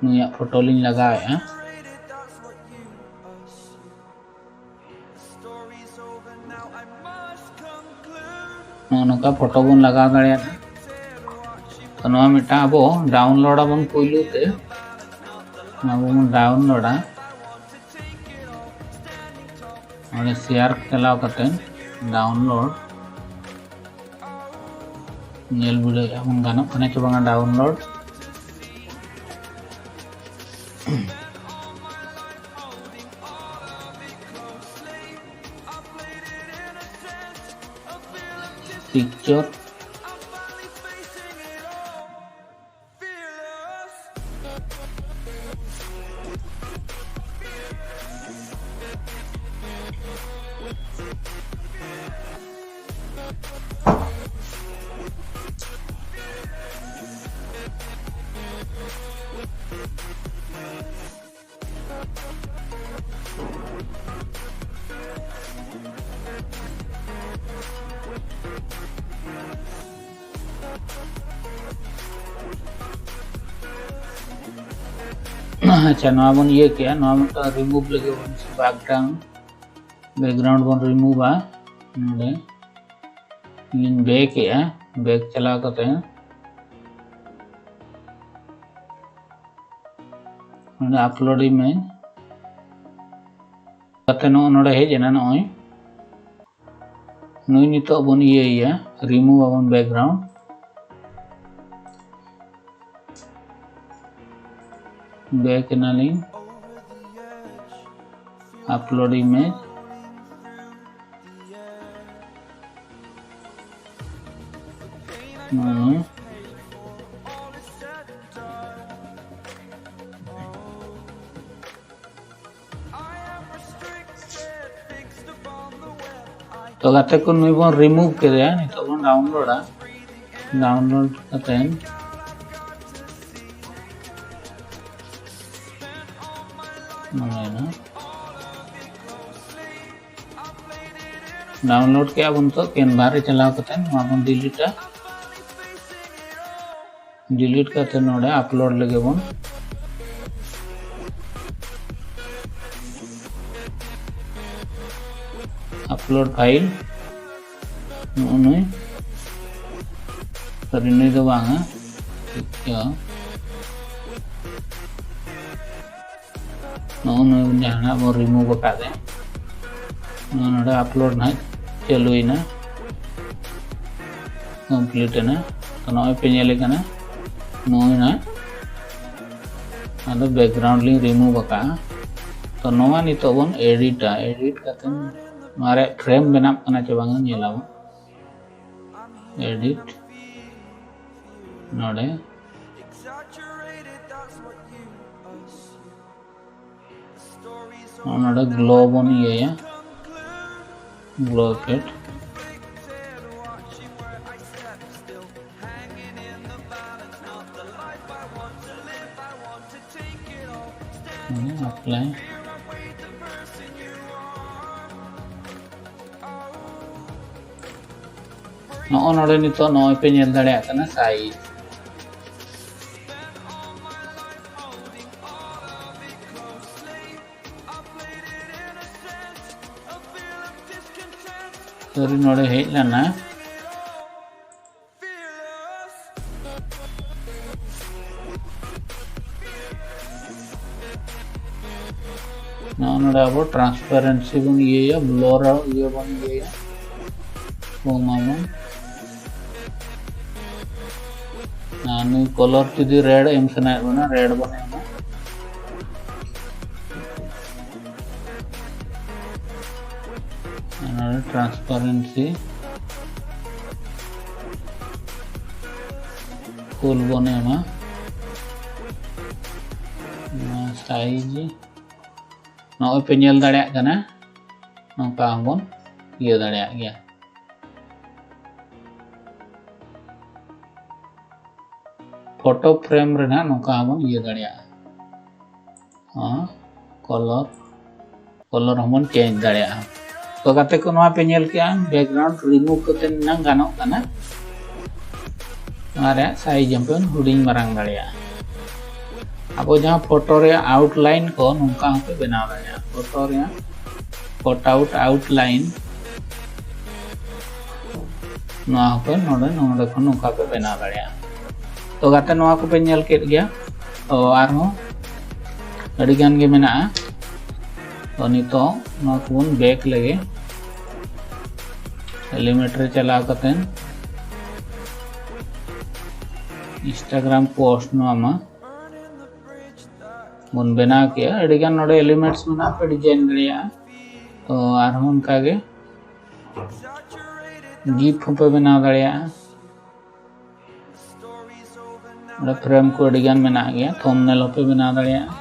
ᱱᱩᱭᱟᱜ ᱯᱷᱳᱴᱳ ᱞᱤᱧ ᱞᱟᱜᱟᱣᱮᱜᱼᱟ᱾ ᱱᱚᱜᱼᱚ ᱱᱚᱝᱠᱟ ᱯᱷᱳᱴᱳ ᱵᱚᱱ ᱞᱟᱜᱟᱣ ᱫᱟᱲᱮᱭᱟᱜᱼᱟ᱾ ᱛᱚ ᱱᱚᱣᱟ ᱢᱤᱫᱴᱟᱝ ᱟᱵᱚ ᱰᱟᱣᱩᱱᱞᱳᱰ ᱟᱵᱚᱱ ᱯᱩᱭᱞᱩ ᱛᱮ, ᱱᱚᱣᱟ ᱵᱚᱱ ᱰᱟᱣᱩᱱᱞᱳᱰᱟ᱾ ᱚᱸᱰᱮ ᱥᱮᱭᱟᱨ ᱪᱟᱞᱟᱣ ᱠᱟᱛᱮ ᱰᱟᱣᱩᱱᱞᱳᱰ ᱧᱮᱞ ᱵᱤᱰᱟᱹᱣᱮᱫᱼᱟ ᱵᱚᱱ ᱜᱟᱱᱚᱜ ᱠᱟᱱᱟ ᱪᱮ ᱵᱟᱝᱟ ᱰᱟᱣᱩᱱᱞᱳᱰ᱾ ᱯᱤᱠᱪᱚᱨ᱾ ᱟᱪᱪᱷᱟ, ᱱᱚᱣᱟ ᱵᱚᱱ ᱤᱭᱟᱹ ᱠᱮᱜᱼᱟ, ᱱᱚᱣᱟ ᱢᱤᱫᱴᱟᱝ ᱨᱤᱢᱩᱵᱷ ᱞᱟᱹᱜᱤᱫ ᱵᱚᱱ ᱵᱮᱠᱜᱨᱟᱣᱩᱱᱰ, ᱵᱮᱠᱜᱨᱟᱣᱩᱱᱰ ᱵᱚᱱ ᱨᱤᱢᱩᱵᱷᱟ᱾ ᱱᱚᱰᱮ ᱞᱤᱧ ᱵᱮᱠ ᱮᱜᱼᱟ, ᱵᱮᱠ ᱪᱟᱞᱟᱣ ᱠᱟᱛᱮ ᱱᱚᱰᱮ ᱟᱯᱞᱳᱰ ᱤᱢᱮᱡᱽ ᱠᱟᱛᱮ ᱱᱚᱜᱼᱚ ᱱᱚᱰᱮ ᱦᱮᱡ ᱮᱱᱟ᱾ ᱱᱚᱜᱼᱚᱭ ᱱᱩᱭ ᱱᱤᱛᱚᱜ ᱵᱚᱱ ᱤᱭᱟᱹᱭᱮᱭᱟ, ᱨᱤᱢᱩᱵᱷ ᱟᱵᱚᱱ ᱵᱮᱠᱜᱨᱟᱣᱩᱱᱰ᱾ ᱵᱮᱠ ᱮᱱᱟᱞᱤᱧ, ᱟᱯᱞᱳᱰ ᱤᱢᱮᱡᱽ᱾ ᱱᱚᱜᱼᱚᱭ᱾ ᱛᱚ ᱜᱟᱛᱮ ᱠᱚ, ᱱᱩᱭ ᱵᱚᱱ ᱨᱤᱢᱩᱵᱷ ᱠᱮᱫᱮᱭᱟ᱾ ᱱᱤᱛᱚᱜ ᱵᱚᱱ ᱰᱟᱣᱩᱱᱞᱳᱰᱟ᱾ ᱰᱟᱣᱩᱱᱞᱳᱰ ᱠᱟᱛᱮ ᱱᱚᱜᱼᱚᱭ ᱱᱟ ᱰᱟᱣᱩᱱᱞᱳᱰ ᱠᱮᱜᱼᱟ ᱵᱚᱱ᱾ ᱛᱚ ᱠᱮᱱᱵᱷᱟ ᱨᱮ ᱪᱟᱞᱟᱣ ᱠᱟᱛᱮ ᱱᱚᱣᱟ ᱵᱚᱱ ᱰᱤᱞᱤᱴᱟ᱾ ᱰᱤᱞᱤᱴ ᱠᱟᱛᱮ ᱱᱚᱰᱮ ᱟᱯᱞᱳᱰ ᱞᱟᱹᱜᱤᱫ ᱵᱚᱱ ᱟᱯᱞᱳᱰ ᱯᱷᱟᱭᱤᱞ᱾ ᱱᱚᱜᱼᱚ ᱱᱩᱭ, ᱥᱚᱨᱤ, ᱱᱩᱭ ᱫᱚ ᱵᱟᱝᱟ, ᱴᱷᱤᱠ ᱜᱮᱭᱟ᱾ ᱱᱚᱜᱼᱚ ᱱᱩᱭ ᱡᱟᱦᱟᱸ ᱱᱟᱜ ᱵᱚᱱ ᱨᱤᱢᱩᱵᱷ ᱟᱠᱟᱫ ᱮ, ᱱᱚᱜᱼᱚ ᱱᱚᱰᱮ ᱟᱯᱞᱳᱰ ᱱᱟᱦᱟᱜ ᱪᱟᱹᱞᱩᱭᱮᱱᱟ, ᱠᱚᱢᱯᱞᱤᱴ ᱮᱱᱟ᱾ ᱛᱚ ᱱᱚᱜᱼᱚᱭ ᱯᱮ ᱧᱮᱞᱮ ᱠᱟᱱᱟ, ᱱᱚᱜᱼᱚᱭ ᱱᱟᱦᱟᱜ ᱟᱫᱚ ᱵᱮᱠᱜᱨᱟᱣᱩᱱᱰ ᱞᱤᱧ ᱨᱤᱢᱩᱵᱷ ᱟᱠᱟᱫᱼᱟ᱾ ᱛᱚ ᱱᱚᱣᱟ ᱱᱤᱛᱚᱜ ᱵᱚᱱ ᱮᱰᱤᱴᱟ᱾ ᱮᱰᱤᱴ ᱠᱟᱛᱮ ᱱᱚᱣᱟ ᱨᱮᱭᱟᱜ ᱯᱷᱨᱮᱢ ᱵᱮᱱᱟᱜ ᱠᱟᱱᱟ ᱪᱮ ᱵᱟᱝᱟ ᱧᱮᱞᱟᱵᱚᱱ᱾ ᱮᱰᱤᱴ, ᱱᱚᱰᱮ ᱱᱚᱰᱮ ᱜᱞᱳ ᱵᱚᱱ ᱤᱭᱟᱹᱭᱟ, ᱜᱞᱳ ᱤᱯᱷᱮᱠᱴ᱾ ᱟᱯᱞᱟᱭ᱾ ᱱᱚᱜᱼᱚ ᱱᱚᱰᱮ ᱱᱤᱛᱚᱜ ᱱᱚᱜᱼᱚᱭ ᱯᱮ ᱧᱮᱞ ᱫᱟᱲᱮᱭᱟᱜ ᱠᱟᱱᱟ ᱥᱟᱭᱤᱡᱽ᱾ ᱥᱚᱨᱤ, ᱱᱚᱰᱮ ᱦᱮᱡ ᱞᱮᱱᱟ᱾ ᱱᱚᱜᱼᱚ ᱱᱚᱰᱮ ᱟᱵᱚ ᱴᱨᱟᱱᱥᱯᱟᱨᱮᱱᱥᱤ ᱵᱚᱱ ᱤᱭᱟᱹᱭᱟ, ᱵᱞᱚᱨ ᱤᱭᱟᱹ ᱵᱚᱱ ᱤᱭᱟᱹᱭᱟ, ᱠᱚᱢᱟᱵᱚᱱ᱾ ᱟᱨ ᱱᱩᱭ ᱠᱚᱞᱚᱨ ᱡᱩᱫᱤ ᱨᱮᱰ ᱮᱢ ᱥᱟᱱᱟᱭᱮᱫ ᱵᱚᱱᱟ, ᱨᱮᱰ ᱵᱚᱱ ᱮᱢᱟ᱾ ᱟᱨ ᱱᱚᱰᱮ ᱴᱨᱟᱱᱥᱯᱟᱨᱮᱱᱥᱤ full ᱵᱚᱱ ᱮᱢᱟ᱾ ᱱᱚᱣᱟ size ᱱᱚᱜᱼᱚᱭ ᱯᱮ ᱧᱮᱞ ᱫᱟᱲᱮᱭᱟᱜ ᱠᱟᱱᱟ, ᱱᱚᱝᱠᱟ ᱦᱚᱸᱵᱚᱱ ᱤᱭᱟᱹ ᱫᱟᱲᱮᱭᱟᱜ ᱜᱮᱭᱟ᱾ Photo frame ᱨᱮᱱᱟᱜ ᱱᱚᱝᱠᱟ ᱦᱚᱸᱵᱚᱱ ᱤᱭᱟᱹ ᱫᱟᱲᱮᱭᱟᱜᱼᱟ᱾ ᱦᱚᱸ, color, color ᱦᱚᱸᱵᱚᱱ change ᱫᱟᱲᱮᱭᱟᱜᱼᱟ᱾ ᱛᱚ ᱜᱟᱛᱮ ᱠᱚ, ᱱᱚᱣᱟ ᱯᱮ ᱧᱮᱞ ᱠᱮᱜᱼᱟ, background remove ᱠᱟᱛᱮ ᱱᱟᱝ ᱜᱟᱱᱚᱜ ᱠᱟᱱᱟ᱾ ᱱᱚᱣᱟ ᱨᱮᱭᱟᱜ size ᱦᱚᱸᱯᱮ ᱦᱩᱰᱤᱧ ᱢᱟᱨᱟᱝ ᱫᱟᱲᱮᱭᱟᱜᱼᱟ᱾ ᱟᱵᱚ ᱡᱟᱦᱟᱸ photo ᱨᱮᱭᱟᱜ outline ᱠᱚ ᱱᱚᱝᱠᱟ ᱦᱚᱸᱯᱮ ᱵᱮᱱᱟᱣ ᱫᱟᱲᱮᱭᱟᱜᱼᱟ᱾ Photo ᱨᱮᱭᱟᱜ cut out outline ᱱᱚᱣᱟ ᱦᱚᱸᱯᱮ ᱱᱚᱰᱮ, ᱱᱚᱰᱮ ᱠᱷᱚᱱ ᱱᱚᱝᱠᱟ ᱯᱮ ᱵᱮᱱᱟᱣ ᱫᱟᱲᱮᱭᱟᱜᱼᱟ᱾ ᱛᱚ ᱜᱟᱛᱮ, ᱱᱚᱣᱟ ᱠᱚᱯᱮ ᱧᱮᱞ ᱠᱮᱫ ᱜᱮᱭᱟ᱾ ᱛᱚ ᱟᱨᱦᱚᱸ ᱟᱹᱰᱤ ᱜᱟᱱ ᱜᱮ ᱢᱮᱱᱟᱜᱼᱟ᱾ ᱛᱚ ᱱᱤᱛᱚᱜ ᱱᱚᱣᱟ ᱠᱚᱵᱚᱱ back ᱞᱮᱜᱮ, Element ᱨᱮ ᱪᱟᱞᱟᱣ ᱠᱟᱛᱮ Instagram post ᱱᱚᱣᱟ ᱢᱟ ᱵᱚᱱ ᱵᱮᱱᱟᱣ ᱠᱮᱜᱼᱟ᱾ ᱟᱹᱰᱤ ᱜᱟᱱ ᱱᱚᱰᱮ elements ᱢᱮᱱᱟᱜᱼᱟ, ᱯᱮ design ᱫᱟᱲᱮᱭᱟᱜᱼᱟ᱾ ᱛᱚ ᱟᱨᱦᱚᱸ ᱚᱱᱠᱟ ᱜᱮ GIF ᱦᱚᱸᱯᱮ ᱵᱮᱱᱟᱣ ᱫᱟᱲᱮᱭᱟᱜᱼᱟ᱾ ᱱᱚᱰᱮ frame ᱠᱚ ᱟᱹᱰᱤ ᱜᱟᱱ ᱢᱮᱱᱟᱜ ᱜᱮᱭᱟ, thumbnail ᱦᱚᱸᱯᱮ ᱵᱮᱱᱟᱣ ᱫᱟᱲᱮᱭᱟᱜᱼᱟ᱾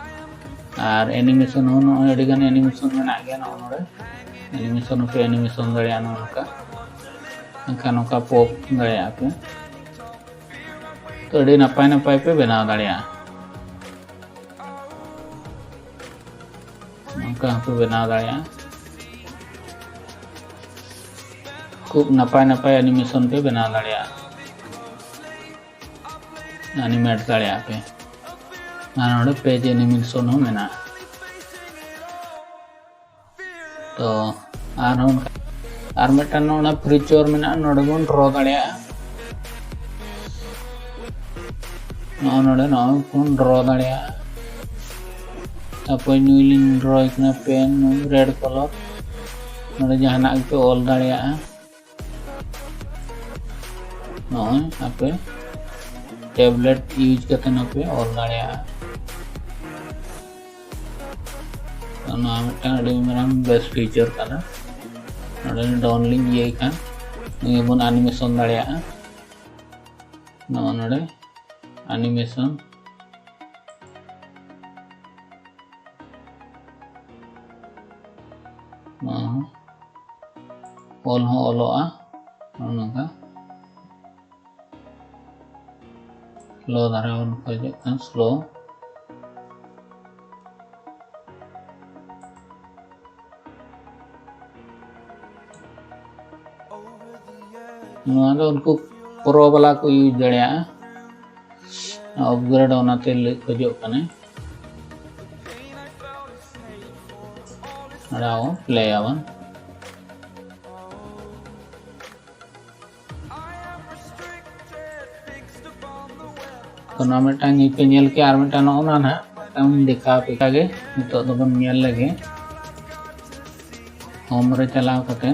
ᱟᱨ animation ᱦᱚᱸ ᱱᱚᱜᱼᱚᱭ ᱟᱹᱰᱤ ᱜᱟᱱ animation ᱢᱮᱱᱟᱜ ᱜᱮᱭᱟ᱾ ᱱᱚᱜᱼᱚ ᱱᱚᱰᱮ animation ᱦᱚᱸᱯᱮ animation ᱫᱟᱲᱮᱭᱟᱜᱼᱟ᱾ ᱱᱚᱜᱼᱚ ᱱᱚᱝᱠᱟ ᱮᱱᱠᱷᱟᱱ ᱱᱚᱝᱠᱟ pop ᱫᱟᱲᱮᱭᱟᱜᱼᱟ ᱯᱮ᱾ ᱛᱚ ᱟᱹᱰᱤ ᱱᱟᱯᱟᱭ ᱱᱟᱯᱟᱭ ᱯᱮ ᱵᱮᱱᱟᱣ ᱫᱟᱲᱮᱭᱟᱜᱼᱟ᱾ ᱱᱚᱝᱠᱟ ᱦᱚᱸᱯᱮ ᱵᱮᱱᱟᱣ ᱫᱟᱲᱮᱭᱟᱜᱼᱟ᱾ ᱠᱷᱩᱵ ᱱᱟᱯᱟᱭ ᱱᱟᱯᱟᱭ animation ᱯᱮ ᱵᱮᱱᱟᱣ ᱫᱟᱲᱮᱭᱟᱜᱼᱟ, animate ᱫᱟᱲᱮᱭᱟᱜᱼᱟ ᱯᱮ᱾ ᱟᱨ ᱱᱚᱰᱮ page animation ᱦᱚᱸ ᱢᱮᱱᱟᱜᱼᱟ᱾ ᱛᱚ ᱟᱨᱦᱚᱸ ᱚᱱᱠᱟ ᱟᱨ ᱢᱤᱫᱴᱟᱝ ᱱᱚᱰᱮ feature ᱢᱮᱱᱟᱜᱼᱟ, ᱱᱚᱰᱮ ᱵᱚᱱ draw ᱫᱟᱲᱮᱭᱟᱜᱼᱟ᱾ ᱱᱚᱜᱼᱚ ᱱᱚᱰᱮ ᱱᱚᱜᱼᱚᱭ ᱵᱚᱱ draw ᱫᱟᱲᱮᱭᱟᱜᱼᱟ᱾ ᱛᱟᱯᱚᱨ ᱱᱩᱭ ᱞᱤᱧ draw ᱮ ᱠᱟᱱᱟ, pen, ᱱᱩᱭ red color, ᱱᱚᱰᱮ ᱡᱟᱦᱟᱱᱟᱜ ᱜᱮᱯᱮ ᱚᱞ ᱫᱟᱲᱮᱭᱟᱜᱼᱟ᱾ ᱱᱚᱜᱼᱚᱭ ᱟᱯᱮ tablet use ᱠᱟᱛᱮ ᱦᱚᱸᱯᱮ ᱚᱞ ᱫᱟᱲᱮᱭᱟᱜᱼᱟ᱾ ᱛᱚ ᱱᱚᱣᱟ ᱢᱤᱫᱴᱟᱝ ᱟᱹᱰᱤ ᱢᱟᱨᱟᱝ best feature ᱠᱟᱱᱟ᱾ ᱱᱚᱰᱮ down ᱞᱤᱧ ᱤᱭᱟᱹᱭ ᱠᱷᱟᱱ ᱱᱤᱭᱟᱹ ᱵᱚᱱ animation ᱫᱟᱲᱮᱭᱟᱜᱼᱟ᱾ ᱱᱚᱜᱼᱚ ᱱᱚᱰᱮ animation, ᱱᱚᱣᱟ ᱦᱚᱸ ᱚᱞ ᱦᱚᱸ ᱚᱞᱚᱜᱼᱟ᱾ ᱱᱚᱜᱼᱚ ᱱᱚᱝᱠᱟ slow ᱫᱷᱟᱨᱟ ᱵᱚᱱ ᱠᱷᱚᱡᱚᱜ ᱠᱟᱱᱟ, slow᱾ ᱱᱚᱣᱟ ᱫᱚ ᱩᱱᱠᱩ pro ᱵᱟᱞᱟ ᱠᱚ use ᱫᱟᱲᱮᱭᱟᱜᱼᱟ᱾ Upgrade ᱚᱱᱟᱛᱮ ᱞᱟᱹᱭ ᱠᱷᱚᱡᱚᱜ ᱠᱟᱱᱟᱭ᱾ ᱟᱨ play ᱟᱵᱚᱱ᱾ ᱛᱚ, ᱱᱚᱣᱟ ᱢᱤᱫᱴᱟᱝ ᱱᱤᱛ ᱯᱮ ᱧᱮᱞ ᱠᱮᱜᱼᱟ, ᱟᱨ ᱢᱤᱫᱴᱟᱝ ᱱᱚᱜᱼᱚ ᱱᱟ ᱱᱟᱦᱟᱜ ᱢᱤᱫᱴᱟᱝ ᱫᱮᱠᱷᱟᱣ ᱟᱯᱮ ᱠᱟᱜᱮ᱾ ᱱᱤᱛᱚᱜ ᱫᱚᱵᱚᱱ ᱧᱮᱞ ᱞᱮᱜᱮ᱾ Home ᱨᱮ ᱪᱟᱞᱟᱣ ᱠᱟᱛᱮ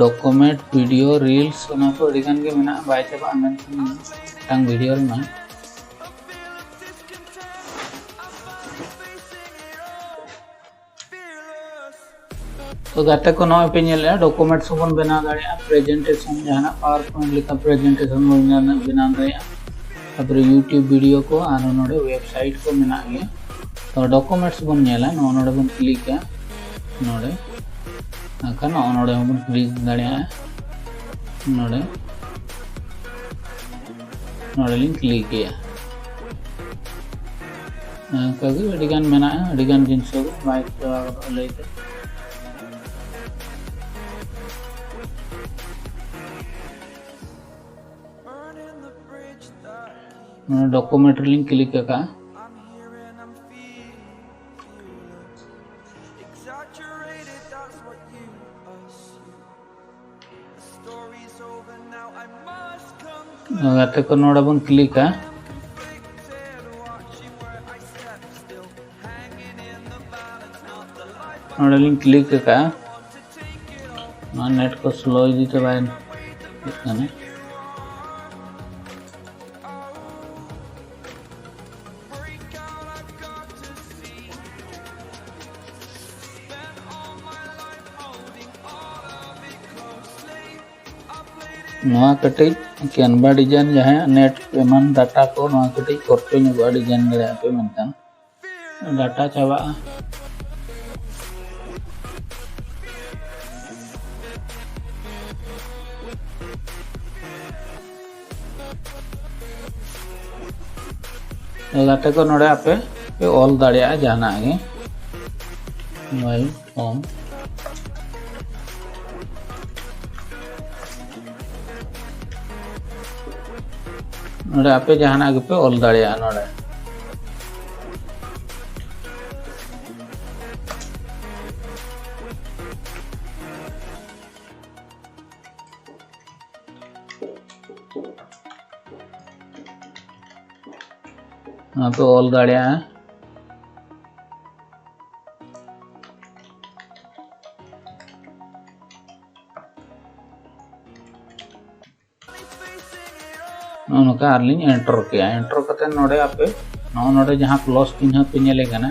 document, video, reels, ᱚᱱᱟ ᱠᱚ ᱟᱹᱰᱤ ᱜᱟᱱ ᱜᱮ ᱢᱮᱱᱟᱜᱼᱟ, ᱵᱟᱭ ᱪᱟᱵᱟᱜᱼᱟ, ᱢᱮᱱᱠᱷᱟᱱ ᱢᱤᱫᱴᱟᱝ video ᱨᱮᱱᱟᱜ ᱛᱚ ᱜᱟᱛᱮ ᱠᱚ, ᱱᱚᱜᱼᱚᱭ ᱯᱮ ᱧᱮᱞᱮᱜᱼᱟ, documents ᱦᱚᱸᱵᱚᱱ ᱵᱮᱱᱟᱣ ᱫᱟᱲᱮᱭᱟᱜᱼᱟ, presentation, ᱡᱟᱦᱟᱱᱟᱜ PowerPoint ᱞᱮᱠᱟ presentation ᱵᱚᱱ ᱵᱮᱱᱟᱣ ᱵᱮᱱᱟᱣ ᱫᱟᱲᱮᱭᱟᱜᱼᱟ, ᱛᱟᱨᱯᱚᱨᱮ YouTube video ᱠᱚ, ᱟᱨ ᱱᱚᱰᱮ website ᱠᱚ ᱢᱮᱱᱟᱜ ᱜᱮᱭᱟ᱾ ᱛᱚ documents ᱵᱚᱱ ᱧᱮᱞᱟ, ᱱᱚᱜᱼᱚ ᱱᱚᱰᱮ ᱵᱚᱱ clickᱟ, ᱱᱚᱰᱮ ᱮᱱᱠᱷᱟᱱ ᱱᱚᱜᱼᱚ ᱱᱚᱰᱮ ᱦᱚᱸᱵᱚᱱ click ᱫᱟᱲᱮᱭᱟᱜᱼᱟ, ᱱᱚᱰᱮ, ᱱᱚᱰᱮ ᱞᱤᱧ clickᱮᱜᱼᱟ᱾ ᱚᱱᱠᱟᱜᱮ ᱟᱹᱰᱤᱜᱟᱱ ᱢᱮᱱᱟᱜᱼᱟ, ᱟᱹᱰᱤᱜᱟᱱ ᱡᱤᱱᱤᱥ ᱠᱚ ᱵᱟᱭ ᱪᱟᱵᱟ ᱜᱚᱫᱚᱜᱼᱟ ᱞᱟᱹᱭᱛᱮ᱾ ᱱᱚᱣᱟ document ᱨᱮᱞᱤᱧ click ᱟᱠᱟᱫᱼᱟ᱾ ᱜᱟᱛᱮ ᱠᱚ, ᱱᱚᱰᱮ ᱵᱚᱱ clickᱟ᱾ ᱱᱚᱰᱮ ᱞᱤᱧ click ᱟᱠᱟᱫᱼᱟ᱾ ᱱᱚᱣᱟ net ᱠᱚ slow ᱤᱫᱤ ᱛᱮ ᱵᱟᱭ ᱦᱩᱭᱩᱜ ᱠᱟᱱᱟ᱾ ᱱᱚᱣᱟ ᱠᱟᱹᱴᱤᱡ Canva design ᱡᱟᱦᱟᱸᱭᱟᱜ net ᱮᱢᱟᱱ data ᱠᱚ, ᱱᱚᱣᱟ ᱠᱟᱹᱴᱤᱡ ᱠᱚᱥᱴᱚ ᱧᱚᱜᱚᱜᱼᱟ design ᱫᱟᱲᱮᱭᱟᱜᱼᱟ ᱯᱮ, ᱢᱮᱱᱠᱷᱟᱱ data ᱪᱟᱵᱟᱜᱼᱟ᱾ ᱜᱟᱛᱮ ᱠᱚ, ᱱᱚᱰᱮ ᱟᱯᱮ ᱯᱮ ᱚᱞ ᱫᱟᱲᱮᱭᱟᱜᱼᱟ ᱡᱟᱦᱟᱱᱟᱜ ᱜᱮ, mobile phone᱾ ᱱᱚᱰᱮ ᱟᱯᱮ ᱡᱟᱦᱟᱱᱟᱜ ᱜᱮᱯᱮ ᱚᱞ ᱫᱟᱲᱮᱭᱟᱜᱼᱟ ᱱᱚᱰᱮ᱾ ᱱᱚᱣᱟ ᱯᱮ ᱚᱞ ᱫᱟᱲᱮᱭᱟᱜᱼᱟ᱾ ᱱᱚᱜᱼᱚ ᱱᱚᱝᱠᱟ ᱟᱨᱞᱤᱧ enter ᱠᱮᱜᱼᱟ᱾ Enter ᱠᱟᱛᱮ ᱱᱚᱰᱮ ᱟᱯᱮ ᱱᱚᱜᱼᱚ ᱱᱚᱰᱮ ᱡᱟᱦᱟᱸ plus ᱪᱤᱱᱦᱟᱹ ᱯᱮ ᱧᱮᱞᱮ ᱠᱟᱱᱟ,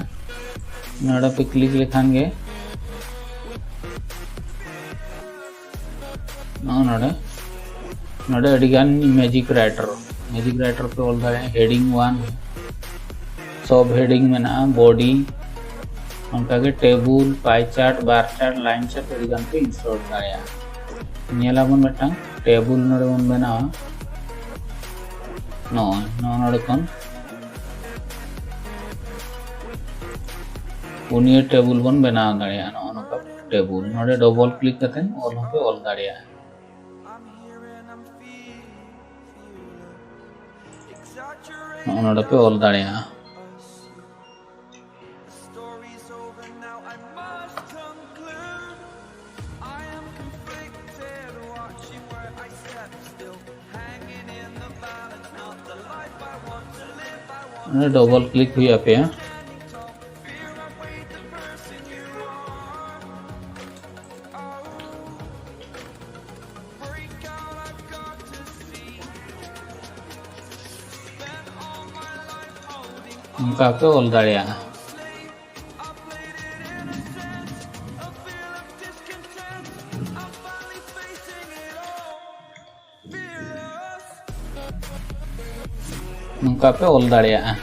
ᱱᱚᱰᱮ ᱯᱮ click ᱞᱮᱠᱷᱟᱱ ᱜᱮ ᱱᱚᱜᱼᱚ ᱱᱚᱰᱮ, ᱱᱚᱰᱮ ᱟᱹᱰᱤᱜᱟᱱ magic writer, magic writer ᱯᱮ ᱚᱞ ᱫᱟᱲᱮᱭᱟᱜᱼᱟ, heading one, sub heading ᱢᱮᱱᱟᱜᱼᱟ, body, ᱚᱱᱠᱟᱜᱮ table, pie chart, bar chart, line chart ᱟᱹᱰᱤᱜᱟᱱ ᱯᱮ insert ᱫᱟᱲᱮᱭᱟᱜᱼᱟ᱾ ᱧᱮᱞᱟᱵᱚᱱ ᱢᱤᱫᱴᱟᱝ table ᱱᱚᱰᱮ ᱵᱚᱱ ᱵᱮᱱᱟᱣᱟ᱾ ᱱᱚᱜᱼᱚᱭ ᱱᱚᱜᱼᱚ ᱱᱚᱰᱮ ᱠᱷᱚᱱ ᱯᱩᱱᱭᱟᱹ table ᱵᱚᱱ ᱵᱮᱱᱟᱣ ᱫᱟᱲᱮᱭᱟᱜᱼᱟ᱾ ᱱᱚᱜᱼᱚ ᱱᱚᱝᱠᱟ table, ᱱᱚᱰᱮ double click ᱠᱟᱛᱮ ᱚᱞ ᱦᱚᱸᱯᱮ ᱚᱞ ᱫᱟᱲᱮᱭᱟᱜᱼᱟ᱾ ᱱᱚᱜᱼᱚ ᱱᱚᱰᱮ ᱯᱮ ᱚᱞ ᱫᱟᱲᱮᱭᱟᱜᱼᱟ᱾ ᱚᱸᱰᱮ double click ᱦᱩᱭ ᱟᱯᱮᱭᱟ᱾ ᱚᱱᱠᱟ ᱯᱮ ᱚᱞ ᱫᱟᱲᱮᱭᱟᱜᱼᱟ᱾ ᱱᱚᱝᱠᱟ ᱯᱮ ᱚᱞ ᱫᱟᱲᱮᱭᱟᱜᱼᱟ᱾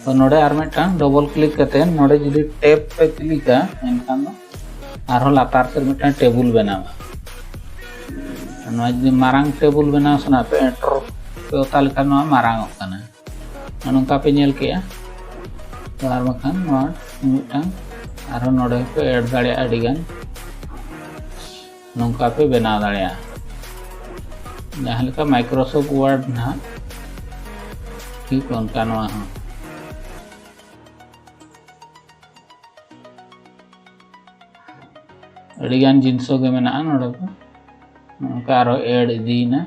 ᱛᱚ ᱱᱚᱰᱮ ᱟᱨ ᱢᱤᱫᱴᱟᱝ ᱰᱚᱵᱚᱞ ᱠᱞᱤᱠ ᱠᱟᱛᱮ ᱱᱚᱰᱮ ᱡᱩᱫᱤ ᱴᱮᱵ ᱯᱮ ᱠᱞᱤᱠᱟ, ᱮᱱᱠᱷᱟᱱ ᱫᱚ ᱟᱨᱦᱚᱸ ᱞᱟᱛᱟᱨ ᱥᱮᱫ ᱢᱤᱫᱴᱟᱝ ᱴᱮᱵᱩᱞ ᱵᱮᱱᱟᱣᱟ᱾ ᱱᱚᱣᱟ ᱡᱩᱫᱤ ᱢᱟᱨᱟᱝ ᱴᱮᱵᱩᱞ ᱵᱮᱱᱟᱣ ᱥᱟᱱᱟ ᱯᱮ, ᱮᱱᱴᱟᱨ ᱯᱮ ᱚᱛᱟ ᱞᱮᱠᱷᱟᱱ ᱱᱚᱣᱟ ᱢᱟᱨᱟᱝ ᱚᱜ ᱠᱟᱱᱟ᱾ ᱱᱚᱜᱼᱚ ᱱᱚᱝᱠᱟ ᱯᱮ ᱧᱮᱞ ᱠᱮᱜᱼᱟ᱾ ᱛᱚ ᱟᱨ ᱵᱟᱝᱠᱷᱟᱱ ᱱᱚᱣᱟ ᱢᱤᱫᱴᱟᱝ ᱟᱨᱦᱚᱸ ᱱᱚᱰᱮ ᱦᱚᱸᱯᱮ ᱮᱰ ᱫᱟᱲᱮᱭᱟᱜᱼᱟ ᱟᱹᱰᱤᱜᱟᱱ᱾ ᱱᱚᱝᱠᱟ ᱯᱮ ᱵᱮᱱᱟᱣ ᱫᱟᱲᱮᱭᱟᱜᱼᱟ᱾ ᱡᱟᱦᱟᱸ ᱞᱮᱠᱟ Microsoft Word ᱱᱟᱦᱟᱜ, ᱴᱷᱤᱠ ᱚᱱᱠᱟ ᱱᱚᱣᱟ ᱦᱚᱸ᱾ ᱟᱹᱰᱤᱜᱟᱱ ᱡᱤᱱᱤᱥ ᱜᱮ ᱢᱮᱱᱟᱜᱼᱟ ᱱᱚᱰᱮ ᱫᱚ᱾ ᱱᱚᱝᱠᱟ ᱟᱨᱦᱚᱸ ᱮᱰ ᱤᱫᱤᱭᱮᱱᱟ᱾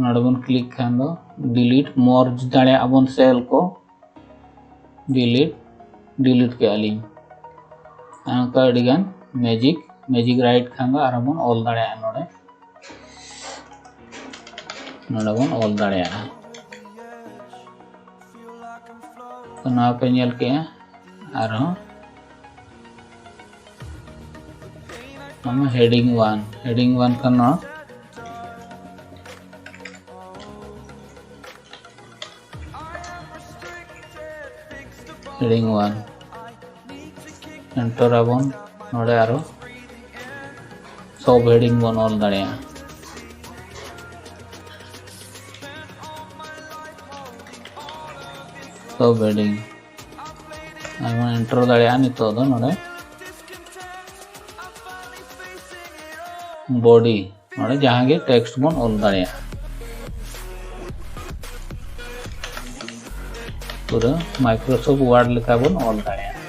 ᱱᱚᱰᱮ ᱵᱚᱱ ᱠᱞᱤᱠ ᱠᱷᱟᱱ ᱫᱚ ᱰᱤᱞᱤᱴ, ᱢᱟᱨᱡᱽ ᱫᱟᱲᱮᱭᱟᱜᱼᱟ ᱵᱚᱱ ᱥᱮᱞ ᱠᱚ᱾ ᱰᱤᱞᱤᱴ, ᱰᱤᱞᱤᱴ ᱠᱮᱜᱼᱟ ᱞᱤᱧ᱾ ᱟᱨ ᱱᱚᱝᱠᱟ ᱟᱹᱰᱤᱜᱟᱱ ᱢᱮᱡᱤᱠ, ᱢᱮᱡᱤᱠ ᱨᱟᱭᱤᱴ ᱠᱷᱟᱱ ᱫᱚ ᱟᱨᱦᱚᱸ ᱵᱚᱱ ᱚᱞ ᱫᱟᱲᱮᱭᱟᱜᱼᱟ ᱱᱚᱰᱮ᱾ ᱱᱚᱰᱮ ᱵᱚᱱ ᱚᱞ ᱫᱟᱲᱮᱭᱟᱜᱼᱟ᱾ ᱛᱚ ᱱᱚᱣᱟ ᱯᱮ ᱧᱮᱞ ᱠᱮᱜᱼᱟ᱾ ᱟᱨᱦᱚᱸ ᱱᱚᱣᱟ heading one, heading one ᱠᱷᱟᱱ ᱱᱚᱣᱟ heading one ᱮᱱᱴᱟᱨ ᱟᱵᱚᱱ᱾ ᱱᱚᱰᱮ ᱟᱨᱚ sub heading ᱵᱚᱱ ᱚᱞ ᱫᱟᱲᱮᱭᱟᱜᱼᱟ᱾ Sub heading ᱟᱨ ᱵᱚᱱ ᱮᱱᱴᱟᱨ ᱫᱟᱲᱮᱭᱟᱜᱼᱟ᱾ ᱱᱤᱛᱚᱜ ᱫᱚ ᱱᱚᱰᱮ body, ᱱᱚᱰᱮ ᱡᱟᱦᱟᱸ ᱜᱮ ᱴᱮᱠᱥᱴ ᱵᱚᱱ ᱚᱞ ᱫᱟᱲᱮᱭᱟᱜᱼᱟ᱾ ᱯᱩᱨᱟᱹ Microsoft Word ᱞᱮᱠᱟ ᱵᱚᱱ ᱚᱞ ᱫᱟᱲᱮᱭᱟᱜᱼᱟ᱾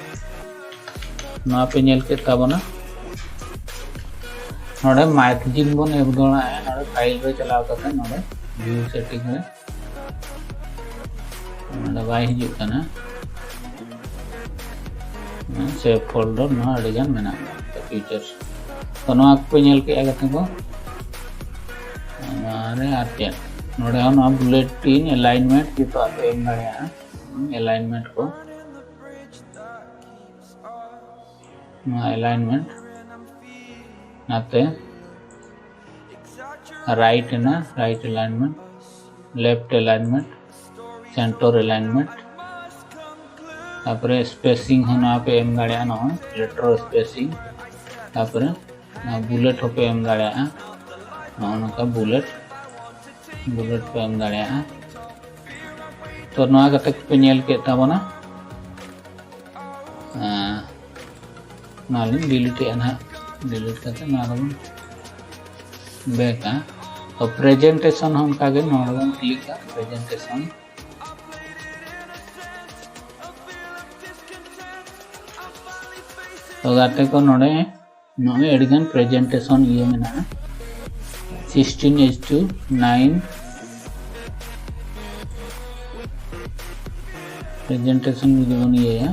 ᱱᱚᱣᱟ ᱯᱮ ᱧᱮᱞ ᱠᱮᱫ ᱛᱟᱵᱚᱱᱟ᱾ ᱱᱚᱰᱮ ᱢᱟᱨᱡᱤᱱ ᱵᱚᱱ ᱮᱢ ᱫᱟᱲᱮᱭᱟᱜᱼᱟ᱾ ᱱᱚᱰᱮ ᱯᱷᱟᱭᱤᱞ ᱨᱮ ᱪᱟᱞᱟᱣ ᱠᱟᱛᱮ ᱱᱚᱰᱮ ᱵᱷᱤᱭᱩ ᱥᱮᱴᱤᱝ ᱨᱮ ᱱᱚᱰᱮ ᱵᱟᱭ ᱦᱤᱡᱩᱜ ᱠᱟᱱᱟ᱾ ᱥᱮᱵᱷ ᱯᱷᱳᱞᱰᱟᱨ ᱱᱚᱣᱟ ᱟᱹᱰᱤᱜᱟᱱ ᱢᱮᱱᱟᱜᱼᱟ, ᱯᱷᱤᱪᱟᱨᱥ᱾ ᱛᱚ ᱱᱚᱣᱟ ᱠᱚᱯᱮ ᱧᱮᱞ ᱠᱮᱜᱼᱟ ᱜᱟᱛᱮ ᱠᱚ᱾ ᱱᱚᱣᱟ ᱨᱮ ᱟᱨ ᱪᱮᱫ, ᱱᱚᱰᱮ ᱦᱚᱸ ᱱᱚᱣᱟ ᱵᱩᱞᱮᱴ ᱴᱤᱱ ᱮᱞᱟᱭᱤᱱᱢᱮᱱᱴ ᱡᱚᱛᱚᱣᱟᱜ ᱯᱮ ᱮᱢ ᱫᱟᱲᱮᱭᱟᱜᱼᱟ᱾ ᱮᱞᱟᱭᱤᱱᱢᱮᱱᱴ ᱠᱚ ᱱᱚᱣᱟ ᱮᱞᱟᱭᱤᱱᱢᱮᱱᱴ ᱱᱟᱛᱮ ᱨᱟᱭᱤᱴ ᱮᱱᱟ, right ᱮᱞᱟᱭᱤᱱᱢᱮᱱᱴ᱾ left alignment, center alignment, ᱛᱟᱯᱚᱨᱮ spacing ᱦᱚᱸ ᱱᱚᱣᱟ ᱯᱮ ᱮᱢ ᱫᱟᱲᱮᱭᱟᱜᱼᱟ, ᱱᱚᱜᱼᱚᱭ letter spacing, ᱛᱟᱯᱚᱨᱮ ᱱᱚᱣᱟ bullet ᱦᱚᱸᱯᱮ ᱮᱢ ᱫᱟᱲᱮᱭᱟᱜᱼᱟ, ᱱᱚᱜᱼᱚ ᱱᱚᱝᱠᱟ bullet, bullet ᱯᱮ ᱮᱢ ᱫᱟᱲᱮᱭᱟᱜᱼᱟ᱾ ᱛᱚ ᱱᱚᱣᱟ ᱠᱟᱛᱮ ᱯᱮ ᱧᱮᱞ ᱠᱮᱫ ᱛᱟᱵᱚᱱᱟ᱾ ᱟᱸ, ᱱᱚᱣᱟ ᱞᱤᱧ delete ᱮᱫᱼᱟ ᱱᱟᱦᱟᱜ᱾ Delete ᱠᱟᱛᱮ ᱱᱚᱣᱟ ᱫᱚᱵᱚᱱ back ᱟ᱾ ᱛᱚ presentation ᱦᱚᱸ ᱚᱱᱠᱟᱜᱮ ᱱᱚᱰᱮ ᱵᱚᱱ click ᱟ, presentation᱾ ᱛᱚ ᱜᱟᱛᱮ ᱠᱚ, ᱱᱚᱰᱮ ᱱᱚᱜᱼᱚᱭ ᱟᱹᱰᱤᱜᱟᱱ presentation ᱤᱭᱟᱹ ᱢᱮᱱᱟᱜᱼᱟ, sixteen is to nine presentation ᱡᱩᱫᱤ ᱵᱚᱱ ᱤᱭᱟᱹᱭᱟ᱾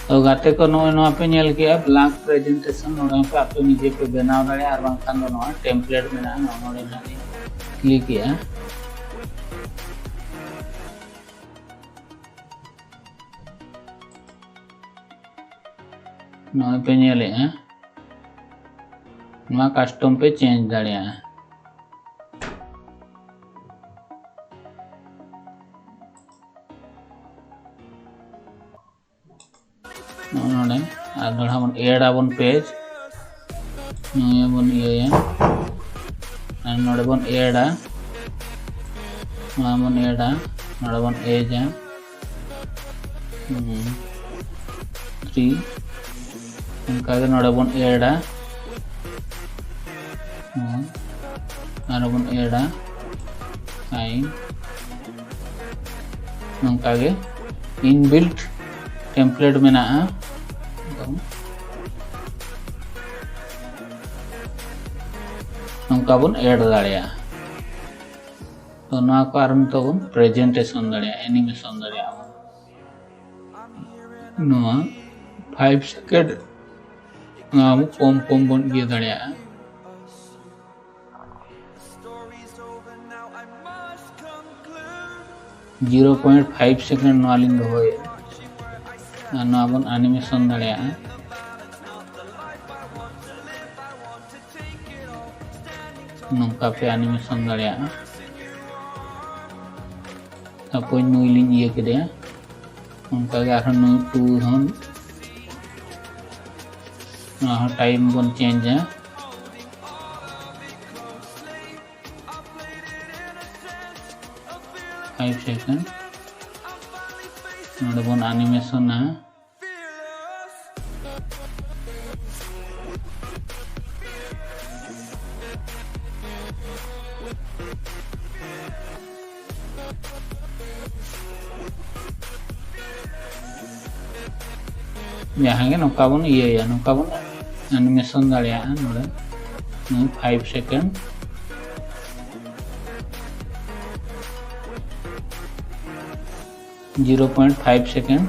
ᱛᱚ ᱜᱟᱛᱮ ᱠᱚ, ᱱᱚᱜᱼᱚᱭ ᱱᱚᱣᱟ ᱯᱮ ᱧᱮᱞ ᱠᱮᱜᱼᱟ, blank presentation᱾ ᱱᱚᱰᱮ ᱦᱚᱸᱯᱮ ᱟᱯᱮ ᱱᱤᱡᱮ ᱯᱮ ᱵᱮᱱᱟᱣ ᱫᱟᱲᱮᱭᱟᱜᱼᱟ, ᱟᱨ ᱵᱟᱝᱠᱷᱟᱱ ᱫᱚ ᱱᱚᱣᱟ template ᱢᱮᱱᱟᱜᱼᱟ, ᱱᱚᱣᱟ ᱱᱚᱰᱮ ᱱᱟᱦᱟᱜ ᱞᱤᱧ click ᱮᱜᱼᱟ᱾ ᱱᱚᱜᱼᱚᱭ ᱯᱮ ᱧᱮᱞᱮᱜᱼᱟ, ᱱᱚᱣᱟ custom ᱯᱮ change ᱫᱟᱲᱮᱭᱟᱜᱼᱟ᱾ ᱱᱚᱜᱼᱚ ᱱᱚᱰᱮ ᱟᱨ ᱫᱚᱦᱲᱟ ᱵᱚᱱ add ᱟᱵᱚᱱ page, ᱱᱚᱣᱟ ᱵᱚᱱ ᱤᱭᱟᱹᱭᱟ, ᱟᱨ ᱱᱚᱰᱮ ᱵᱚᱱ add ᱟ, ᱱᱚᱣᱟ ᱵᱚᱱ add ᱟ, ᱱᱚᱰᱮ ᱵᱚᱱ edge ᱟ, ᱦᱩᱸ, three᱾ ᱚᱱᱠᱟᱜᱮ ᱱᱚᱰᱮ ᱵᱚᱱ add ᱟ, ᱦᱩᱸ, ᱟᱨ ᱵᱚᱱ add ᱟ, fine᱾ ᱱᱚᱝᱠᱟᱜᱮ inbuilt template ᱢᱮᱱᱟᱜᱼᱟ, ᱱᱚᱝᱠᱟ ᱵᱚᱱ add ᱫᱟᱲᱮᱭᱟᱜᱼᱟ᱾ ᱛᱚ ᱱᱚᱣᱟ ᱠᱚ ᱟᱨ ᱱᱤᱛᱚᱜ ᱵᱚᱱ presentation ᱫᱟᱲᱮᱭᱟᱜᱼᱟ, animation ᱫᱟᱲᱮᱭᱟᱜᱼᱟ ᱵᱚᱱ᱾ ᱱᱚᱣᱟ five second ᱱᱚᱣᱟ ᱠᱚᱢ ᱠᱚᱢ ᱵᱚᱱ ᱤᱭᱟᱹ ᱫᱟᱲᱮᱭᱟᱜᱼᱟ᱾ ᱡᱤᱨᱳ ᱯᱚᱭᱮᱱᱴ ᱯᱷᱟᱭᱤᱵᱷ ᱥᱮᱠᱮᱱᱰ ᱱᱚᱣᱟ ᱞᱤᱧ ᱫᱚᱦᱚᱭᱮᱫᱼᱟ᱾ ᱟᱨ ᱱᱚᱣᱟ ᱵᱚᱱ ᱟᱱᱤᱢᱮᱥᱚᱱ ᱫᱟᱲᱮᱭᱟᱜᱼᱟ᱾ ᱱᱚᱝᱠᱟ ᱯᱮ ᱟᱱᱤᱢᱮᱥᱚᱱ ᱫᱟᱲᱮᱭᱟᱜᱼᱟ᱾ ᱛᱟᱨᱯᱚᱨ ᱱᱩᱭ ᱞᱤᱧ ᱤᱭᱟᱹ ᱠᱮᱫᱮᱭᱟ᱾ ᱚᱱᱠᱟᱜᱮ ᱟᱨᱦᱚᱸ ᱱᱩᱭ ᱴᱩ ᱦᱚᱸ, ᱱᱚᱣᱟ ᱦᱚᱸ ᱴᱟᱭᱤᱢ ᱵᱚᱱ ᱪᱮᱧᱡᱟ᱾ Five second. ᱱᱚᱰᱮ ᱵᱚᱱ ᱟᱱᱤᱢᱮᱥᱚᱱᱟ᱾ ᱡᱟᱦᱟᱸ ᱜᱮ ᱱᱚᱝᱠᱟ ᱵᱚᱱ ᱤᱭᱟᱹᱭᱟ, ᱱᱚᱝᱠᱟ ᱵᱚᱱ ᱟᱱᱤᱢᱮᱥᱚᱱ ᱫᱟᱲᱮᱭᱟᱜᱼᱟ᱾ ᱱᱚᱰᱮ five second, zero point five second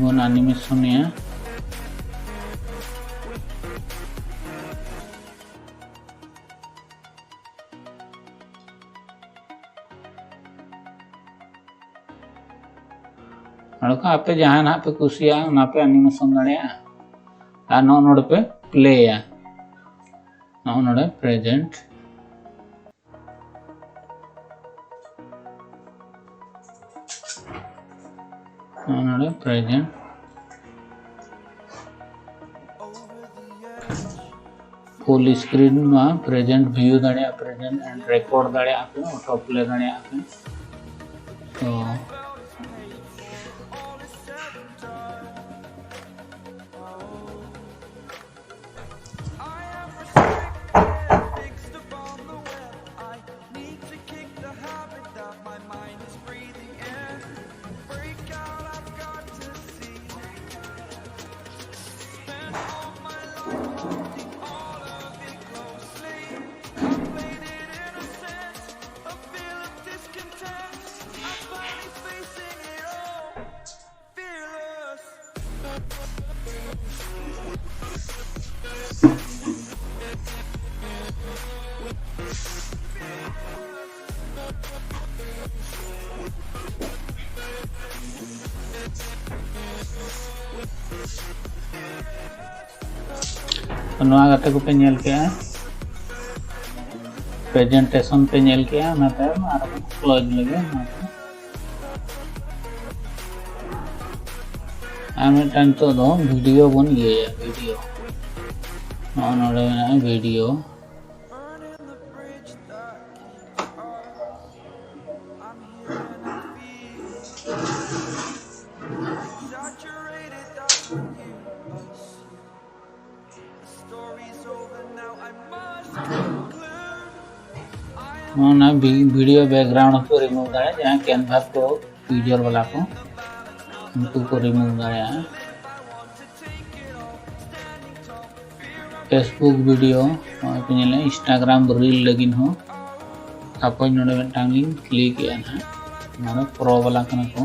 ᱵᱚᱱ ᱟᱱᱤᱢᱮᱥᱚᱱᱮᱭᱟ᱾ ᱱᱚᱰᱮ ᱠᱷᱚᱱ ᱟᱯᱮ ᱡᱟᱦᱟᱸ ᱱᱟᱦᱟᱜ ᱯᱮ ᱠᱩᱥᱤᱭᱟᱜᱼᱟ, ᱚᱱᱟ ᱯᱮ ᱟᱱᱤᱢᱮᱥᱚᱱ ᱫᱟᱲᱮᱭᱟᱜᱼᱟ᱾ ᱟᱨ ᱱᱚᱜᱼᱚ ᱱᱚᱰᱮ ᱯᱮ ᱯᱞᱮᱭᱟ᱾ ᱱᱚᱜᱼᱚ ᱱᱚᱰᱮ ᱯᱨᱮᱡᱮᱱᱴ, ᱱᱚᱜᱼᱚ ᱱᱚᱰᱮ ᱯᱨᱮᱡᱮᱱᱴ᱾ ᱯᱷᱩᱞ ᱥᱠᱨᱤᱱ ᱱᱚᱣᱟ ᱯᱨᱮᱡᱮᱱᱴ ᱵᱷᱤᱭᱩ ᱫᱟᱲᱮᱭᱟᱜᱼᱟ, ᱯᱨᱮᱡᱮᱱᱴ ᱮᱱᱰ ᱨᱮᱠᱚᱨᱰ ᱫᱟᱲᱮᱭᱟᱜᱼᱟ ᱯᱮ, ᱚᱴᱳ ᱯᱞᱮ ᱫᱟᱲᱮᱭᱟᱜᱼᱟ ᱯᱮ᱾ ᱛᱚ ᱱᱚᱣᱟ ᱜᱟᱛᱮ ᱠᱚᱯᱮ ᱧᱮᱞ ᱠᱮᱜᱼᱟ, presentation ᱯᱮ ᱧᱮᱞ ᱠᱮᱜᱼᱟ, ᱚᱱᱟ ᱛᱟᱭᱚᱢ ᱟᱨ ᱵᱚᱱ close ᱞᱮᱜᱮ᱾ ᱚᱱᱟ ᱛᱟᱭᱚᱢ ᱟᱨ ᱢᱤᱫᱴᱟᱝ ᱱᱤᱛᱚᱜ ᱫᱚ video ᱵᱚᱱ ᱤᱭᱟᱹᱭᱟ, video᱾ ᱱᱚᱜᱼᱚ ᱱᱚᱰᱮ ᱢᱮᱱᱟᱜᱼᱟ video᱾ ᱚᱱᱟ video background ᱦᱚᱸᱠᱚ remove ᱫᱟᱲᱮᱭᱟᱜᱼᱟ, ᱡᱟᱦᱟᱸ Canva Pro user ᱵᱟᱞᱟ ᱠᱚ, ᱩᱱᱠᱩ ᱠᱚ remove ᱫᱟᱲᱮᱭᱟᱜᱼᱟ᱾ Facebook video, ᱱᱚᱜᱼᱚᱭ ᱯᱮ ᱧᱮᱞᱟ, Instagram reel ᱞᱟᱹᱜᱤᱫ ᱦᱚᱸ᱾ ᱛᱟᱨᱯᱚᱨ ᱱᱚᱰᱮ ᱢᱤᱫᱴᱟᱝ ᱞᱤᱧ click ᱮᱜᱼᱟ ᱱᱟᱦᱟᱜ, ᱱᱚᱰᱮ pro ᱵᱟᱞᱟ ᱠᱟᱱᱟ ᱠᱚ᱾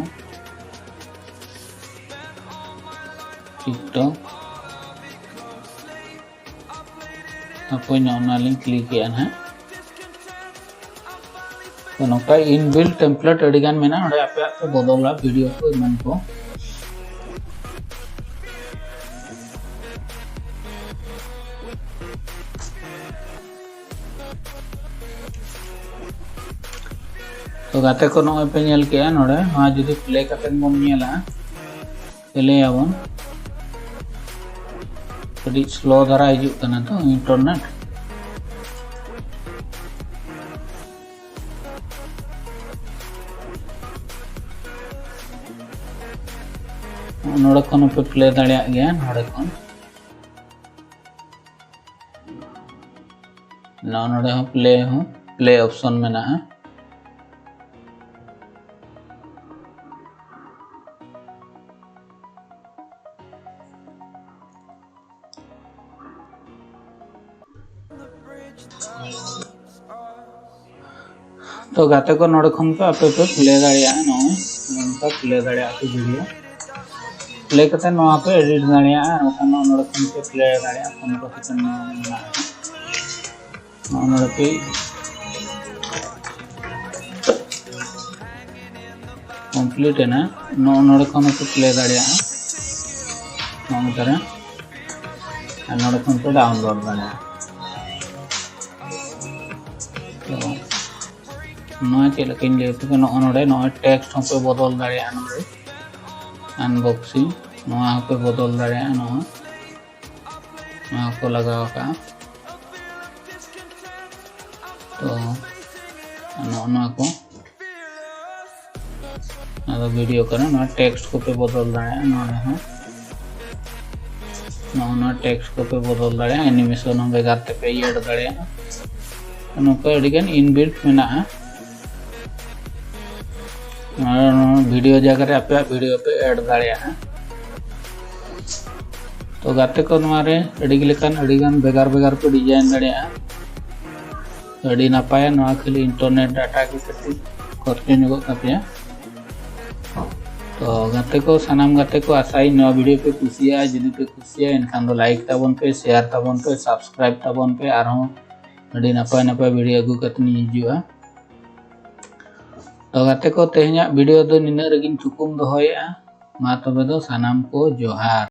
TikTok᱾ ᱦᱟᱯᱳᱭ, ᱱᱚᱜᱼᱚ ᱱᱚᱣᱟ ᱞᱤᱧ click ᱮᱜᱼᱟ ᱱᱟᱦᱟᱜ᱾ ᱛᱚ, ᱱᱚᱝᱠᱟ inbuilt template ᱟᱹᱰᱤ ᱜᱟᱱ ᱢᱮᱱᱟᱜᱼᱟ, ᱚᱸᱰᱮ ᱟᱯᱮᱭᱟᱜ ᱯᱮ ᱵᱚᱫᱚᱞᱟ video ᱠᱚ ᱮᱢᱟᱱ ᱠᱚ᱾ ᱛᱚ, ᱜᱟᱛᱮ ᱠᱚ, ᱱᱚᱜᱼᱚᱭ ᱯᱮ ᱧᱮᱞ ᱠᱮᱜᱼᱟ, ᱱᱚᱰᱮ ᱱᱚᱣᱟ ᱡᱩᱫᱤ play ᱠᱟᱛᱮ ᱵᱚᱱ ᱧᱮᱞᱟ, ᱯᱞᱮᱭᱟᱵᱚᱱ᱾ ᱠᱟᱹᱴᱤᱡ slow ᱫᱷᱟᱨᱟ ᱦᱤᱡᱩᱜ ᱠᱟᱱᱟ ᱛᱚ internet᱾ ᱱᱚᱰᱮ ᱠᱷᱚᱱ ᱦᱚᱸᱯᱮ play ᱫᱟᱲᱮᱭᱟᱜ ᱜᱮᱭᱟ, ᱱᱚᱰᱮ ᱠᱷᱚᱱ᱾ ᱱᱚᱜᱼᱚ ᱱᱚᱰᱮ ᱦᱚᱸ play ᱦᱚᱸ, play option ᱢᱮᱱᱟᱜᱼᱟ᱾ ᱛᱚ ᱜᱟᱛᱮ ᱠᱚ, ᱱᱚᱰᱮ ᱠᱷᱚᱱ ᱯᱮ ᱟᱯᱮ ᱯᱮ play ᱫᱟᱲᱮᱭᱟᱜᱼᱟ, ᱱᱚᱜᱼᱚᱭ ᱱᱚᱝᱠᱟ play ᱫᱟᱲᱮᱭᱟᱜᱼᱟ ᱯᱮ video᱾ Play ᱠᱟᱛᱮ ᱱᱚᱣᱟ ᱯᱮ edit ᱫᱟᱲᱮᱭᱟᱜᱼᱟ, ᱟᱨ ᱵᱟᱠᱷᱟᱱ ᱱᱚᱜᱼᱚ ᱱᱚᱰᱮ ᱠᱷᱚᱱ ᱯᱮ play ᱫᱟᱲᱮᱭᱟᱜᱼᱟ, ᱯᱚᱱᱨᱚ second ᱱᱚᱣᱟ ᱢᱮᱱᱟᱜᱼᱟ᱾ ᱱᱚᱜᱼᱚ ᱱᱚᱰᱮ ᱯᱮ complete ᱮᱱᱟ, ᱱᱚᱜᱼᱚ ᱱᱚᱰᱮ ᱠᱷᱚᱱ ᱦᱚᱸᱯᱮ play ᱫᱟᱲᱮᱭᱟᱜᱼᱟ, ᱱᱚᱜᱼᱚ ᱱᱚᱝᱠᱟ ᱨᱮ᱾ ᱟᱨ ᱱᱚᱰᱮ ᱠᱷᱚᱱ ᱯᱮ ᱰᱟᱣᱩᱱᱞᱳᱰ ᱫᱟᱲᱮᱭᱟᱜᱼᱟ᱾ ᱛᱚ ᱱᱚᱣᱟ ᱪᱮᱫ ᱞᱮᱠᱟᱧ ᱞᱟᱹᱭ ᱟᱯᱮ ᱠᱟᱱᱟ, ᱱᱚᱜᱼᱚ ᱱᱚᱰᱮ ᱱᱚᱜᱼᱚᱭ ᱴᱮᱠᱥᱴ ᱦᱚᱸᱯᱮ ᱵᱚᱫᱚᱞ ᱫᱟᱲᱮᱭᱟᱜᱼᱟ᱾ ᱱᱚᱰᱮ ᱟᱱᱵᱚᱠᱥᱤᱝ, ᱱᱚᱣᱟ ᱦᱚᱸᱯᱮ ᱵᱚᱫᱚᱞ ᱫᱟᱲᱮᱭᱟᱜᱼᱟ᱾ ᱱᱚᱣᱟ ᱱᱚᱣᱟ ᱠᱚ ᱞᱟᱜᱟᱣ ᱟᱠᱟᱫᱼᱟ᱾ ᱛᱚ ᱱᱚᱜᱼᱚ ᱱᱚᱣᱟ ᱠᱚ, ᱟᱫᱚ ᱵᱷᱤᱰᱤᱭᱳ ᱠᱟᱱᱟ, ᱱᱚᱣᱟ ᱴᱮᱠᱥᱴ ᱠᱚᱯᱮ ᱵᱚᱫᱚᱞ ᱫᱟᱲᱮᱭᱟᱜᱼᱟ᱾ ᱱᱚᱰᱮ ᱦᱚᱸ ᱱᱚᱜᱼᱚ ᱱᱚᱣᱟ ᱴᱮᱠᱥᱴ ᱠᱚᱯᱮ ᱵᱚᱫᱚᱞ ᱫᱟᱲᱮᱭᱟᱜᱼᱟ, ᱮᱱᱤᱢᱮᱥᱚᱱ ᱦᱚᱸ ᱵᱷᱮᱜᱟᱨ ᱛᱮᱯᱮ ᱮᱰ ᱫᱟᱲᱮᱭᱟᱜᱼᱟ᱾ ᱱᱚᱝᱠᱟ ᱟᱹᱰᱤᱜᱟᱱ ᱤᱱᱵᱤᱞᱴ ᱢᱮᱱᱟᱜᱼᱟ᱾ ᱟᱨ ᱱᱚᱣᱟ ᱵᱷᱤᱰᱤᱭᱳ ᱡᱟᱭᱜᱟ ᱨᱮ ᱟᱯᱮᱭᱟᱜ ᱵᱷᱤᱰᱤᱭᱳ ᱯᱮ ᱮᱰ ᱫᱟᱲᱮᱭᱟᱜᱼᱟ᱾ ᱛᱚ ᱜᱟᱛᱮ ᱠᱚ, ᱱᱚᱣᱟ ᱨᱮ ᱟᱹᱰᱤ ᱞᱮᱠᱟᱱ, ᱟᱹᱰᱤᱜᱟᱱ ᱵᱷᱮᱜᱟᱨ ᱵᱷᱮᱜᱟᱨ ᱯᱮ ᱰᱤᱡᱟᱭᱤᱱ ᱫᱟᱲᱮᱭᱟᱜᱼᱟ᱾ ᱟᱹᱰᱤ ᱱᱟᱯᱟᱭᱟ, ᱱᱚᱣᱟ ᱠᱷᱟᱹᱞᱤ ᱤᱱᱴᱟᱨᱱᱮᱴ ᱰᱟᱴᱟ ᱜᱮ ᱠᱟᱹᱴᱤᱡ ᱠᱷᱚᱨᱪᱟ ᱧᱚᱜᱚᱜ ᱛᱟᱯᱮᱭᱟ᱾ ᱛᱚ ᱜᱟᱛᱮ ᱠᱚ, ᱥᱟᱱᱟᱢ ᱜᱟᱛᱮ ᱠᱚ, ᱟᱥᱟᱭᱟᱹᱧ ᱱᱚᱣᱟ ᱵᱷᱤᱰᱤᱭᱳ ᱯᱮ ᱠᱩᱥᱤᱭᱟᱜᱼᱟ᱾ ᱡᱩᱫᱤ ᱯᱮ ᱠᱩᱥᱤᱭᱟᱜᱼᱟ, ᱮᱱᱠᱷᱟᱱ ᱫᱚ ᱞᱟᱭᱤᱠ ᱛᱟᱵᱚᱱ ᱯᱮ, ᱥᱮᱭᱟᱨ ᱛᱟᱵᱚᱱ ᱯᱮ, ᱥᱟᱵᱥᱠᱨᱟᱭᱤᱵ ᱛᱟᱵᱚᱱ ᱯᱮ᱾ ᱟᱨᱦᱚᱸ ᱟᱹᱰᱤ ᱱᱟᱯᱟᱭ ᱱᱟᱯᱟᱭ ᱵᱷᱤᱰᱤᱭᱳ ᱟᱹᱜᱩ ᱠᱟᱛᱮ ᱤᱧ ᱦᱤᱡᱩᱜᱼᱟ᱾ ᱛᱚ ᱜᱟᱛᱮ ᱠᱚ, ᱛᱮᱦᱮᱧᱟᱜ ᱵᱷᱤᱰᱤᱭᱳ ᱫᱚ ᱱᱤᱱᱟᱹᱜ ᱨᱮᱜᱮᱧ ᱛᱷᱩᱠᱩᱢ ᱫᱚᱦᱚᱭᱮᱫᱼᱟ᱾ ᱢᱟ ᱛᱚᱵᱮ ᱫᱚ ᱥᱟᱱᱟᱢ ᱠᱚ ᱡᱚᱦᱟᱨ᱾